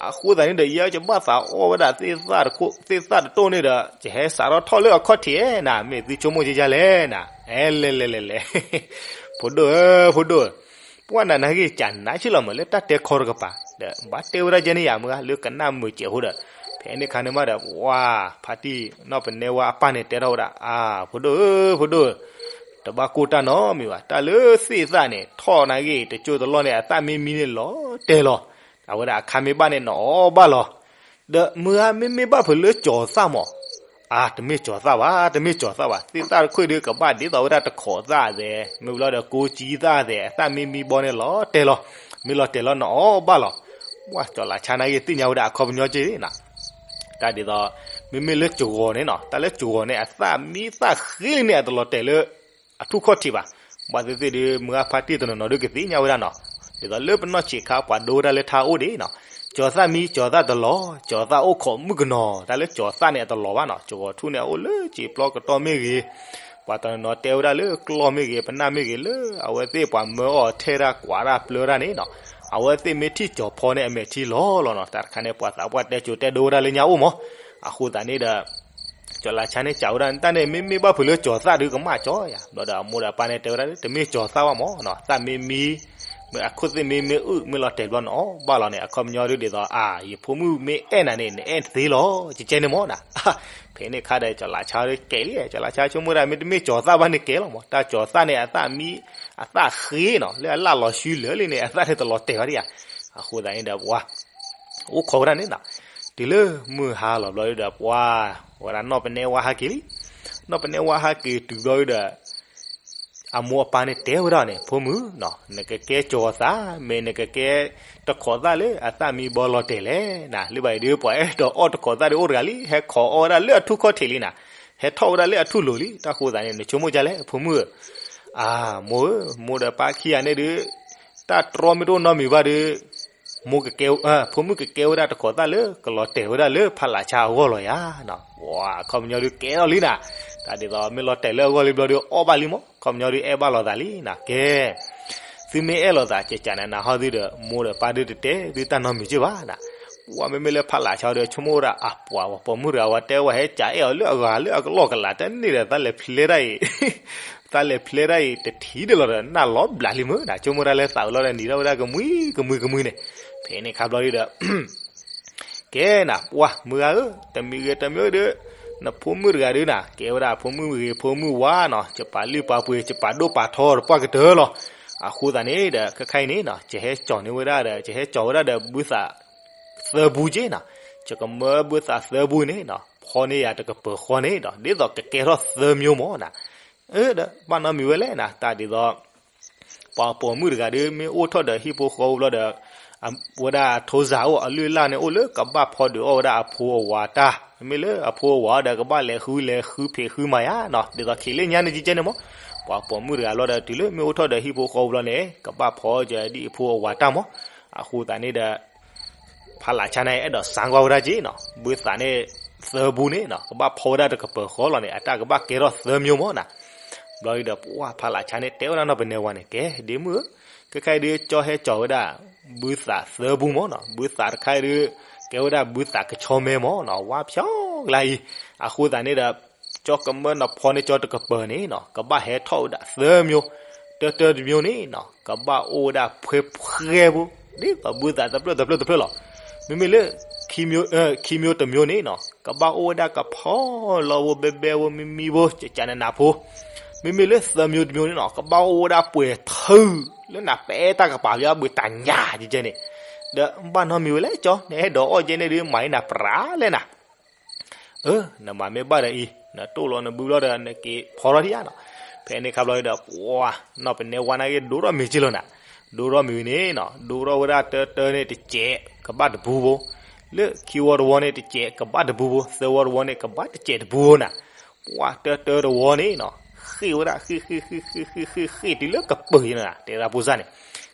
အဃိသတးန့ၣ်ဒီး ယဲယဘၣ်သးအီၣ်ဝဲဒၣ်သ့ၣ်သၣ်တခိၣ် သ့ၣ်သၣ်တတိၢ်န့ၣ်ဒီး ယဟဲစးထီၣ်ထီၣ်လၢအခီၣ်ထံးနၤ, မ့ၢ်သုဆိကမိၣ်ကယါလဲၣ်နၤ. အဲ လဲၤလဲၤလဲၤလဲၤ ဖိဒိၣ်ဧၢ ဖိဒိၣ်ဧၢ, ပှၤနၤနဟ့ၣ်ကနၣ်ဆံးလီၤမး လၢတၢ်တဲခီတကပၤဒီး ဘၣ်တဲဝဲဒၣ်ယဲန့ၣ်ယၤမုၢ်ဂၤ လၢကနၣ်မုာ်စဲးဖိဒီး, ဖဲန့ၣ်ခါန့ၣ်မးဒီး ပှၤဖါတံၢ်နီၢ်ပနဲဝါအပၢ်န့ၣ်တဲထီၣ်ဝဲဒၣ်, အါ ဖိဒိၣ်ဧၢ ဖိဒိၣ်ဧၢ, တဘၣ်ကိၢ်တၢ်နီတမံၤဘၣ်. တၢ်လၢသ့ၣ်သၣ်န့ၣ် ထီၣ်နၤဂ့ၤ တကၠိတလီၢ်န့ၣ် အသၣ်မံမံန့ၣ်လီၤတဲာ်လီၤ. အဝဲဒၣ်အခါမ့ၢ်ဘၣ်န့ၣ် နအီၣ်ဘၣ်လီၤ. ဒီးမုၢ်ဂၤမ့မ့ၢ်ဘၣ်ဖုးလၢကၠီၤသၣ်မး, အါ တမ့ၢ်ကၠီၤသၣ်ဘၣ် တမ့ၢ်ကၠီၤသၣ်ဘၣ်, သ့ၣ်သၣ်တခိၣ်ဒီး ကဘၣ်ဒ်သိးဝဲဒၣ်တခိးသၣ်သဲး မ့ၢ်ဘျီဒီးကိးကၠံသၣ်သဲး အသၣ်မံမံဘီန့ၣ်လီၤတဲာ်လီၤ. မ့ၢ်လီၤတဲာ်လီၤ နအီၣ်ဘၣ်လီၤ. ပှၤကၠီၤလးဆါနၤဂ့ၤ သ့ၣ်ညါဝဲဒၣ်အခီပညီက့ၤနၤ. တၢ်ဒ်သိး မ့မ့ၢ်လၢကၠီၤဂီၤန့ၣ်နီၤ, တၢ်လၢကၠီၤဂီၤန့ၣ် အသၣ်မံသၣ်ဃ့လံန့ၣ် အတလီၤတဲာ်လၢအထူၣ်ခီၣ်ထံးဘၣ်. ဘၣ်သ့ၣ်သ့ၣ်ဒီး မုၢ်ဂၤဖါတံၢ်တနီၤနီၤဒီးကသ့ၣ်ညါဝဲဒၣ်နီၤ. ဒ်သိးလၢပနီၢ်ဆံးခါ ပှၤဒိဝဲဒၣ်လၢထါအိၣ်ဒံးနီၤ, ကၠီၤသၣ်မံ ကၠီၤသၣ်တလီၤ, ကၠီၤသၣ်အိၣ်ခိးမုၣ်ကနီၤ. တၢ်လၢကၠီၤသၣ်န့ၣ် အတလီၤဘၣ်နီၤ. ကၠီၤဂီၤထူၣ်န့ၣ် အအိၣ်လၢစံာ်ပျီကတီၢ်မ့ၢ်ဂ့ၤ, ပှၤတနီၤနီၤတဲဝဲဒၣ်လၢကျီၢ်မ့ၢ်ဂ့ၤ, ပနၢ်မ့ၢ်ဂ့ၤ, လၢအဝဲသ့ၣ်ပှၤမၢအီၤထဲဒၣ်ကွၢ်ဒၣ်ပျၢဒၣ်န့ၣ်နီၤ, အဝဲသ့ၣ်မ့ၢ်ထံၣ်ကၠီၤဖီန့ၣ် အမဲာ်ထံလီၤလီၤနီၤ. တၢ်တခါန့ၣ် ပှၤသးပှၢ်တဲကိးတဲဒိဝဲဒၣ်လၢညါအိၣ်မး. အဃိသတးန့ၣ်ဒီး ကၠီၤလးဆါန့ၣ် စံးဝဲဒၣ် တၢ်န့ၣ် မ့မ့ၢ်ဘၣ်ဖုးလၢကၠီၤသၣ်ဒီးကမၣ်ကၠီယၤ. ဘျီဒီးအမိၢ်ဒီးအပၢ်န့ၣ်တဲဝဲဒၣ် တမ့ၢ်ကၠီၤသၣ်ဘၣ်မး, သၣ်မံမံ, မ့ၢ်အခိၣ်သ့ၣ်မံမ့ၢ်အုၣ် မ့ၢ်လီၤတဲာ်ဘျီနအီၣ်ဘၣ်လီၤန့ၣ် အခီပညီဒ်သိး အါ ယဖိမုၣ်မ့ၢ်အဲၣ်နၤန့ၣ် နအဲၣ်သ့လီၤ ကကဲန့ၣ်မးနၤ. ဖဲန့ၣ်ခါဒီး ကၠီၤလးဆါဒီးကဲလံ, ကၠီၤလးဆါဆိကမိၣ်ဒၣ် မ့တမ့ၢ်ကၠီၤသၣ်ဘၣ်န့ၣ်ကဲလီၤမး. တၢ်ကၠီၤသၣ်န့ၣ် အသၣ်မံ အသၣ်ဃ့နီၤ, လၢအလၣ်လီၤဆူလၢာ်လံန့ၣ် အသၣ်န့ၣ်တလီၤတဲာ်ဘၣ်ဒံးဧါ. အဃိသတးန့ၣ်ဒီး ပှၤ အိၣ်ခိးဝဲဒၣ်န့ၣ်နီၤ. တုၤလၢမုၢ်ဟါလီၤဘျီဒီး ပှၤ ဝဲဒၣ်နီၢ်ပနဲဝါဟးက့ၤလံ. နီၢ်ပနဲဝါဟးက့ၤတုၤဘျီဒီး အမိၢ်အပၢ်န့ၣ်တဲဝဲဒၣ်န့ၣ် ဖိမုၣ်နီၤ, နကကဲကၠီၤသၣ် မ့ၢ်နကကဲတခိးသၣ်လၢအသၣ်မံဘီလီၤတဲာ်လဲၣ်နၤ. လၢဘၣ်အံၤဒီး ပှၤအဲၣ်ဒိးအီၣ်တခိးသၣ်ဒီးအိၣ်တဂၤလံ, ဟဲခိးအီၣ်ဝဲဒၣ်လၢအထူၣ်ခီၣ်ထံးလံနၤ, ဟဲထီၣ်ဝဲဒၣ်လၢအထူၣ်လိၤလံ. တၢ်ဃိသတးန့ၣ် နဆိကမိၣ်ဒ်လဲၣ် ဖိမုၣ်ဧၢ. အါ မိၢ်ဧၢ, မိၢ်ဒီးပၢ်ခံဂၤန့ၣ်ဒီး တၢ်တြီမ့ၢ်တအိၣ်နီတမံၤဘၣ်ဒီး မိၢ်ကကဲ, ဖိမုၣ်ကကဲဝဲဒၣ်တခိးသၣ်လၢကလီၤတဲာ်ဝဲဒၣ်လၢဖးလးဆါအဂီၢ်လီၤယၤနီၤ. ပှၤ အခီပညီဒီးကဲထီၣ်လံနၤ. တၢ်ဒ်သိးမ့ၢ်လီၤတဲာ်လၢအဂီၢ်လံဘျီဒီး အီၣ်ဘၣ်လံမး, အခီပညီဒီးအဲၣ်ဘၣ်လိာ်သးလံနၤ. ကဲ သုမ့ၢ်အဲၣ်လိာ်သး ကကးနးနးဟီသုဒီး မိၢ်ဒီးပၢ်ဒုးတတဲသုတၢ်နီတမံၤက့ၢ်ဘၣ်နၤ. ပှၤမ့မ့ၢ်လၢဖးလးဆါဒီး ဆိကမိၣ်ဝဲဒၣ်အပှၤ ပှၤပိာ်မုၣ်တဂၤဝဲတဲဝဲဟဲကးအဲၣ်အီၤလၢအဂၤလၢအကလီၢ်ကလး တန့ၢ်ဒီး တၢ်လဲၤဖျဲတၢ်အံၤ တၢ်လဲၤဖျဲတၢ်အံၤတထံၣ်ဒၣ်လီၤဒီး နၢ်လီၤဘျးလံမ့ၢ်နၤ. ဆိကမိၣ်တၢ်လၢသးဝံၤလီၤဒီး နံၤထီၣ်ဝဲဒၣ်ကမှံကမှံကမှံန့ၣ်. ဖဲန့ၣ်ခါဘျီဒီး ကဲနၤ ပှၤမုၢ်ဂၤဧၢ, တမံၤဂ့ၤတမံၤဒီး နဖိမုၣ်တဂၤဒီးနၤ ကဲဝဲဒၣ်ဖိမုၣ်ဂ့ၤဖိမုၣ်ဝါနီၤ, ယပာ်လုၢ်ပာ်ပှ့ၤ ယပာ်ဒိၣ်ပာ်ထီတပှၢ်ကတၢၢ်လီၤ. အဃိသတးန့ၣ်ဒီး ခဲခါအံၤန့ၣ်နီၤ ယဟဲကၠီၤန့ၢ်ဝဲဒၣ်ဒီး ယဟဲကၠီၤဝဲဒၣ်ဒီးဘုသးသၢဘူက့ၢ်နီၤ. ယကမၢဘုသးသၢဘူန့ၣ်နီၤ ဖီန့ၢ်ယၤတကပၤဃီန့ၣ်ဒီး ဒ်သိးကကဲထီၣ်သၢမျိုးမးနၤ. အၢ ဒီးဘၣ်နီတမံၤဝဲလဲၣ်နၤ တၢ်ဒ်သိး ပှၤပိာ်မုၣ်တဂၤဒီးမ့ၢ်အိၣ်ထီၣ်ဒီးဟံၣ်ဖိဃီဖိဘျီဒီး ဝဲဒၣ်အထိစၢ်အိၣ် အလုၢ်အလၢ်န့ၣ်အိၣ်လၢကဘၣ်ဖီဒုးအီၣ်ဝဲဒၣ်အဖိအဝၤတၢ်, မ့မ့ၢ်လၢအဖိအဝၤဒီးကဘၣ်လဲၤဃုလဲၤဃုဖံးဃုမၤယါနီၤ, ဒ်သိးခံးလၢညါန့ၣ်ကကဲန့ၣ်မး. ပှၤပိာ်မုၣ်တဂၤဘျီဒီး တုၤလၢမ့ၢ်အိၣ်ထီၣ်ဒီးဟံၣ်ဖိဃီဖိဘျီန့ၣ် ကဘၣ်ဖီကဒီးအဖိအဝၤတၢ်မး. အဃိသတးန့ၣ်ဒီး ဖးလးဆါန့ၣ် အဲၣ်ဒိးစါကွၢ်ဝဲဒၣ်က့နီၤ, ဘုသးန့ၣ်သၢဘူန့ၣ်နီၤ ကဘၣ်ဖီဝဲဒၣ်တကပၤဃီလီၤန့ၣ် အတၢ်ကဘၣ်ကဲထီၣ်သၢမျိုးမးနၤ. ဘျီဒီး ပှၤဖးလးဆါန့ၣ် တဲဝဲဒၣ်နီၢ်ပနဲဝါန့ၣ် ကဲဒ့မုၣ်ဧၢ, ခဲခါအံၤဒီး ကၠီဟဲကၠီၤဝဲဒၣ် ဘုသးသၢဘူမးနီၤ, ဘုသးတခါအံၤဒီး ကဲဝဲဒၣ်ဘုသးကဆီမဲမးနီၤ, ဝါဖျီကလါအံၤ. အဃိသတးန့ၣ်ဒီး ကၠီကမၢနဖီန့ၢ်ကၠီတကပၤန့ၣ်နီၤ ကဘၣ်ဟဲထီၣ်ဝဲဒၣ်သၢမျိုး, တၢတၢတမျိုးန့ၣ်နီၤ ကဘၣ်အိၣ်ဝဲဒၣ်ဖှဲဖှဲဖိ ဒ်သိးဘုသးတဖျၢၣ်တဖျၢၣ်တဖျၢၣ်လီၤ. မ့မ့ၢ်လၢ ခံမျိုး, ခံမျိုးတမျိုးန့ၣ်နီၤ ကဘၣ်အိၣ်ဝဲဒၣ်ကဖီလီၤဖိဘဲဘဲဖိမံမံဖိ ကကးနးနးဖိ. မ့မ့ၢ်လၢသၢမျိုးတမျိုးန့ၣ်နီၤ ကဘၣ်အိၣ်ဝဲဒၣ်ပှဲၤထု လၢနပဲတၢ်ကပၤဘၣ်ဘှံးတၢ်ညၣ်ကကဲန့ၣ်. ဒီးဘၣ်နီတမံၤဝဲလဲၣ်ကၠီ နအဲၣ်ဒိးအီၣ်ကဲန့ၣ်ဒီး မၤအံၤနၤပြးလဲၣ်နၤ. အၢ နမၤမ့ၢ်ဘၣ်ဒီးအံၤ နတိၢ်လီၤနဘုဘျီဒီး နက့ၤဖီထီၣ်ထံၣ်ဧါနီၤ. ဖဲန့ၣ်ခါဘျီဒီး ပှၤနီၢ်ပနဲဝါန့ၣ်က့ၤ ဒိၣ်ထီၣ်မ့ၤက့ၢ်လီၤနၤ. ဒိၣ်ထီၣ်မ့ၤန့ၣ်နီၤ ဒိၣ်ထီၣ်ဝဲဒၣ်တၢတၢန့ၣ်တစဲး ကဘၣ်တဘူဖိ, လၢခံဝီတဝီန့ၣ်တစဲး ကဘၣ်တဘူဖိ, သၢဝီတဝီန့ၣ် ကဘၣ်တစဲးတဘူဖိနၤ. ပှၤတၢတၢတဝီန့ၣ်နီၤ ဃ့ၢ်ဝဲဒၣ် ဃ့ၢ်ဃ့ၢ်ဃ့ၢ်ဃ့ၢ်ဃ့ၢ်ဃ့ၢ်ဃ့ၢ်တုၤလၢကပၢၤယဲနၤ တဲဒၣ်ဖိစၢ်န့ၣ်,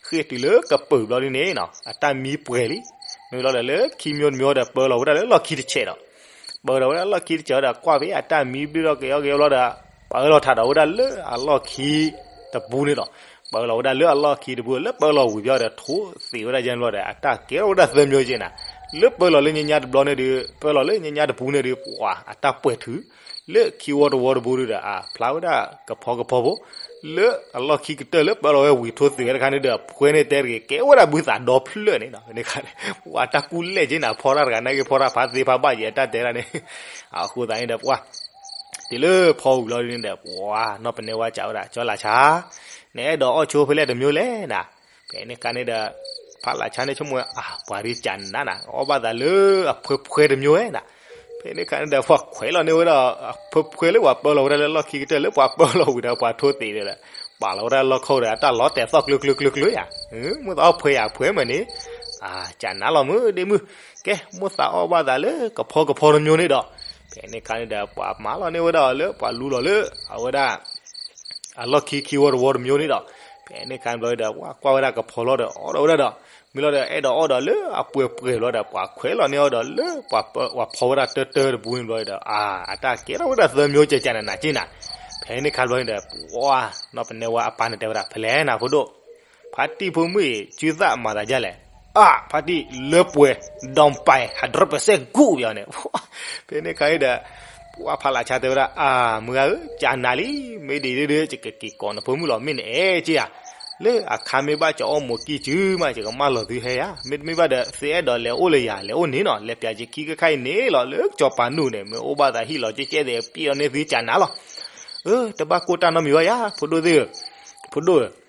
ဃ့ၢ်တုၤလၢကပၢၤဘျီဒ်န့ၣ်နီၤ အတၢ်မံပှဲၤလံ. မ့ၢ်လီၤဒီးလၢခံမျိုးတမျိုးဒီး ပၢလီၤဝဲဒၣ်လၢလီၢ်ခံတစဲးဒီး ပၢလီၤဝဲဒၣ်လၢလီၢ်ခံတစဲးဒီး ကွၢ်ဖဲအတၢ်မံဘျုးဒီးကယီကယီဘျီဒီး ပၢလီၤထးဒီးဝဲဒၣ်လၢအလီၢ်ခံတပူၤန့ၣ်ဒီး, ပၢလီၤဝဲဒၣ်လၢအလီၢ်ခံတပူၤ လၢပၢလီၤဝံၤဘျီဒီး ထိသ့ၣ်ဝဲဒၣ်ယဲန့ၣ်ဘျီဒီး အတၢ်ကဲထီၣ်ဝဲဒၣ်သၢမျိုးက့နၤ, လၢပၢလီၤလၢညါညါတဘျီန့ၣ်ဒီး ပၢလီၤလၢညါညါတပူၤန့ၣ်ဒီး ပှၤအတၢ်ပှဲၤထုး, လၢခံဝီတဝီတပူၤဒီး အဖျါဝဲဒၣ်ကဖီကဖီဖိ လၢအလီၢ်ခံကတၢၢ်လၢပၢလီၤဝဲဝံၤထိသ့ၣ်ဝဲတခါန့ၣ်ဒီး အဖှဲန့ၣ်တဲတဂ့ၤ ကဲဝဲဒၣ်ဘုသးဒီဖျၢၣ်န့ၣ်နီၤ, ဖဲန့ၣ်ခါန့ၣ် ပှၤတၢ်ကူၣ်လဲၢ်က့နၤ ဖီတၢ်တဂၤနာ်က့ဖီတၢ်ဖးသ့ဖးဘၣ်ယဲအတၢ်တဲဒၣ်န့ၣ်, အဃိသတးန့ၣ်ဒီးပှၤ တုၤလၢဖီဝံၤဘျီဒ်န့ၣ်ဒီး ပှၤနီၢ်ပနဲဝါစံးဝဲဒၣ် ကၠီလးဆါ, နအဲၣ်ဒိးအီၣ်ဆိဖဲလဲၣ်တမျိုးလဲၣ်နၤ, ဖဲန့ၣ်ခါန့ၣ်ဒီး ဖးလးဆါန့ၣ်ဆိကမိၣ်ဝဲ အၢ ပှၤဒ်ကနၤနၤ အီၣ်ဘၣ်သးလၢအဖှဲဖှဲတမျိုးဝဲနၤ, ဖဲန့ၣ်ခါန့ၣ်ဒီး ပှၤခွဲးလီၤန့ၢ်ဝဲဒၣ် အဖှဲဖှဲလၢပှၤပၢလီၤဝဲဒၣ်လၢလီၢ်ခံကတၢၢ်လၢပှၤပၢလီၤဝံၤဒီး ပှၤထိသ့ၣ်ဒီး ပာ်လီၤဝဲဒၣ်လီၢ်ခိၣ်ဒီး အတၢ်လီၤတဲာ်သီၣ်ကျၢၤကျၢၤကျၢၤကျၢၤယၤ, မိၣ်သးအီၣ်ဖှဲယၤဖှဲမ့ၢ်န့ၣ်, အၢ ကနၤလီၤမုၢ်ဒ့မုၢ်, ကဲ မိၣ်သးအီၣ်ဘၣ်သးလၢကဖီကဖီတမျိုးန့ၣ်ဒီး, ဖဲန့ၣ်ခါန့ၣ်ဒီး ပှၤမၤလီၤန့ၢ်ဝဲဒၣ်လၢပှၤလူလီၤလၢ အဝဲဒၣ် အလီၢ်ခံခံဝီတဝီတမျိုးန့ၣ်ဒီး, ဖဲန့ၣ်ခါန့ၣ်ဘျီဒီး ပှၤကွၢ်ဝဲဒၣ်ကဖီလီၤဒီး အီၣ်ဒီးဝဲဒၣ်ဒီး, မ့ၢ်လီၤဒီး အဲၣ်ဒိးအီၣ်ဒီးလၢအပှဲၤပှဲၤဘျီဒီး ပှၤခွဲးလီၤန့ၢ်အီၤဒီးလၢ ပှၤဖီဝဲဒၣ်တၢတၢတပူၤန့ၣ်ဘျီဒီး အၢ အတၢ်ကဲထီၣ်ဝဲဒၣ်သၢမျိုးကကနၤနၤက့နၤ, ဖဲန့ၣ်ခါဘျီန့ၣ်ဒီး ပှၤနီၢ်ပနဲဝါအပၢ်န့ၣ်တဲဝဲဒၣ် ဖဲလဲၣ်နၤဖိဒိၣ်, ဖါတံၢ်ဖိမုၣ်အံၤ စုသၣ်မၤသးဒ်လဲၣ်, အၢ ဖါတံၢ်လၢပှဲၤ ဒီးပၢၤ ဟးဒြဲပစဲးကူးပယီၤန့ၣ် ဖဲန့ၣ်ခါအံၤဒီး ပှၤဖးလးဆါတဲဝဲဒၣ် အၢ မုၢ်ဂၤဧၢ ကနၤလံ, မ့ၢ်ဒ်ဒ်ဒ် ယကက့ၤကိးနဖိမုၣ်လီၤ မ့ၢ်နအဲၣ်က့ဧါ, လၢအခါမ့ၢ်ဘၣ်ကအီၣ်မိၢ်ကံၢ်စုမး ယကမၢလီၤသုဟဲယၤ, မ့တမ့ၢ်ဘၣ်ဒီး သုအဲၣ်ဒိးလဲၤအိၣ်လၢယၤ လဲၤအိၣ်န့ၣ်နီၤ, လဲၤပျးယခံခါခါအံၤန့ၣ်လီၤ လၢကစီၤပၤနူၢ်န့ၣ် မ့ၢ်အိၣ်ဘၣ်သးဟံၣ်လီၤကဲကဲသ့ၣ် ပျဲအီၤန့ၢ်သုကနၤလီၤ, အၢ တဘၣ်ကိၢ်တၢ်နီတမံၤဘၣ်ယၤ ဖိဒိၣ်သ့ၣ်ဧၢ, ဖိဒိၣ်ဧၢ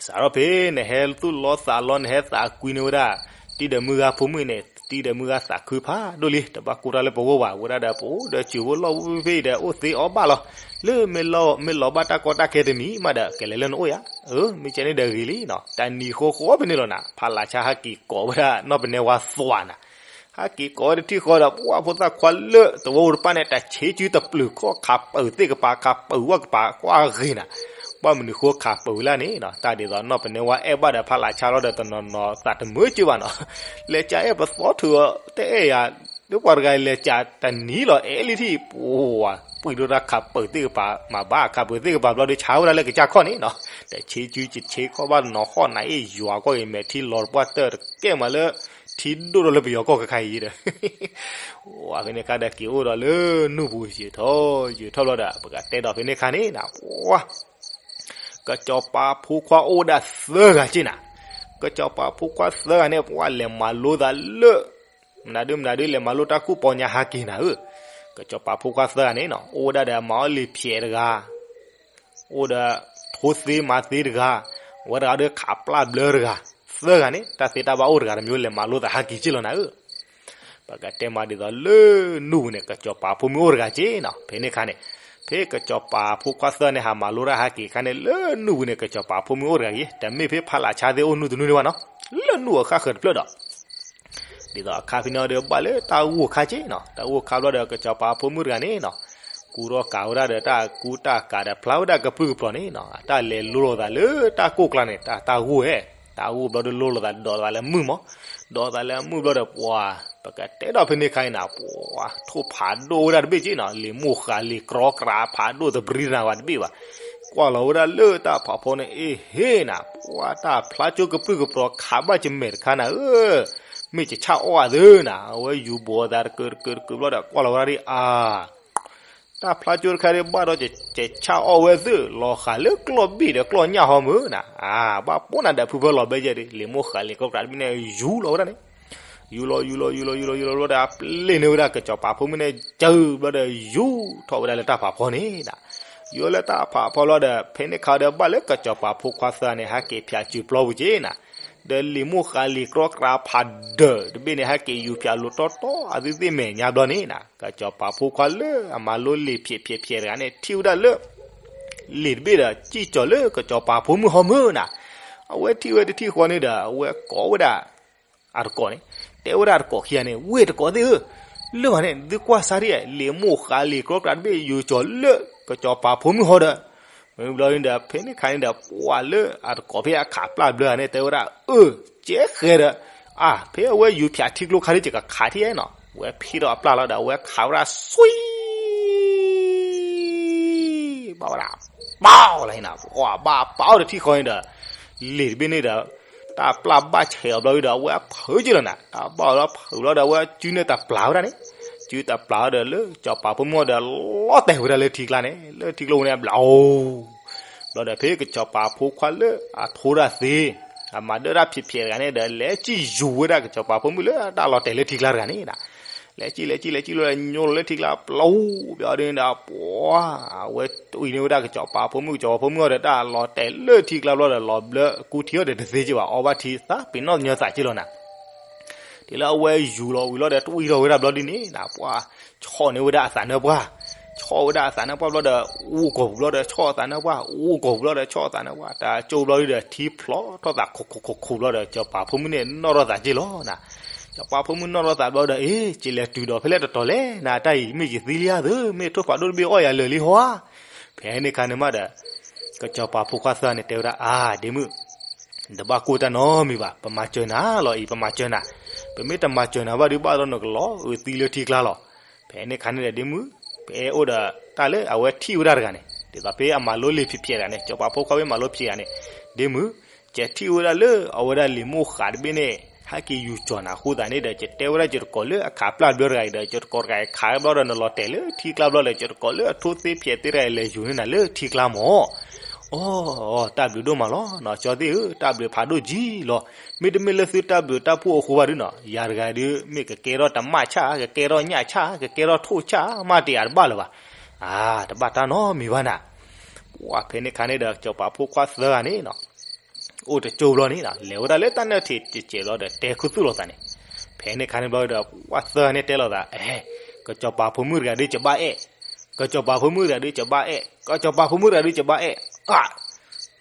စးထီၣ်ဖဲ နဟဲသူၣ်လီသးလီ နဟဲသးကွံန့ၢ်ဝဲဒၣ် တံၤဒီးမုၢ်ဂၤဖိမုၣ်န့ၣ် တံၤဒီးမုၢ်ဂၤသးခုဖးဒိၣ်လံ, တဘၣ်ကိၢ်တၢ်လၢပဂီၢ်ဘၣ်, ဝဲဒၣ်ဒီးပအိၣ်ဒီးစူၤဖိလီၢ်ဖိဖဲအံၤဒီး အိၣ်သ့အီၣ်ဘၣ်လီၤ, လၢမ့ၢ်လီၤဘၣ်တၢ်ကီတၢ်ခဲတမံၤမးဒီး ကလဲၤလၢနအိၣ်ယၤ, အၢ မ့ၢ်ကဲန့ၣ်ဒီးဂ့ၤလံနီၤ, တၢ်နံၤဃီဃီဖဲန့ၣ်လီၤနၤ, ဖးလးဆါဟးက့ၤကိးဝဲဒၣ်နီၢ်ပနဲဝါသွါနၤ ဟဲက့ၤကိးဝဲတထံၣ်ဃီဒီး ပှၤဖိသၣ်ခွါလၢသဝီပူၤတဖၣ်န့ၣ် တၢ်ဆ့စုတပျုာ်ခီၣ် ခးပၢၤသ့ၣ်ကပၤ ခးပၢၤဝၣ်ကပၤ ကွၢ်ဂ့ၤနၤ, ဘၣ်မနုၤဃိခးပၢၤဝဲလၢန့ၣ်နီၤ, တၢ်ဒ်သိးနီၢ်ပနဲဝါအဲၣ်ဘၣ်ဒီးဖးလးဆါလီၤဒီး တနီၤနီၤသးတမုာ်ကၢဘၣ်နီၤ, လဲၤကးအဲၣ်ပသီထုးအီၤ တအဲၣ်ယၤ, ဒီးပှၤတဂၤလဲၤကးတနံၤလီၤ အဲၣ်လံထံၣ် ပှၤ ပှံၤဒိၣ်တၢ်ခးပၢၤသ့ၣ်ကပၤ မၤဘၣ်ခးပၢၤသ့ၣ်ကပၤဘျီဒီး ဆါဝဲဒၣ်လၢကစၢ်ခီၣ်န့ၣ်နီၤ, တၢ်ဆ့စုတဆ့ခီၣ်ဘၣ်နီၤ ဟီၣ်နၤအ့ၣ်ယွၤကီၢ်ဂ့ၤ မဲာ်ထံလီၤတပှၢ်တၢၢ်တကဲမးလၢ ထံဒိၣ်ထီၣ်လၢပယီၤကီၢ်ခါခါအံၤဒီး ဝဲဖဲန့ၣ်ခါဒီးက့ၤအိၣ်ဒီးလၢနူၢ်ပူၤယံာ်ထီၣ်ယံာ်ထီၣ်ဘျီဒီး ပကတဲဒီးဖဲန့ၣ်ခါန့ၣ်နၤ ပှၤ ကစီၤပၤဖိခွါအိၣ်ဝဲဒၣ်သၢဂၤက့နၤ, ကစီၤပၤဖိခွါသၢဂၤန့ၣ် ပှၤလဲၤမၤလိသးလၢ မနုၤဒုမနုၤဒု လဲၤမၤလိတၢ်ကူၣ်ပီညါဟးက့ၤနၤဧၢ, ကစီၤပၤဖိခွါသၢဂၤန့ၣ်နီၤ အိၣ်ဝဲဒၣ်ဒီးမၤအီၣ်လံာ်ဖျဲးတဂၤ အိၣ်ဒီးထိသ့မၤသ့တဂၤ, ဝဲတဂၤဒီးခးပျၢ်ဘျၢတဂၤ, သၢဂၤန့ၣ် တၢ်သ့တၢ်ဘၣ်အိၣ်တဂၤတမံၤ လဲၤမၤလိသးဟးက့ၤက့လီၤနၤဧၢ, ပကတဲမးဒ်သိးလၢနူၢ်ပူၤန့ၣ် ကစီၤပၤဖိမုၣ်အိၣ်တဂၤက့နီၤ, ဖဲန့ၣ်ခါန့ၣ် ဖဲကစီၤပၤဖိခွါသၢဂၤန့ၣ် ဟးမၤလိတၢ်ဟးက့ၤခါန့ၣ် လၢနူၢ်ပူၤန့ၣ် ကစီၤပၤဖိမုၣ်အိၣ်တဂၤက့, တမ့ၢ်ဖဲဖးလးဆါသ့ၣ်အိၣ်နူၢ်တနူၢ်န့ၣ်ဘၣ်နီၤ, လၢနူၢ်အဃၣ်ဃၢၤတဖျၢၣ်ဒီး ဒ်သိးအခါဖဲန့ၣ်ဒီးဘၣ်လၢတၢ်ဂိၢ်ခါက့နီၤ, တၢ်ဂိၢ်ခါဘျီဒီး ကစီၤပၤဖိမုၣ်တဂၤန့ၣ်နီၤ, ကူထီၣ်ကးဝဲဒၣ်ဒီးတၢ်ကူတၢ်ကးဒီးဖျါဝဲဒၣ်ကပြုၢ်ကပြီၤန့ၣ်နီၤ, တၢ်လဲၤလိလီၤသးလၢတၢ်ကိၢ်ကျါန့ၣ် တၢ်တၢ်ဂိၢ်ဧဲ, တၢ်ဂိၢ်ဘျီဒီးလိလီၤသးဒီးသးလၢမုၢ်မး, ဒီးသးလၢမုၢ်ဘျီဒီးပှၤ ပကတဲဒီးဖဲန့ၣ်ခါအံၤနၤ ပှၤထိၣ်ဖးဒိၣ်ဝဲဒၣ်တဘ့ၣ်က့နီၤ, လံာ်မိၢ်ဃးလံာ်ကြီကြးဖးဒိၣ်သဘြံတနၤဝဲတဘ့ၣ်ဘၣ်, ကွၢ်လီၤဝဲဒၣ်လၢတၢ်ဖးဖီန့ၣ် အ့ဟ့နၤ, ပှၤတၢ်ဖျါကၠိကပြုၢ်ကပြီၤခးဘၣ်ကမဲာ်တခါနၤဧၢ, မ့ၢ်ကဆၣ်အီၣ်အသးနၤ, အဝဲယူၤဘိးအသးတကၢးတကၢးတကၢးဘျီဒီး ကွၢ်လီၤဝဲဒၣ်ဒ်အါ တၢ်ဖျါကၠိတခါဒ်ဘၣ်ဒီး ကဆၣ်အီၣ်ဝဲသ့ၣ် လီၤဃာ်လၢကျီၢ်ဘ့ၣ်ဒီးကျီၢ်ညၣ်ဟီမုၢ်နၤ, အါ ဘၣ်ပိၢ်နၤဒီးဖုဖၢလီၤဘဲယဲၢ်ဒီး လံာ်မိၢ်ဃးလံာ်ကြီကြးတဘ့ၣ်န့ၣ် ယူၤလီၤဝဲဒၣ်န့ၣ်, ယူၤလီၤ ယူၤလီၤ ယူၤလီၤ ယူၤလီၤယူၤလီၤဘျီဒီး အပျ့ၤန့ၢ်ဝဲဒၣ်ကစီၤပၤဖိမုၣ်န့ၣ် စၢဘျီဒီး ယူၤထီၣ်ဝဲဒၣ်လၢတၢ်ဖးဖီန့ၣ်နၤ, ယူၤလၢတၢ်ဖးဖီလီၤဒီး ဖဲန့ၣ်ခါဒီးဘၣ်လၢကစီၤပၤဖိခွါသၢဂၤန့ၣ် ဟဲက့ၤဖၠးစုၤပျီပူၤက့နၤ, ဒီးလံာ်မိၢ်ဃးလံာ်ကြီကြးဖးဒၢးတဘ့ၣ်န့ၣ် ဟဲက့ၤယူၤဖၠးလိၤတီတီအသုသ့ၣ်မဲာ်ညါဘျီန့ၣ်နၤ, ကစီၤပၤဖိခွါလၢအမၤလိလံာ်ဖျဲးဖျဲးဖျဲးတဂၤန့ၣ် ထံၣ်ဝဲဒၣ်လၢ လံာ်တဘ့ၣ်ဒီး စံၣ်ကၠီၤလၢကစီၤပၤဖိမုၣ်ဟီမုၢ်နၤ, အဝဲထံၣ်ဝဲတထံၣ်ဃီန့ၣ်ဒီး အဝဲကိးဝဲဒၣ် အတကိးန့ၣ်, တဲဝဲဒၣ်အတကိးခံဂၤန့ၣ် ဝ့ၢ်တကိးသ့ၣ်ဧၢ, လၢဘၣ်န့ၣ် သုကွၢ်စၢ်ဒ် လံာ်မိၢ်ဃးလံာ်ကြီကြးတဘ့ၣ် ယူၤကၠီၤလၢကစီၤပၤဖိမုၣ်ဟီဒီး, မ့ၢ်ဘျီန့ၣ်ဒီး ဖဲန့ၣ်ခါန့ၣ်ဒီး ပှၤလၢအတကိးဖဲအခးပျၢ်ဘျၢဂၤန့ၣ် တဲဝဲဒၣ် အၢ ကဲဃဲဒီး, အါ ဖဲအဝဲယူၤဖၠးထံကျိခါဒ် ယကခးထံၣ်အဲၣ်နီၤ, ဝဲဖ့ၣ်ထီၣ်အပျၢ်လီၤဒီး အဝဲခးဝဲဒၣ် ဆွံ ဘၣ်ဝဲဒၣ်, ပၢ်လီၤနၤ, ပှၤဘၣ်ပာ်အီၤဒီးထံၣ်ဃီန့ၣ်ဒီး, လ့ၤတဘ့ၣ်န့ၣ်ဒီး, တၢ်ပျၢ်ဘၣ်ဆဲးအီၤဘျီဒီး အဝဲအဖုးက့လီၤနၤ, တၢ်ဘၣ်အီၤလီၤဖုးဘျီဒီး အဝဲစုန့ၢ်တၢ်ပျၢ်ဝဲဒၣ်န့ၣ်, စုတၢ်ပျၢ်ဝဲဒီးလၢစီၤပၤဖိမုၣ်အအိၣ်ဒီး လီၤတဲာ်ဝဲဒၣ်လၢထံကျါန့ၣ်, လၢထံကျါန့ၣ် ဘျီအိၣ် ဘျီဒီးဖဲကစီၤပၤဖိခွါလၢအထိတၢ်သ့, အမၤဒၢတၢ်ဖျဲးဖျဲးတဂၤန့ၣ်ဒီး လဲၤစံၣ်ယူၤဝဲဒၣ်ကစီၤပၤဖိမုၣ်လၢတၢ်လီၤတဲာ်လၢထံကျါတဂၤန့ၣ်, လဲၤစံၣ်လဲၤစံၣ်လဲၤစံၣ်လီၤဒီးညိလီၤလၢထံကျါ ပျီ ပျီဒ်န့ၣ်ဒီး ပှၤ အဝဲတအံၤန့ၢ်ဝဲဒၣ်ကစီၤပၤဖိမုၣ်, ကစီၤပၤဖိမုၣ်အအိၣ်ဒီးတၢ်လီၤတဲာ်လၢထံကျါဘျီဒီး လီၤဘျၢကူထံအီၤဒီးတသ့က့ဘၣ်, အီဘၣ်ထံသးပ့ၤနီၣ်ညီသးက့လီၤနၤ. တုၤလၢအဝဲယူၤလီၤဝံၤလီၤဒီးတအံၤထီၣ်ဝဲဒၣ်ဘျီဒ်န့ၣ် ပှၤ ဆီၣ်န့ၢ်ဝဲဒၣ်အသးနၢပှၢ်, ဆီၣ်ဝဲဒၣ်အသးနၢပှၢ်ဘျီဒီး အိၣ်ကီၢ်ပူၤဘျီဒီးဆီၣ်အသးနၢပှၢ်, အိၣ်ကီၢ်ပူၤဘျီဒီးဆီၣ်အသးနၢပှၢ်, တၢ်ကၠိဘျီဒီးထံဖျိထီၣ်သးခိၣ်ခိၣ်ခိၣ်ခိၣ်ဘျီဒီး စီၤပၤဖိမုၣ်န့ၣ်နီၣ်ထီၣ်သးက့လီၤနၤ. စီၤပၤဖိမုၣ်နီၣ်ထီၣ်သးဘျီဒီး အ့ ကလဲၤတုၤဒီးဖဲလဲၣ်တတီၤလဲၣ်နၤ, တၢ်အံၤမ့ၢ်ယသံလံဧါသ့, မ့ၢ်ထိၣ်ဖးဒိၣ်တဘ့ၣ်အီၣ်ယၤလၢာ်လံဟီဧါ. ဖဲန့ၣ်အခါန့ၣ်မးဒီး ကစီၤပၤဖိခွါသၢဂၤန့ၣ်တဲဝဲဒၣ်, အါ ဒ့မုၣ်, နတဘၣ်ကိၢ်တၢ်နီတမံၤဘၣ်, ပမၤစၢၤနၤလီၤအံၤ, ပမၤစၢၤနၤ, ပမ့ၢ်တမၤစၢၤနၤဘၣ်ဒီး ဘၣ်သီနကလီၤအုးသံလၢထံကျါလီၤ. ဖဲန့ၣ်အခါန့ၣ်ဒီး ဒ့မုၣ်, ပအဲၣ်အိၣ်ဒီးတၢ်လၢအဝဲထံၣ်ဝဲဒၣ်တဂၤန့ၣ်, ဒ်သိးဖဲအမၤလိလ့ၤဖံးဖျဲးတဂၤန့ၣ်, စီၤပၤဖိခွါဖဲမၤလိဖံးတဂၤန့ၣ်, ဒ့မုၣ်, ယထံၣ်ဝဲဒၣ်လၢအဝဲဒၣ်လံာ်မိၢ်ဃးတဘ့ၣ်န့ၣ် ဟဲက့ၤယူၤကၠီၤနၤအဃိသတးန့ၣ်ဒီး ယတဲဝဲဒၣ်ယတကိးလၢအခးပျၢ်ဘျၢတဂၤအံၤဒီး ယတကိးတဂၤအံၤခးဝဲဘျီဒီး နလီၤတဲာ်လၢထံကျါဘျီဒီး ယတကိးလၢအထိသ့ဖျဲးသ့တဂၤအံၤ လဲၤယူၤန့ၢ်နၤလၢထံကျါမၢ်. အိ, တၢ်ဘျုးဒိၣ်မးလီၤနီၤ, ကၠီသ့ၣ်ဧၢ, တၢ်ဘျုးဖးဒိၣ်ကံလီၤ. မ့တမ့ၢ်လၢသုတၢ်ဘျုးတၢ်ဖှိၣ်အဃိဘၣ်ဒုနီၤ, ယၤတဂၤဒုး မ့ၢ်ကကဲထီၣ်တမၣ်ဆၣ်, ကကဲထီၣ်ညၣ်ဆၣ်, ကကဲထီၣ်ထိၣ်ဆၣ် မးတယၤတဘၣ်လၢၤဘၣ်. အါ, တဘၣ်တၢ်နီတမံၤဘၣ်နၤ. ပှၤဖဲန့ၣ်အခါန့ၣ်ဒီး စီၤပၤဖိခွါသၢဂၤန့ၣ်နီၤ အိၣ်တကၠိဘျီန့ၣ်နီၤ လဲၤဝဲဒၣ်လၢတၢ်နၢၣ်ထံးတစဲးဘျီဒီး တဲခူသူၣ်လိာ်သးန့ၣ်. ဖဲန့ၣ်အခါန့ၣ်ဘျီဒီး ပှၤသၢဂၤန့ၣ်တဲလိာ်သး, အဲ, ကစီၤပၤဖိမုၣ်တဂၤဒုး ယဘၣ်အဲၣ်, ကစီၤပၤဖိမုၣ်တဂၤဒုး ယဘၣ်အဲၣ်, ကစီၤပၤဖိမုၣ်တဂၤဒုး ယဘၣ်အဲၣ်, အါ,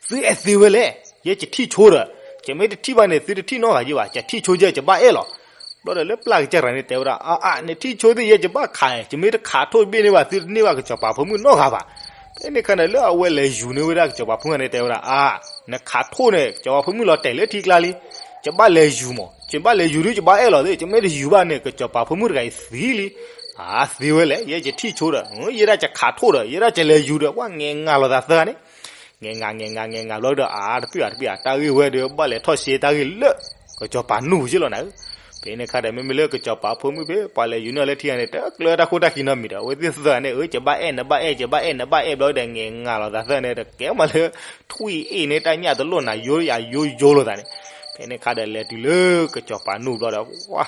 သုအဲၣ်သ့ဝဲလဲၣ်, ယဲယထံၣ်ဆိဒီး, ယမ့ၢ်တထံၣ်ဘၣ်န့ၣ် သုတထံၣ်နီတဂၤယဲဘၣ်, ယထံၣ်ဆိယဲ ယဘၣ်အဲၣ်လီၤ. ဘျီဒီးလၢပျၢ်ကစၢ်တဂၤန့ၣ်တဲဝဲဒၣ်, အါအါ, နထံၣ်ဆိသ့ၣ်ယဲ ယဘၣ်ခး, ယမ့ၢ်တခးထိၣ်တဘ့ၣ်န့ၣ်ဘၣ် သုတန့ၢ်ဘၣ်ကစီၤပၤဖိမုၣ်နီတဂၤဘၣ်. ဖဲန့ၣ်အခါန့ၣ် လၢအဝဲလဲၤယူၤန့ၢ်ဝဲဒၣ်ကစီၤပၤဖိမုၣ်တဂၤန့ၣ်တဲဝဲဒၣ်, အါ, နခးထိၣ်န့ၣ် ကစီၤပၤဖိမုၣ်လီၤတဲာ်လၢထံကျါလံ. ယဘၣ်လဲၤယူၤမး, ယဘၣ်လဲၤယူၤဒုး ယဘၣ်အဲၣ်လီၤသ့, ယမ့ၢ်တယူၤဘၣ်န့ၣ် ကစီၤပၤဖိမုၣ်တဂၤအံၤသံလံ. အါ, သ့ဝဲလဲၣ်, ယဲယထံၣ်ဆိဒီး, ယဲဒၣ်ယခးထိၣ်ဒီး, ယဲဒၣ်ယလဲၤယူၤဒီး, ပှၤငဲၤငါလိာ်သးသၢဂၤန့ၣ် ငဲၤငါ ငဲၤငါ ငဲၤငါဘျီဒီး အါ တပ့ၢ်ဘၣ် တပ့ၢ်ဘၣ်, တၢ်ဂ့ၢ်ဝဲဒီး ဘၣ်လဲၤထီၣ်ရှဲတၢ်ဂ့ၢ်လၢ ကစီၤပၤနူၢ်က့လီၤနၤဧၢ. ဖဲန့ၣ်အခါဒီး မ့မ့ၢ်လၢကစီၤပၤဖိမုၣ်ဖဲ ပှၤလဲၤယူၤန့ၢ်အီၤလၢထံဂၤန့ၣ် တကျၢတၢ်ခိၣ်တၢ်ခံနီတမံၤဒီး အဝဲသ့ၣ်သၢဂၤန့ၣ် အၢ ယဘၣ်အဲၣ်နဘၣ်အဲၣ် ယဘၣ်အဲၣ်နဘၣ်အဲၣ်ဘျီဒီး ငဲၤငါလိာ်သးသၢဂၤန့ၣ်ဒီး ကဲမးလၢ ထွံၣ်အ့ၣ်န့ၣ် တၢ်ညၣ်တလိၣ်နၤယိယိယိလိာ်သးန့ၣ်. ဖဲန့ၣ်အခါဒီး လဲၤတုၤလၢကစီၤပၤနူၢ်ဘျီဒီး ဝါ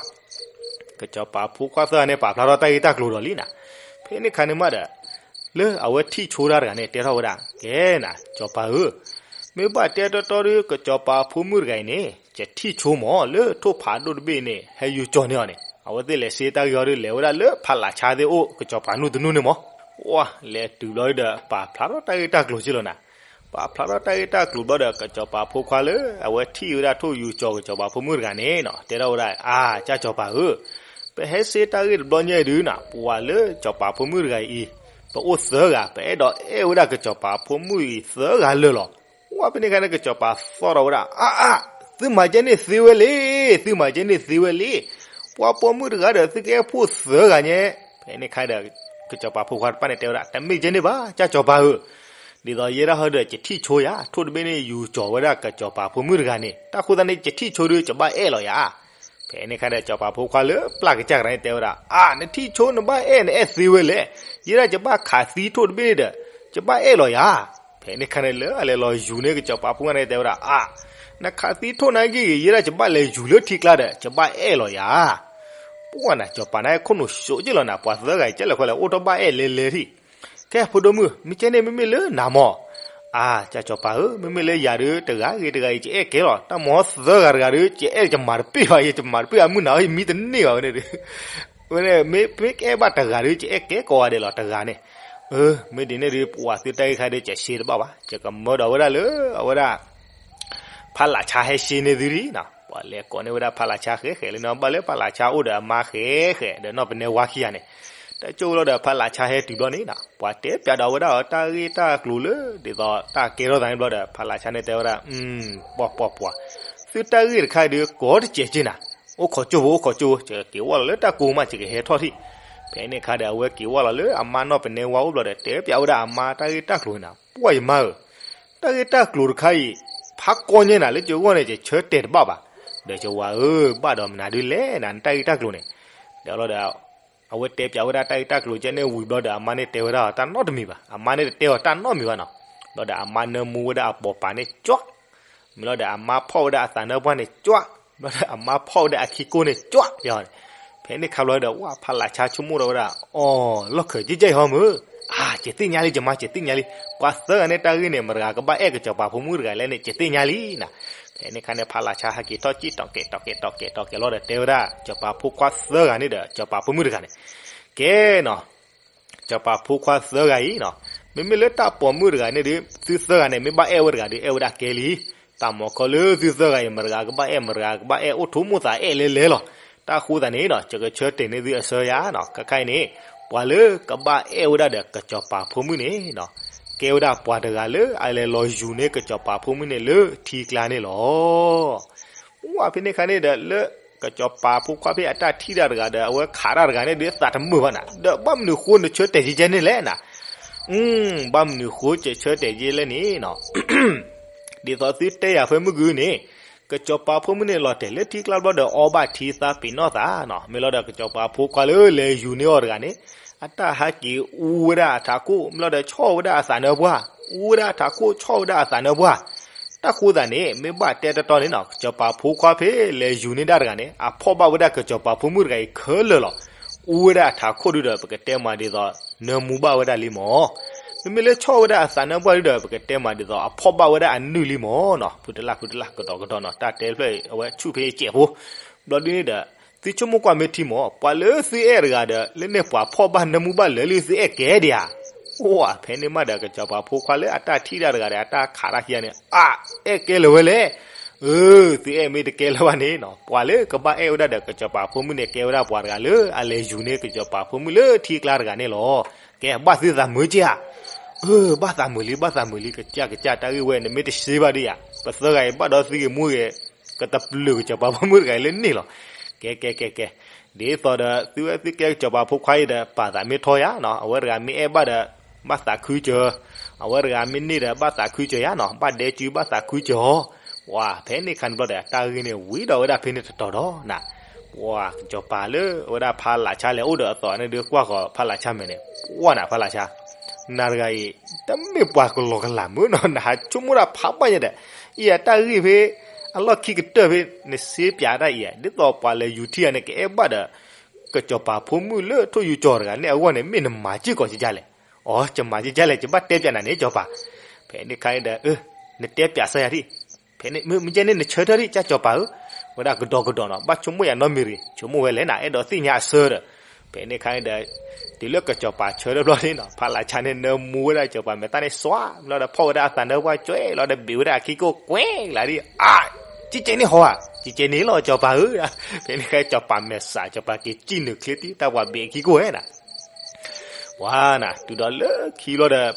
ကစီၤပၤဖိခွါသၢဂၤန့ၣ် ပာ်ဖျါထီၣ်တၢ်ဂ့ၢ်တၢ်ကျိၤဒီးလံနၤ. ဖဲန့ၣ်အခါန့ၣ်မးဒီး လၢအဝဲထံၣ်ဆိတၢ်တဂၤန့ၣ် တဲထီၣ်ဝဲဒၣ်, ကဲနၤ စီၤပၤဧၢ, မ့ၢ်ဘၣ်တဲတီတီဒီး ကစီၤပၤဖိမုၣ်တဂၤအံၤန့ၣ် ယထံၣ်ဆိမး လၢထိၣ်ဖးဒိၣ်တဘ့ၣ်န့ၣ် ဟဲယူၤကၠီၤန့ၢ်အီၤန့ၣ် အဝဲသ့ၣ်လဲၤစ့တၢ်ဂ့ၢ်အီၤဒီး လဲၤဝဲဒၣ်လၢဖးလးဆါသ့ၣ်အိၣ် ကစီၤပၤနူၢ်တနူၢ်န့ၣ်မး. ဝါ လဲၤတုၤဘျီဒီး ပာ်ဖျါထီၣ်တၢ်ဂ့ၢ်တၢ်ကျိၤက့လီၤနၤ. ပာ်ဖျါထီၣ်တၢ်ဂ့ၢ်တၢ်ကျိၤဘျီဒီး ကစီၤပၤဖိခွါလၢ အဝဲထံၣ်ဝဲဒၣ်ထိၣ်ယူၤကၠီၤကစီၤပၤဖိမုၣ်တဂၤန့ၣ်နီၤ တဲထီၣ်ဝဲဒၣ်, အါ ကၢ်စီၤပၤဧၢ, ပဟဲစ့တၢ်ဂ့ၢ်တဘျီညါအံၤဒုးနၤ ပှၤလၢစီၤပၤဖိမုၣ်တဂၤအံၤ ပအိၣ်သၢဂၤ ပအဲၣ်ဒိးအဲၣ်ဝဲဒၣ်ကစီၤပၤဖိမုၣ်အံၤသၢဂၤလၢာ်လီၤ. ဝါ ဖဲန့ၣ်အခါန့ၣ် ကစီၤပၤသီၣ်ထီၣ်ဝဲဒၣ်, အါအါ, သုမၤကဲန့ၣ်သ့ဝဲလံ, သုမၤကဲန့ၣ်သ့ဝဲလံ. ပှၤပိာ်မုၣ်တဂၤဒီး သုကအဲၣ်ဖိသၢဂၤညါ. ဖဲန့ၣ်အခါဒီး ကစီၤပၤဖိခွါတဖၣ်န့ၣ်တဲဝဲဒၣ်, တမ့ၢ်ကဲန့ၣ်ဘၣ် ကၢ်စီၤပၤဧၢ, ဒ်သိးယဲဒၣ်ဟီဒီး ယထံၣ်ဆိယၤ ထိၣ်တဘ့ၣ်န့ၣ် ယူၤကၠီၤဝဲဒၣ်ကစီၤပၤဖိမုၣ်တဂၤန့ၣ် တၢ်ဃိသတးန့ၣ် ယထံၣ်ဆိဒီး ယဘၣ်အဲၣ်လီၤယၤ. ဖဲန့ၣ်အခါဒီး စီၤပၤဖိခွါလၢပျၢ်ကစၢ်တဂၤန့ၣ်တဲဝဲဒၣ်, အါ နထံၣ်ဆိနဘၣ်အဲၣ် နအဲၣ်သ့ဝဲလဲၣ်. ယဲဒၣ်ယဘၣ်ခးသံထိၣ်တဘ့ၣ်န့ၣ်ဒီး ယဘၣ်အဲၣ်လီၤယၤ. ဖဲန့ၣ်အခါန့ၣ်လၢအလဲၤလီၤယူၤန့ၢ်ကစီၤပၤဖိခွါန့ၣ်တဲဝဲဒၣ်, အါ နခးသံထိၣ်နာ်က့ဂ့ၤ ယဲဒၣ်ယဘၣ်လဲၤယူၤလၢထံကျါဒီး ယဘၣ်အဲၣ်လီၤယၤ. ပှၤနၤ စီၤပၤန့ၣ် ခိၣ်နူာ်စိးက့လီၤနၤ ပှၤသၢဂၤအံၤ ကဲလဲၣ်ခွဲလဲၣ် အိၣ်ထီၣ်ဘၣ်အဲၣ်လဲၤလဲၤထံၣ်. ကဲ ဖိဒိၣ်မုၣ် မ့ၢ်ကဲန့ၣ် မ့မ့ၢ်လၢနၤမး. အါ ကၢ်စီၤပၤဧၢ, မ့မ့ၢ်လၢယၤဒီး တဂၤဂ့ၤတဂၤအံၤ ယအဲၣ်ကဲလီၤ. တၢ်မၤသၢဂၤတဂၤဒီး ယအဲၣ်ယမၤတပ့ၢ်ဘၣ်, ယမၤတပ့ၢ်အမုၢ်နၤအံၤ မံတန့ၢ်ဘၣ်ဝဲန့ၣ်ဒီး ဝဲန့ၣ် မ့ၢ် မ့ၢ်ကအဲၣ်ဘၣ်တဂၤဒီး ယအဲၣ်ကဲကိးဂၤဒဲးလီၤ တဂၤန့ၣ်. အၢ မ့ၢ်ဒ်န့ၣ်ဒီး ပှၤသုတၢ်ဂ့ၢ်ခါဒီး ယစ့တဘၣ်ဘၣ်, ယကမၢဒီးဝဲဒၣ်လၢ အဝဲဒၣ် ဖးလးဆါဟဲစ့န့ၢ်သုဒံးနီၤ. ပှၤလဲၤကိးန့ၢ်ဝဲဒၣ်ဖးလးဆါဃဲးဃဲးလံနီၤ, ဘၣ်လၢဖးလးဆါအိၣ်ဒီးအမါဃဲးဃဲးဒီး နီၢ်ပနဲဝါခံဂၤန့ၣ် တကၠိလီၤဒီး ဖးလးဆါဟဲတုၤဘျီန့ၣ်နီၤ, ပှၤတဲပၠးဒီးဝဲဒၣ်အီၤတၢ်ဂ့ၢ်တၢ်ကျိၤလၢ ဒ်သိးတၢ်ကဲထီၣ်သးန့ၣ်ဘျီဒီး ဖးလးဆါန့ၣ်တဲဝဲဒၣ်, ပှၤပှၤပှၤ, သုတၢ်ဂ့ၢ်တခါဒီး ကိးတစဲးက့နၤ, အိၣ်ခိးကၠိဖိ အိၣ်ခိးကၠိဖိ, ယကက့ၤဝဲလီၤလၢတၢ်ကိးမး ယကဟဲထီၣ်ထံၣ် ဖဲန့ၣ်အခါဒီး အဝဲက့ၤဝဲလီၤလၢအမါနီၢ်ပနဲဝါအိၣ်ဘျီဒီး တဲပၠးဝဲဒၣ်အမါတၢ်ဂ့ၢ်တၢ်ကျိၤန့ၣ်, ပှၢ်ယမါဧၢ, တၢ်ဂ့ၢ်တၢ်ကျိၤတခါအံၤ ဖးကီညါနၤ လၢကဝီၤန့ၣ် ယဆၢတဲာ်တဘၣ်ဘၣ်, ဒီးယဝၤဧၢ, ဘၣ်ဒီးမနုၤဒုလဲၣ်နၤ နတၢ်ဂ့ၢ်တၢ်ကျိၤန့ၣ်. ဒီးလီၤဒီး အဝဲတဲပၠးဝဲဒၣ်တၢ်ဂ့ၢ်တၢ်ကျိၤကဲန့ၣ်ဝံၤဘျီဒီး အမါန့ၣ်တဲဝဲဒၣ်တၢ်နီတမံၤဘၣ်, အမါန့ၣ်တတဲအီၤတၢ်နီတမံၤဘၣ်နီၤ. ဘျီဒီးအမါနၢမူဝဲဒၣ်အပိာ်ပၤန့ၣ်ကွၢ်, မ့ၢ်လီၤဒီးအမါဖီၣ်ဝဲဒၣ်အသးနၢပှၢ်န့ၣ်ကွၢ်, ဘျီဒီးအမါဖီၣ်ဝဲဒၣ်အခံကိၢ်န့ၣ်ကွၢ်, ဖဲန့ၣ်ခါဘျီဒီး ဝဲဖးလးဆါဆိကမိၣ်ထီၣ်ဝဲဒၣ်, အိ လီၢ်ခၢၣ်ကဲကဲအံၤဟီမုၢ်, အါ ယသ့ၣ်ညါလံ ယမါ ယသ့ၣ်ညါလံ, ပှၤသၢဂၤန့ၣ်တၢ်ဂ့ၢ်န့ၣ် မတၤတဂၤကဘၣ်အဲၣ်ကစီၤပၤဖိမုၣ်တဂၤလဲၣ်န့ၣ် ယသ့ၣ်ညါလံနၤ. ဖဲန့ၣ်ခါန့ၣ် ဖးလးဆါဟဲက့ၤထီၣ်က့ၤ တီၢ်ကဲး တီၢ်ကဲး တီၢ်ကဲး တီၢ်ကဲးလီၤဒီး တဲဝဲဒၣ် စီၤပၤဖိခွါသၢဂၤန့ၣ်ဒီး စီၤပၤဖိမုၣ်တဂၤန့ၣ်, ကဲနီၤ စီၤပၤဖိခွါသၢဂၤအံၤနီၤ, မ့မ့ၢ်လၢတၢ်ပိာ်မုၣ်တဂၤန့ၣ်ဒီး သုသၢဂၤန့ၣ် မ့ၢ်ဘၣ်အဲၣ်ဝဲတဂၤဒီး အဲၣ်ဝဲဒၣ်ကဲလံ. တၢ်မၤခီလၢသုသၢဂၤအံၤ မတၤတဂၤကဘၣ်အဲၣ် မတၤတဂၤကဘၣ်အဲၣ် အိၣ်ထီၣ်မိၣ်သးအဲၣ်လဲလဲလီၤ. တၢ်ဃိသတးန့ၣ်နီၤ ယကဆၢတဲာ်န့ၢ်သုအဆၢယၤနီၤ, ခဲခါအံၤန့ၣ် ပှၤလၢကဘၣ်အဲၣ်ဝဲဒၣ်ဒီးကစီၤပၤဖိမုၣ်န့ၣ်နီၤ, ကဲဝဲဒၣ်ပှၤတဂၤလၢအလဲၤလီၤယူၤန့ၢ်ကစီၤပၤဖိမုၣ်န့ၣ်လၢထံကျါန့ၣ်လီၤ. ဝဲဖဲန့ၣ်ခါန့ၣ်ဒီး လၢကစီၤပၤဖိခွါဖဲအတၢ်ထံၣ်တၢ်တဂၤဒီး အဝဲခးတၢ်တဂၤန့ၣ်ဒီး သးတမုာ်ဘၣ်နၤ, ဒီးဘၣ်မနုၤဃိနဆၢတဲာ်ကဲကဲန့ၣ်လဲၣ်နၤ. ဘၣ်မနုၤဃိကဆၢတဲာ်ကဲလဲၣ်န့ၣ်နီၤ ဒ်သိးသုတဲယၤဖဲမုၢ်ဂီၤန့ၣ်, ကစီၤပၤဖိမုၣ်န့ၣ်လီၤတဲာ်လၢထံကျါဘျီဒီး အီဘၣ်ထံသးပ့ၤနီၣ်သးနီၤ, မ့ၢ်လီၤဒီးကစီၤပၤဖိခွါလၢလဲၤယူၤန့ၢ်အီၤတဂၤန့ၣ်, အတၢ်ဟဲက့ၤအူဝဲဒၣ်အထးခိၣ် မ့ၢ်လီၤဒီးဆီၣ်ဝဲဒၣ်အသးနၢပှၢ်, အူဝဲဒၣ်အထးခိၣ်ဆီၣ်ဝဲဒၣ်အသးနၢပှၢ်. တၢ်ဃိသတးန့ၣ် မ့ၢ်ဘၣ်တဲတီတီန့ၣ်နီၤ ကစီၤပၤဖိခွါဖဲလဲၤယူၤန့ၢ်ဒၣ်တဂၤန့ၣ် အဖီၣ်ဘၣ်ဝဲဒၣ်ကစီၤပၤဖိမုၣ်တဂၤအံၤခဲလၢာ်လီၤ. အူဝဲဒၣ်အထးခိၣ်ဒုဒီး ပကတဲမးဒ်သိး နၢမူဘၣ်ဝဲဒၣ်လံမး မ့မ့ၢ်လၢဆီၣ်ဝဲဒၣ်အသးနၢပှၢ်ဒုဒီး ပကတဲမးဒ်သိး အဖီၣ်ဘၣ်ဝဲဒၣ်အနုၢ်လံမးနီၤ. ဖုတလၢ် ဖုတလၢ် ကဒီးကဒီးနီၤ, တၢ်တဲဖျၢၣ်အံၤ အဝဲဆူၣ်ဖဲယစဲးဖိ, ဘျီဒုန့ၣ်ဒီး သုဆိကမိၣ်ကွၢ်မ့ၢ်ထံမး ပှၤလၢသုအဲၣ်တဂၤဒီး လၢန့ၣ်ပှၤဖီၣ်ဘၣ်နၢမူဘၣ်လၢာ်လံ သုအဲၣ်ကဲဒံးဧါ. အိ ဖဲန့ၣ်မးဒီး ကစီၤပၤဖိခွါလၢအတၢ်ထံၣ်တၢ်တဂၤဒီး အတၢ်ခးတၢ်ခံဂၤန့ၣ် အါ အဲၣ်ကဲလၢၤဝဲလဲၣ်. အၢ သုအဲၣ်မ့ၢ်တကဲလၢၤဘၣ်န့ၣ်နီၤ ပှၤလၢကဘၣ်အဲၣ်ဝဲဒၣ်ဒီးကစီၤပၤဖိမုၣ်န့ၣ် ကဲဝဲဒၣ်ပှၤတဂၤလၢအလဲၤယူၤန့ၢ်ကစီၤပၤဖိမုၣ်လၢထံကျါတဂၤန့ၣ်လီၤ. ကဲ ဘၣ်သုသးမုာ်က့ဧါ. အၢ ဘၣ်သးမုာ်လံ ဘၣ်သးမုာ်လံ ကစၢ်ကစၢ် တၢ်ဂ့ၢ်ဝဲန့ၣ် မ့ၢ်တရှဲဘၣ်ဒံးဧါ. ပသၢဂၤအံၤဘၣ်ဒီးသုဂ့ၤမူဂ့ၤ ကတပျုာ်ကစီၤပၤဖိမုၣ်တဂၤအံၤလၢန့ၣ်လီၤ. ကဲ ကဲ ကဲ ကဲ ဒ်သိးဒီး သုဝဲသုကဲကစီၤပၤဖိခွါအံၤဒီး ပာ်သးမ့ၢ်ထီယၤနီၤ အဝဲတဂၤမ့ၢ်အဲၣ်ဘၣ်ဒီး ဘၣ်သးခုစၢၤ, အဝဲတဂၤမ့ၢ်န့ၢ်ဒီး ဘၣ်သးခုစၢၤယၤနီၤ ဘၣ်ဒဲကုဘၣ်သးခုစၢၤအီၤ. ဝဲ ဖဲန့ၣ်ခါန့ၣ်ဘျီဒီး တၢ်ဂ့ၢ်န့ၣ်ဝံၤဒီးဝဲဒၣ်ဖဲန့ၣ်တတီၤဒီးနၤ, ဝဲ ကစီၤပၤလၢအဝဲဒၣ်ဖးလးဆါလဲၤအိၣ်ဒီးအသိးန့ၣ်ဒီး ကွၢ်ဃီၤဖးလးဆါမဲာ်န့ၣ်, ဝဲနၤဖးလးဆါ နၤတဂၤအံၤ တမ့ၢ်ပှၤကလီကလးမုၢ်နီၤ နဟးဆိကမိၣ်တၢ်ဖးဘၣ်ညါဒီး, အံၤအတၢ်ဂ့ၢ်ဖဲ အလီၢ်ခံကတၢၢ်ဖဲ နစ့ပၠးတၢ်အံၤ ဒ်သိးပှၤလဲၤယူၤထံဂၤန့ၣ် ကအဲၣ်ဘၣ်ဒီး ကစီၤပၤဖိမုၣ်လၢထိၣ်ယူၤကၠီၤတဂၤန့ၣ်အဂီၢ်န့ၣ် မ့ၢ်နမၤစ့ၢ်ကီးကဒ်လဲၣ်. အိ ယမၤကဒ်လဲၣ် ယဘၣ်တဲပၠးနၤန့ၣ် စီၤပၤ. ဖဲန့ၣ်ခါအံၤဒီး အၢ နတဲပၠးစၢ်ယၤဒံး ဖဲန့ၣ် မ့ၢ်ကဲန့ၣ် နဆၢထၢၣ်ဒံးကၢ်စီၤပၤဧၢ, ဝဲဒၣ်ကဒီးကဒီးနီၤ ဘၣ်ဆိကမိၣ်ယၤနီတမံၤတဂ့ၤ ဆိကမိၣ်ဝဲလဲၣ်နၤ အဲၣ်ဒိးသ့ၣ်ညါအဆၢဒီး, ဖဲန့ၣ်ခါအံၤဒီး တုၤလၢကစီၤပၤဆၢထၢၣ်ဘျီန့ၣ်နီၤ ဖးလးဆါန့ၣ် နၢမူဝဲဒၣ်ကစီၤပၤမဲာ်သၣ်န့ၣ် စွါဘျီဒီး ဖီၣ်ဝဲဒၣ်အသးနၢပှၢ်ကွဲးလီၤဒီး ဘ့ၣ်ဝဲဒၣ်အခံကိၢ်ကွဲးလီၤဒံး အါ ကကဲန့ၣ်ဟီဧါ, ကကဲန့ၣ်လီၤ စီၤပၤဧၢ. ဖဲန့ၣ်ခါစီၤပၤမဲာ်ဆှး စီၤပၤက့ၤစံၣ်နုာ်ချ့တံၢ် တၢ်ပှၤဘ့ၣ်အခံကိၢ်ဝဲနၤ ပှၤနၤ တုၤဒီးလၢခံဘျီဒီး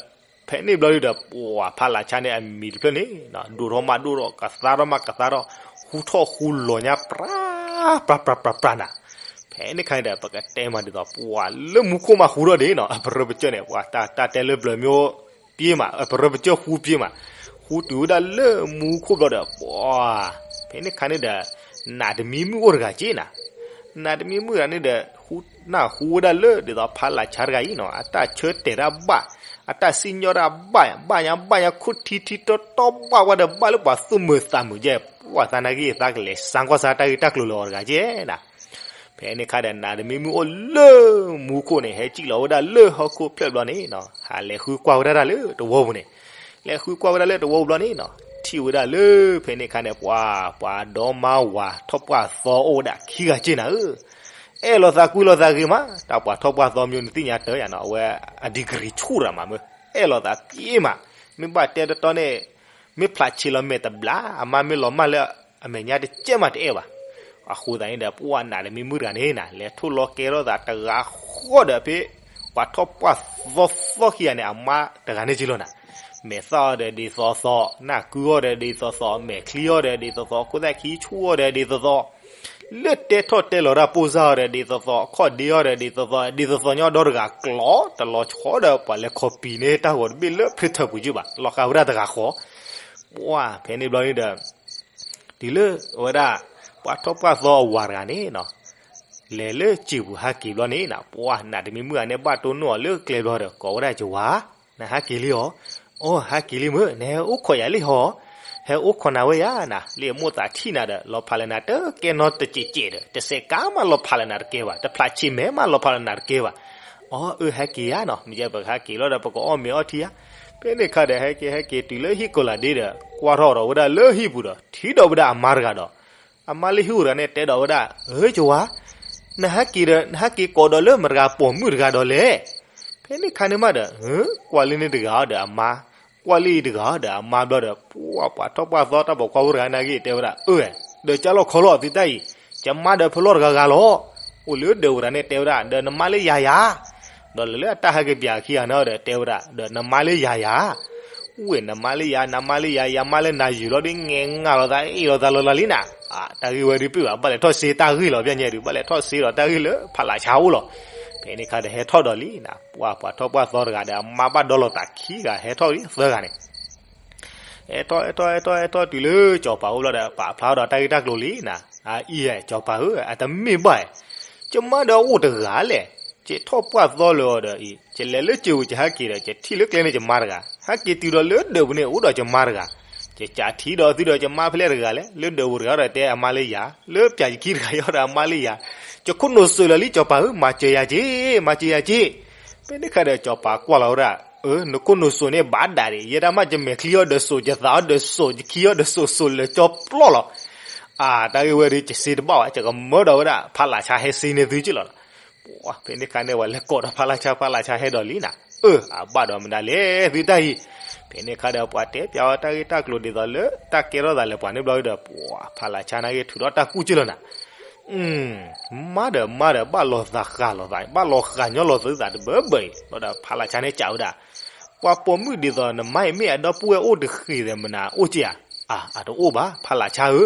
ဖဲန့ၣ်ဘျီဒုဒီး ပှၤဖးလးဆါန့ၣ်အမံၤတဖျၢၣ်န့ၣ် ဒိၣ်ထီၣ်မးဒိၣ်ထီၣ် ကသါထီၣ်မးကသါထီၣ် ဟူထီၣ်ဟူလီၤညါ ပြး ပြး ပြး ပြး ပြး နၤ. ဖဲန့ၣ်ခါန့ၣ်ဒီး ပကတဲမးဒ်သိး ပှၤလၢမူခိၣ်မးဟူထီၣ်ဒံးနီၤ အပရၢပကျၢၢ်န့ၣ် ပှၤတၢ်တဲလၢပျၢၤမ့ၢ်အိၣ်ပှဲၤမး အပရၢပကျၢၢ်ဟူပှဲၤမး ဟူတုၤဝဲဒၣ်လၢမူခိၣ်ဘျီဒီး ပှၤ ဖဲန့ၣ်ခါန့ၣ်ဒီး နးတမံမုၣ်အိၣ်တဂၤက့နၤ နးတမံမုၣ်တဂၤန့ၣ်ဒီး နၢ်ဟူဝဲဒၣ်လၢ ဒ်သိးဖးလးဆါတဂၤအံၤနီၤ အတၢ်ဆၢတဲာ်တၢ်ဘၣ် အတၢ်စံၣ်ညီၣ်တၢ်ဘၣ် ဘၣ်ညါဘၣ်ညါ ခိၣ်ထံထံတီတီဘၣ်ဝဲဒီး ဘၣ်လၢပှၤသူၣ်မုာ်သးမုာ်ကဲ ပှၤသးနာ်က့ၤသးကလဲၤစၢ်ကွၢ်စၢ်တၢ်ဂ့ၢ်တၢ်ကျိၤလၢအီၤတဂၤက့နၤ. ဖဲန့ၣ်ခါဒီး နးတမံမုၣ်အိၣ်လၢမူခိၣ်န့ၣ် ဟဲစံၣ်လီၤဝဲဒၣ်လၢဟီၣ်ခိၣ်ဖျၢၣ်ဘျီန့ၣ်နီၤ ဟးလဲၤဃုကွၢ်ဝဲဒၣ်တၢ်လၢတဝီပူၤန့ၣ် လဲၤဃုကွၢ်ဝဲဒၣ်လၢတဝီပူၤဘျီန့ၣ်နီၤ ထံၣ်ဝဲဒၣ်လၢဖဲန့ၣ်ခါန့ၣ် ပှၤ ပှၤဒီမါဝၤထီၣ်ပှၢ်သီအိၣ်ဝဲဒၣ်ခံဂၤက့နၤဧၢ အဲၣ်လီၤသးကွံလီၤသးဂ့ၤမး တၢ်ပှၤထီၣ်ပှၢ်သီမ့ၢ်န့ၣ်သ့ၣ်ညါတၢ်ယၤနီၤ အဝဲအ degree ဆူၣ်ရၤမးမ့ၢ် အဲၣ်လီၤသးသ့မး မ့ၢ်ဘၣ်တဲတီတီန့ၣ် မ့ၢ်ဖျးဆံးလီၤမဲာ်တဘျါ အမါမ့ၢ်လီၤမၢ်လၢအမဲာ်ညါတကဲမးတအဲၣ်ဘၣ်. အဃိသတးန့ၣ်ဒီး ပှၤနးတမံမုၣ်တဂၤန့ၣ်နၤ လဲၤထိၣ်လီၤကဲထီၣ်သးတဂၤဃီဒီးဖဲ ပှၤထီၣ်ပှၢ်သီသီခံဂၤန့ၣ် အမါတဂၤန့ၣ်က့လီၤနၤ မဲာ်သၣ်အီၤဒီးဒ်သိးသိး နၢ်ကုအီၤဒီးဒ်သိးသိး မဲာ်ချံအီၤဒီးဒ်သိးသိး ခိၣ်သၣ်ခံဆူၣ်အီၤဒီးဒ်သိးသိး လၢတဲထီၣ်တဲလီၤတၢ်ပိၢ်စၢ်အီၤဒီး ဒ်သိးသိး အခီၣ်ဒ့အီၤဒီး ဒ်သိးသိး ဒ်သိးသိးညီဒီတဂၤကျီ တလီၤဆီဒီး ပှၤလဲၤခီပံၤန့ၢ်တၢ်ဂီၤတဘ့ၣ်လၢ ဖရံထၢၣ်ပူၤကၠ့ဘၣ် လီၤဃာ်ဝဲဒၣ်တဂၤဃီ ပှၤဖဲန့ၣ်ဘျီန့ၣ်ဒီး တုၤလၢအဝဲဒၣ် ပှၤထီၣ်ပှၢ်သီအဝၤတဂၤန့ၣ်နီၤ လဲၤလၢစံာ်ပူၤဟဲက့ၤဘျီန့ၣ်နီၤ ပှၤနာ်တမံၤမုၣ်ဂၤန့ၣ်ဘၣ်တိၢ်နီၣ်အီၤလၢကျဲဘျီဒီး ကိးဝဲဒၣ်ယဝၤ နဟဲက့ၤလံဟီ အိ ဟဲက့ၤလံမ့ၢ် နဟဲအိၣ်ခိးယၤလံဟီ ဟဲအိၣ်ခိးနၤဝဲယၤနၤ လၢအမိၢ်သးထံၣ်နၤဒီး လီၤဖးလၢနၤတကဲနီတစဲးစဲးဒီး တစဲးကါမးလီၤဖးလၢနၤတကဲဘၣ် တဖျးဆံးမဲာ်မးလီၤဖးလၢနၤတကဲဘၣ် အီ အၢ ဟဲက့ၤယၤနီၤ မ့ၢ်ယဲပကဟဲက့ၤလီၤဒီး ပကအီၣ်မ့ၤအီထံယၤ ဖဲန့ၣ်ခါဒီး ဟဲက့ၤဟဲက့ၤတုၤလၢဟံၣ်ကိးလးဒ့ဒီး ကွၢ်ထီၣ်ဒီးဝဲဒၣ်လၢဟံၣ်ပူၤဒီး ထံၣ်ဒီးဝဲဒၣ်အမါတဂၤဒီး အမါလၢဟံၣ်ပူၤတဂၤန့ၣ် တဲဒီးဝဲဒၣ် အၢ ယဝၤ နဟဲက့ၤဒီး နဟဲက့ၤကိးဒီးလၢမတၤတဂၤပိာ်မုၣ်တဂၤဒီးလဲၣ် ဖဲန့ၣ်ခါန့ၣ်မးဒီး ကွၢ်လၢန့ၣ်တဂၤဒီးအမါ ကွၢ်လၢအံၤတဂၤဒီးအမါဘျီဒီး ပှၤပှၤထီၣ်ပှၢ်သီတၢ်ပိာ်ခွါဖိတဂၤန့ၣ်ဂ့ၤ တဲဝဲဒၣ် အၢ ဒီးကၢ်လီၢ်ခီလီၢ်သုတၢ်အံၤ ယမါဒီးဖဲလီၢ်တဂၤဂၤလီၤ အိၣ်လၢဒၢးဝဲဒၣ်န့ၣ် တဲဝဲဒၣ် ဒီးနမါလၢယၤယၤ ဒီးလၢလၢအတၢ်ဟဲက့ၤပၠးခံဂၤန့ၣ်ဒီး တဲဝဲဒၣ် ဒီးနမါလၢယၤယၤ ဝဲ နမါလၢယၤ နမါလၢယၤ ယမါလၢနၤယုာ်လီၤဒီး ငဲငါလီၤသး အ့ၣ်လီၤသးလီၤလီၤလံနၤ တၢ်ဂ့ၢ်ဝဲဒုးပ့ၢ်ဘၣ် ဘၣ်လဲၤထီၣ်စ့တၢ်ဂ့ၢ်လီၤ ပျဲညဲဒုး ဘၣ်လဲၤထီၣ်စ့ဒီးတၢ်ဂ့ၢ်လၢဖးလးဆါအိၣ်လီၤ ဖဲန့ၣ်ခါဒီးဟဲထီၣ်ဒီးလံနၤ ပှၤပှၤထီၣ်ပှၢ်သီတဂၤဒီး အမါဘၣ်ဒီလီၤသးခံဂၤ ဟဲထီၣ်လံသၢဂၤန့ၣ် ဟဲထီၣ် ဟဲထီၣ် ဟဲထီၣ် ဟဲထီၣ်တုၤလၢကၠီၤပၤအိၣ်ဘျီဒီး ပာ်ဖျါဒီးတၢ်ဂ့ၢ်တၢ်ကျိၤလံနၤ အအံၤ ကၠီၤပၤဧၢ အတမ့ၢ်ဘၣ် ယမါဒီးအိၣ်တဂၤလဲၣ် ယထီၣ်ပှၢ်သီလၢအီၤဒီးအံၤ ယလဲၤလၢစံာ်ပူၤယဟဲက့ၤဒီး ယထံၣ်လၢကျဲန့ၣ်ယမါတဂၤ ဟဲက့ၤတုၤဒီးလၢဒၢးပူၤန့ၣ် အိၣ်ဒီးယမါတဂၤ ယကးထံဒီးသုဒီးယမါဖဲလဲၣ်တဂၤလဲၣ် လၢဒၢးပူၤတဂၤဒီးတဲအမါလၢယၤ လၢပၠးယခံတဂၤယီဒီးအမါလၢယၤ ယခိၣ်နူာ်စိးလီၤလံကၠီၤပၤဧၢ မၤစၢၤယၤက့ၤ မၤစၢၤယၤက့ၤ ဖဲန့ၣ်ခါဒီးကၠီၤပၤကွၢ်လီၤဝဲဒၣ် အၢ နခိၣ်နူာ်စိးန့ၣ်ဘၣ်ဒးဒံး ယဲဒၣ်မးယမဲာ်ချံအီၤဒီးစိး ယသးအီၤဒီးစိး ယခံအီၤဒီးစိး စိးလၢာ်ကၠီပျီလီၤ အတၢ်ဂ့ၢ်ဝဲဒုး ယစ့တဘၣ်ဝဲ ယကမၢဒီးဝဲဒၣ် ဖးလးဆါဟဲစ့န့ၢ်သုက့လီၤ ဖဲန့ၣ်ခါန့ၣ် ပှၤလဲၤကိးဒီးဖးလးဆါ ဖးလးဆါဟဲဒီးလံနၤ အၢ အဘၣ်ဒီးမနုၤလဲၣ် သုတၢ်အံၤ ဖဲန့ၣ်ခါဒီး ပှၤတဲပၠးဝဲတၢ်ဂ့ၢ်တၢ်ကျိၤဒ်သိးလၢ တၢ်ကဲထီၣ်သးလၢပှၤန့ၣ်ဘျီဒီး ပှၤဖးလးဆါန့ၣ်ဂ့ၤ ထုးထီၣ်တၢ်ကူၣ်က့လီၤနၤ မါဒီးမါဒီး ဘၣ်လီၤသးဃာ်လိာ်သး ဘၣ်လီၤဃာ်ညီလိာ်သုသးတဘၢဘၢအံၤ ဘျီဒီးဖးလးဆါန့ၣ်စံးဝဲဒၣ် ပှၤပိာ်မုၣ်ဒ်သိးနမါအံၤ မ့ၢ်အဒီပုၢ်ဝဲၢ်အိၣ်တဃ့ၢ်ဒီးမနုၤ အိၣ်က့ဧါ အါ အတအိၣ်ဘၣ် ဖးလးဆါဧၢ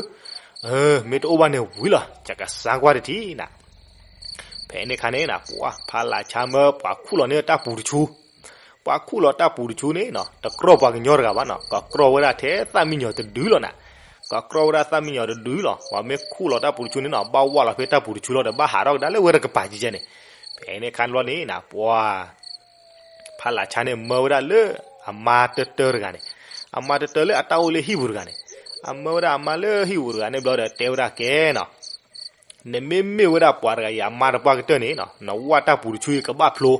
မ့ၢ်တအိၣ်ဘၣ်န့ၣ်ဝံၤလီၤ ယကစါကွၢ်တထံၣ်နၤ ဖဲန့ၣ်ခါန့ၣ်နၤ ပှၤဖးလးဆါမၢပှၤခူၣ်လီၤန့ၢ်တၢ်ပူၤတဆူ ပှၤခူၣ်လီၤတၢ်ပူၤတဆူန့ၣ်နီၤ တကြီပှၤကညီတဂၤဘၣ်နီၤ ကကြီဝဲဒၣ်ထဲသၣ်မံယီၤတဒုလီၤနၤ ကကြီဝဲဒၣ်သၣ်မံယီၤတဒုလီၤ ပှၤမ့ၢ်ခူၣ်လီၤတၢ်ပူၤတဆူန့ၣ်နီၤ ဘၣ်ဝးလီၤဖဲတၢ်ပူၤတဆူလီၤဒီး ဘၣ်ဟးထီၣ်ကဒါလၢဝဲတကပၤကဲကဲန့ၣ် ဖဲန့ၣ်ခါန့ၣ်ဘျီန့ၣ်နၤ ပှၤ ဖးလးဆါန့ၣ် မၢဝဲဒၣ်လၢအမါတၢတၢတဂၤန့ၣ်, အမါတၢတၢလၢအတၢ်အိၣ်လၢဟံၣ်ပူၤတဂၤန့ၣ်, အမၢဝဲဒၣ်အမါလၢဟံၣ်ပူၤတဂၤန့ၣ်ဘျီဒီး တဲဝဲဒၣ်ကဲနီၤ, နမ့မ့ၢ်ဝဲဒၣ်ပှၤတဂၤအံၤအမါတပှၢ်ကတၢၢ်န့ၣ်, နဝၣ်တၢ်ပူၤတဆူအံၤကဘၣ်ဖျိ,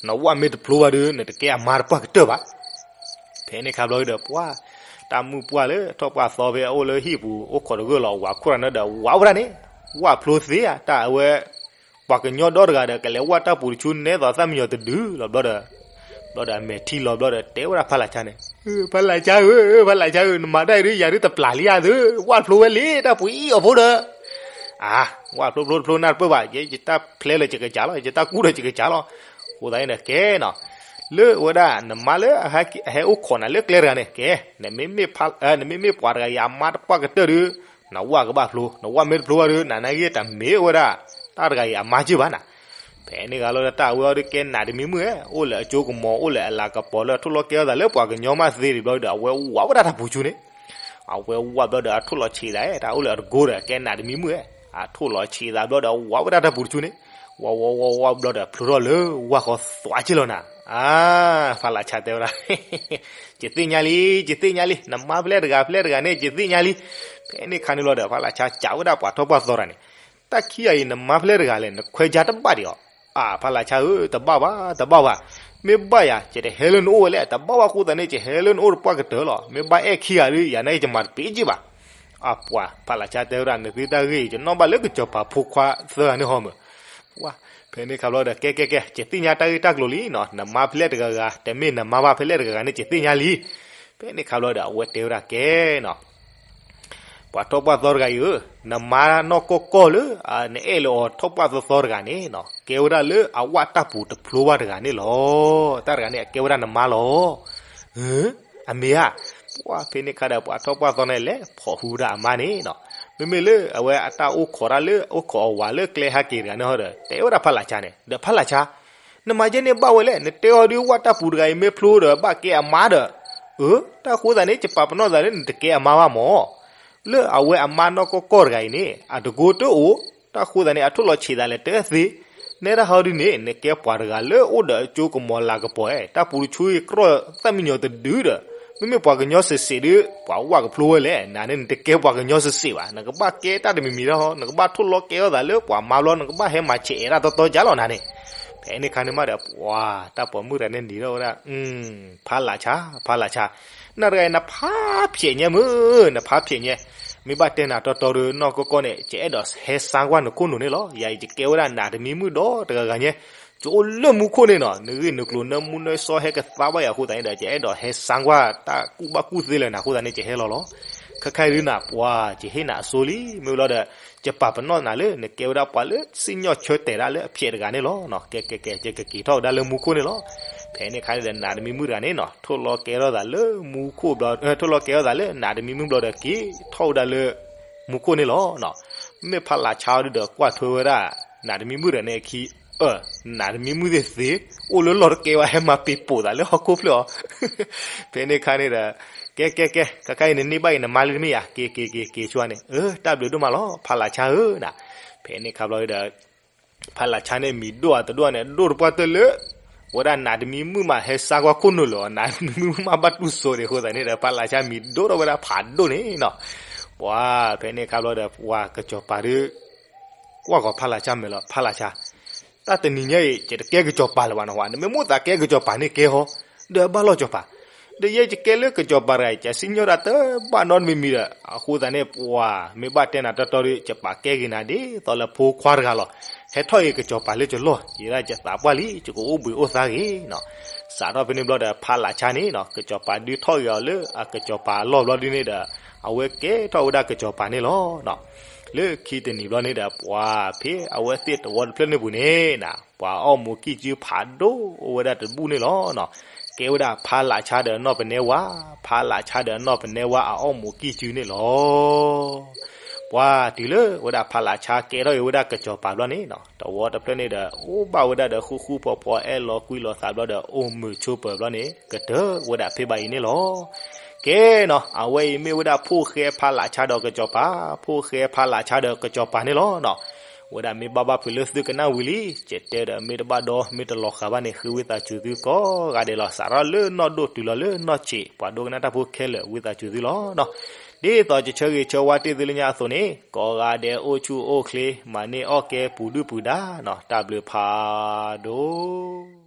နဝၣ်မ့ၢ်တဖျိဘၣ်ဒီး နတကဲအမါတပှၢ်ကတၢၢ်ဘၣ်. ဖဲန့ၣ်ခါဘျီဒီး ပှၤ တၢ်မုၣ်ပှၢ်လၢထီၣ်ပှၢ်သီဖဲအအိၣ်လၢဟံၣ်ပူၤ အိၣ်ခိးတဂၢၢ်လီၤ ဝၤခိၣ်တဂၤန့ၣ်ဒီး ဝးဝဲဒၣ်န့ၣ်, ဝၣ်ဖျိသ့ဧါ, တၢ်အဝဲ ပှၤကညီဒီတဂၤဒီး ကလဲၤဝၣ်တၢ်ပူၤတဆူ နဲသိးသၣ်မံယီၤတဒုလီၤဘျီဒီး, ဘျီဒီးအမဲာ်ထံလီၤဘျီဒီး တဲဝဲဒၣ်ဖးလးဆါန့ၣ်, ဖးလးဆါဧၢ, ဖးလးဆါဧၢ, နမၤတၢ်အံၤဒုး ယၤဒုးတပျၢ်လံဧါသၢ, ဝၣ်ဖျိဝဲလံ တၢ်ပူၤအံၤအီၤဖိဒီး, အါ, ဝၣ်ဖျိဖျိတဖျိနၢ်တပၢၢ်ဘၣ်, ယတၢ်ဖျဲလၢယကစၢ်လီၤ, ယတၢ်ကူၣ်ဒီးယကစၢ်လီၤ. အဃိသတးန့ၣ်ဒီး ကဲနီၤ, လၢဝဲဒၣ်နမါလၢအဟဲအိၣ်ခိးနၤလၢကျဲတဂၤန့ၣ် ကဲ, နမ့မ့ၢ်ပှၤတဂၤအံၤအမါတပှၢ်ကတၢၢ်ဒီး နဝၣ်ကဘၣ်ဖျိ, နဝၣ်မ့ၢ်တဖျိဘၣ်ဒီး နနာ်က့တမ့ၢ်ဝဲဒၣ် တၢ်တဂၤအံၤအမါက့ၢ်ဘၣ်နၤ. ဖဲန့ၣ်ဂၤလီၤဒီး တၢ်အဝဲအီၤဒီး ကဲနးတမံၤမုၣ်ဧၢ, အိၣ်လၢအကၠိကမီၤ အိၣ်လၢအလၤကပီၤလၢအထိၣ်လီၤကဲထီၣ်သးလၢပှၤကညီမးသ့ဒံးဘျီဒီး အဝဲဝးဝဲဒၣ်တၢ်ပူၤတဆူန့ၣ်, အဝဲဝးဘျီဒီး အထိၣ်လီၤဆံးသး, တၢ်အိၣ်လၢအတကိဒီး ကဲနးတမံၤမုၣ်ဧၢ, အထိၣ်လီၤဆံးသးဘျီဒီး ဝးဝဲဒၣ်တၢ်ပူၤတဆူန့ၣ်, ဝးဝးဝးဝးဘျီဒီး ဖျိထီၣ်လၢဝၣ်ဃီသွးက့ၢ်လီၤနၤ. အါ, ဖးလးဆါတဲဝဲဒၣ် ယသ့ၣ်ညါလံ, ယသ့ၣ်ညါလံ, နမါဖဲလဲၣ်တဂၤ ဖဲလဲၣ်တဂၤန့ၣ် ယသ့ၣ်ညါလံ. ဖဲန့ၣ်ခါန့ၣ်လီၤဒီး ဖးလးဆါစံးဝဲဒၣ်ပှၤထီၣ်ပှၢ်သီတဂၤန့ၣ်, တၢ်ခံဂၤအံၤ နမါဖဲလဲၣ်တဂၤလဲၣ်, နခွဲးဆါတဘၣ်ဒံးအီၤ. အါ, ဖးလးဆါဧၢ, တဘၣ်ဘၣ်, တဘၣ်ဘၣ်, မ့ၢ်ဘၣ်ယၤ ယတဟဲလၢနအိၣ်ဝဲလဲၣ်, တဘၣ်ဘၣ်အဃိသတးန့ၣ် ယဟဲလၢနအိၣ်တပှၢ်ကတၢၢ်လီၤ. မ့ၢ်ဘၣ်အဲၣ်ခံဂၤဒီး ယၤနာ်က့ၤယမၤတပ့ၤက့ၢ်ဘၣ်. အပှၤ, ဖးလးဆါတဲဝဲဒၣ် နသုတၢ်ဂ့ၢ်အံၤ ယနီၣ်ဘၣ်လၢကစီၤပၤဖိခွါသၢဂၤန့ၣ်ဟီမၢ်. ဖဲန့ၣ်ခါဘျီဒီး ကဲကဲကဲ, ယသ့ၣ်ညါတၢ်ဂ့ၢ်တၢ်ကျိၤလံနီၤ, နမါဖဲလဲၣ်တဂၤဂၤ, တမ့ၢ်နမါဘၣ်ဖဲလဲၣ်တဂၤဂၤန့ၣ် ယသ့ၣ်ညါလံ. ဖဲန့ၣ်ခါဘျီဒီး အဝဲတဲဝဲဒၣ်ကဲနီၤ, ပှၤထီၣ်ပှၢ်သီတဂၤအံၤဧၢ, နမါနီၢ်ကီၢ်ကီၢ်လၢ နအဲၣ်လၢအီၤထီၣ်ပှၢ်သီသီတဂၤန့ၣ်နီၤ, ကဲဝဲဒၣ်လၢအဝၣ်တၢ်ပူၤတဖျိဘၣ်တဂၤန့ၣ်လီၤ. တၢ်တဂၤန့ၣ် အကဲဝဲဒၣ်နမါလီၤ. အမ့ၢ်ဧါ. ပှၤဖဲန့ၣ်ခါဒီး ပှၤထီၣ်ပှၢ်သီန့ၣ် လဲၤဖီၣ်ဟုဝဲဒၣ်အမါန့ၣ်နီၤ, မ့မ့ၢ်လၢအဝဲအတၢ်အိၣ်ခိးတၢ်လၢ အိၣ်ခိးအဝၤလၢကျဲဟဲက့ၤတဂၤန့ၣ်ဟီဒီး တဲဝဲဒၣ်ဖါလၢ်ဆါန့ၣ် ဒီးဖါလၢ်ဆါ နမၤယဲန့ၢ်ဘၣ်ဝဲလဲၣ်, နတဲအီၤဒုး ဝၣ်တၢ်ပူၤတဂၤအံၤ မ့ၢ်ဖျိဒီးဘၣ်ကဲအမါဒီး, အၢ, တၢ်ဃိသးန့ၣ် ယပာ်ပနီၣ်သးလၢနတကဲအမါဘၣ်မၢ်. လၢအဝဲအမါနီၢ်ကီၢ်ကီၢ်တဂၤအံၤန့ၣ် အတကိတအိၣ်, တၢ်ဃိသးန့ၣ် အထိၣ်လီၤဆံးသးလဲၤတသ့, နဲဒၣ်ဟီဒုန့ၣ် နကဲပှၤတဂၤလၢအိၣ်ဒီးအကၠိကမီၤလၤကပီၤ, တၢ်ပူၤတဆူအံၤ ကြီၢ်သၣ်မံညီၤတဒုဒီး, မ့မ့ၢ်ပှၤကညီစ့းစ့းဒုး ပှၤဝၣ်ကဖျိဝဲလဲၣ်, နၤန့ၣ် နတကဲပှၤကညီစ့းစ့းဘၣ်, နကဘၣ်ကဲတၢ်တမံၤမံၤဒီး နကဘၣ်ထိၣ်လီၤကဲထီၣ်သးလၢပှၤမါဘျီ နကဘၣ်ဟဲမၤဆဲးအဲၣ်တၢ်တီတီကၢ်လီၤနၤန့ၣ်. ဖဲန့ၣ်ခါန့ၣ်မးဒီး ပှၤတၢ်ပိာ်မုၣ်တဂၤန့ၣ်နံၤထီၣ်ဝဲဒၣ်, ဖါလၢ်ဆါ, ဖါလၢ်ဆါ, နၤတဂၤအံၤ နဖးဖျဲးညါမုၢ်, နဖးဖျဲးညါ, မ့ၢ်ဘၣ်တဲနၤတီတီဒီး နီၢ်ကီၢ်ကီၢ်န့ၣ် ယအဲၣ်ဒိးဟဲစါကွၢ်နခိၣ်နူာ်န့ၣ်လီၤ. ယၤအံၤ ယကဲဝဲဒၣ်နၤတမံၤမုၣ်ဒီတဂၤဂၤညါ, ယအိၣ်လၢမူခိၣ်န့ၣ်နီၤ, နဂ့ၢ်နကျိၤ နၢမူနၢဆှီဟဲကသါဘၣ်ယၤအဃိသတးန့ၣ်ဒီး ယအဲၣ်ဒိးဟဲစါကွၢ်တၢ်ကူၣ်ဘၣ်ကူၣ်သ့လၢနၤအဃိသတးန့ၣ် ယဟဲလီၤလီၤ. ခဲခါအံၤဒုနၤ ပှၤ ယဟ့ၣ်နၤအစိလံ, မ့ၢ်လီၤဒီး ယပာ်ပနီၣ်နၤလၢ နကဲဝဲဒၣ်ပှၤလၢစံၣ်ညီၣ်ဆၢတဲာ်ဒၣ်လၢအဖျဲးတဂၤန့ၣ်လီၤ. ကဲကဲကဲ ယကက့ၤထီၣ်ဝဲဒၣ်လၢမူခိၣ်န့ၣ်လီၤ. ဖဲန့ၣ်ခါန့ၣ်ဒီး နၤတမံၤမုၣ်တဂၤန့ၣ်နီၤ ထိၣ်လီၤကဲထီၣ်သးလၢမူခိၣ်ဘျီ, ထိၣ်လီၤကဲထီၣ်သးလၢနၤတမံၤမုၣ်ဘျီဒီး က့ၤထီၣ်ဝဲဒၣ်လၢ မူခိၣ်န့ၣ်လီၤ. မ့မ့ၢ်ဖါလၢ်ဆါအီၤဒုဒီး ကွၢ်ထွဲဝဲဒၣ် နၤတမံၤမုၣ်တဂၤန့ၣ်အခံ, အၢ, နၤတမံၤမုၣ်သ့ၣ်သ့ၣ် အိၣ်လၢလီၢ်တကဲဘၣ် ဟဲမၤပ့ၤပိာ်သးလၢဟီၣ်ခိၣ်ဖျၢၣ်အီၤ. ဖဲန့ၣ်ခါန့ၣ်ဒီး ကဲကဲကဲ ခဲခါအံၤ နန့ၢ်ဘၣ်အံၤ နမါလံတမ့ၢ်ဧါ, က့ၤက့ၤက့ၤက့ၤဆူန့ၣ်, အၢ တၢ်ဘျုးဒိၣ်မးလီၤ ဖါလၢ်ဆါဧၢနၤ. ဖဲန့ၣ်ခါဘျီဒီး ဖါလၢ်ဆါန့ၣ် မံၤဒိၣ်အတဒိၣ်န့ၣ် ဒိၣ်တပှၢ်တၢၢ်လၢ ဝဲဒၣ်နၤတမံၤမုၣ်မး ဟဲစါကွၢ်ခိၣ်နူာ်လၢၤအီၤ, နၤတမံၤမုၣ်မးဘၣ်တူၢ်စိးဒံးအဃိသတးန့ၣ်ဒီး ဖါလၢ်ဆါမံၤဒိၣ်ထီၣ်ဝဲဒၣ်ဖးဒိၣ်န့ၣ်နီၤ. ပှၤ ဖဲန့ၣ်ခါဘျီဒီး ပှၤကစီၤပၤဒုး ကွၢ်ဃီၤဖါလၢ်ဆါမဲာ်လီၤ, ဖါလၢ်ဆါ တၢ်တနံၤညါအံၤ ယတကဲကစီၤပၤလၢၤဘၣ်နီၤ, နမ့ၢ်မိၣ်သးကဲကစီၤပၤန့ၣ်ကဲဟီ, ဒီးဘၣ်လီၢ်ကစီၤပၤ, ဒီးယဲယကဲလၢကစီၤပၤတဂၤအံၤ ယစံၣ်ညီၣ်တၢ်တဘၣ်နီတမံၤမံၤဒီး အဃိသတးန့ၣ် ပှၤ မ့ၢ်ဘၣ်တဲနၤတီတီဒီး ယပာ်ကဲက့ၤနၤဒ်သိးလၢဖိခွါတဂၤလီၤ. ဟဲထီၣ်အံၤကစီၤပၤလၢယလီၢ်, ယဲဒၣ်ယသးပှၢ်လံ ယကအိၣ်ဘှံးအိၣ်သါဂ့ၤနီၤ. စးထီၣ်ဖဲန့ၣ်ဘျီဒီး ဖါလၢ်ဆါန့ၣ်နီၤ ကစီၤပၤဒုးထီၣ်ဂ့ၤအီၤလၢအကစီၤပၤအလီၢ်ဘျီဒုန့ၣ်ဒီး အဝဲကဲထီၣ်ဝဲဒၣ်ကစီၤပၤန့ၣ်လီၤ. လၢခံတနံၤဘျီန့ၣ်ဒီး ပှၤ ဖဲအဝဲသ့ၣ်တဝီတဖျၢၣ်န့ၣ်ပူၤန့ၣ် ပှၤအီၣ်မူးကံၢ်စုဖးဒိၣ်အိၣ်ဝဲဒၣ်တဘူၣ်န့ၣ်လီၤ. ကဲဝဲဒၣ်ဖါလၢ်ဆါဒီးနီၢ်ပနဲဝါ, ဖါလၢ်ဆါဒီးနီၢ်ပနဲဝါအအီၣ်မူးကံၢ်စုန့ၣ်လီၤ. ပှၤတုၤလၢဝဲဒၣ်ဖါလၢ်ဆါကဲထီၣ်အံၤဝဲဒၣ်ကစီၤပၤဘျီန့ၣ်နီၤ တဝီတဖျၢၣ်န့ၣ်ဒီး အိၣ်ဘၣ်ဝဲဒၣ်ဒီးဃူဃူဖိးဖိး အဲၣ်လီၤကွံလီၤသးဘျီဒီး အိၣ်မုာ်ဆိးပၢၤဘျီန့ၣ် ကတၢၢ်ဝဲဒၣ်ဖဲဘၣ်အံၤန့ၣ်လီၤ. ကဲနီၤ အဝဲအံၤမ့ၢ်ဝဲဒၣ်ဖိၣ်ဃဲဖါလၢ်ဆါဒီးကစီၤပၤ, ဖိၣ်ဃဲဖါလၢ်ဆါဒီးကစီၤပၤန့ၣ်လီၤနီၤ. ဝဲဒၣ်မ့ၢ်ဘၣ်ဘၣ်ဖုးလၢသုကနၣ်ဝံၤလံ, ယတဲဒီးမ့ၢ်တဘၣ်ဒီး မ့ၢ်တလီၤဃာ်ဘၣ်န့ၣ် ဃ့ဝံသးစူၤသုကိးဂၤဒဲးလီၤ. စးထီၣ်လၢနီၢ်ဒိၣ်တုၤလီၤလၢနီၢ်ဆံး ပှၤဒိကနၣ်တၢ်ဖိခဲလၢာ် ဝံသးစူၤသုလီၤနီၤ. ဒ်သိးယဆၢဂ့ၤဆၢဝါတ့ၢ်သုလၢညါအသိးန့ၣ် ကိးဂၤဒဲးအိၣ်ဆူၣ်အိၣ်ချ့ မၤန့ၢ်အီၣ်ကဲပူၤဒုၣ်ပူၤဒါနီၤ. တၢ်ဘျုးဖးဒိၣ်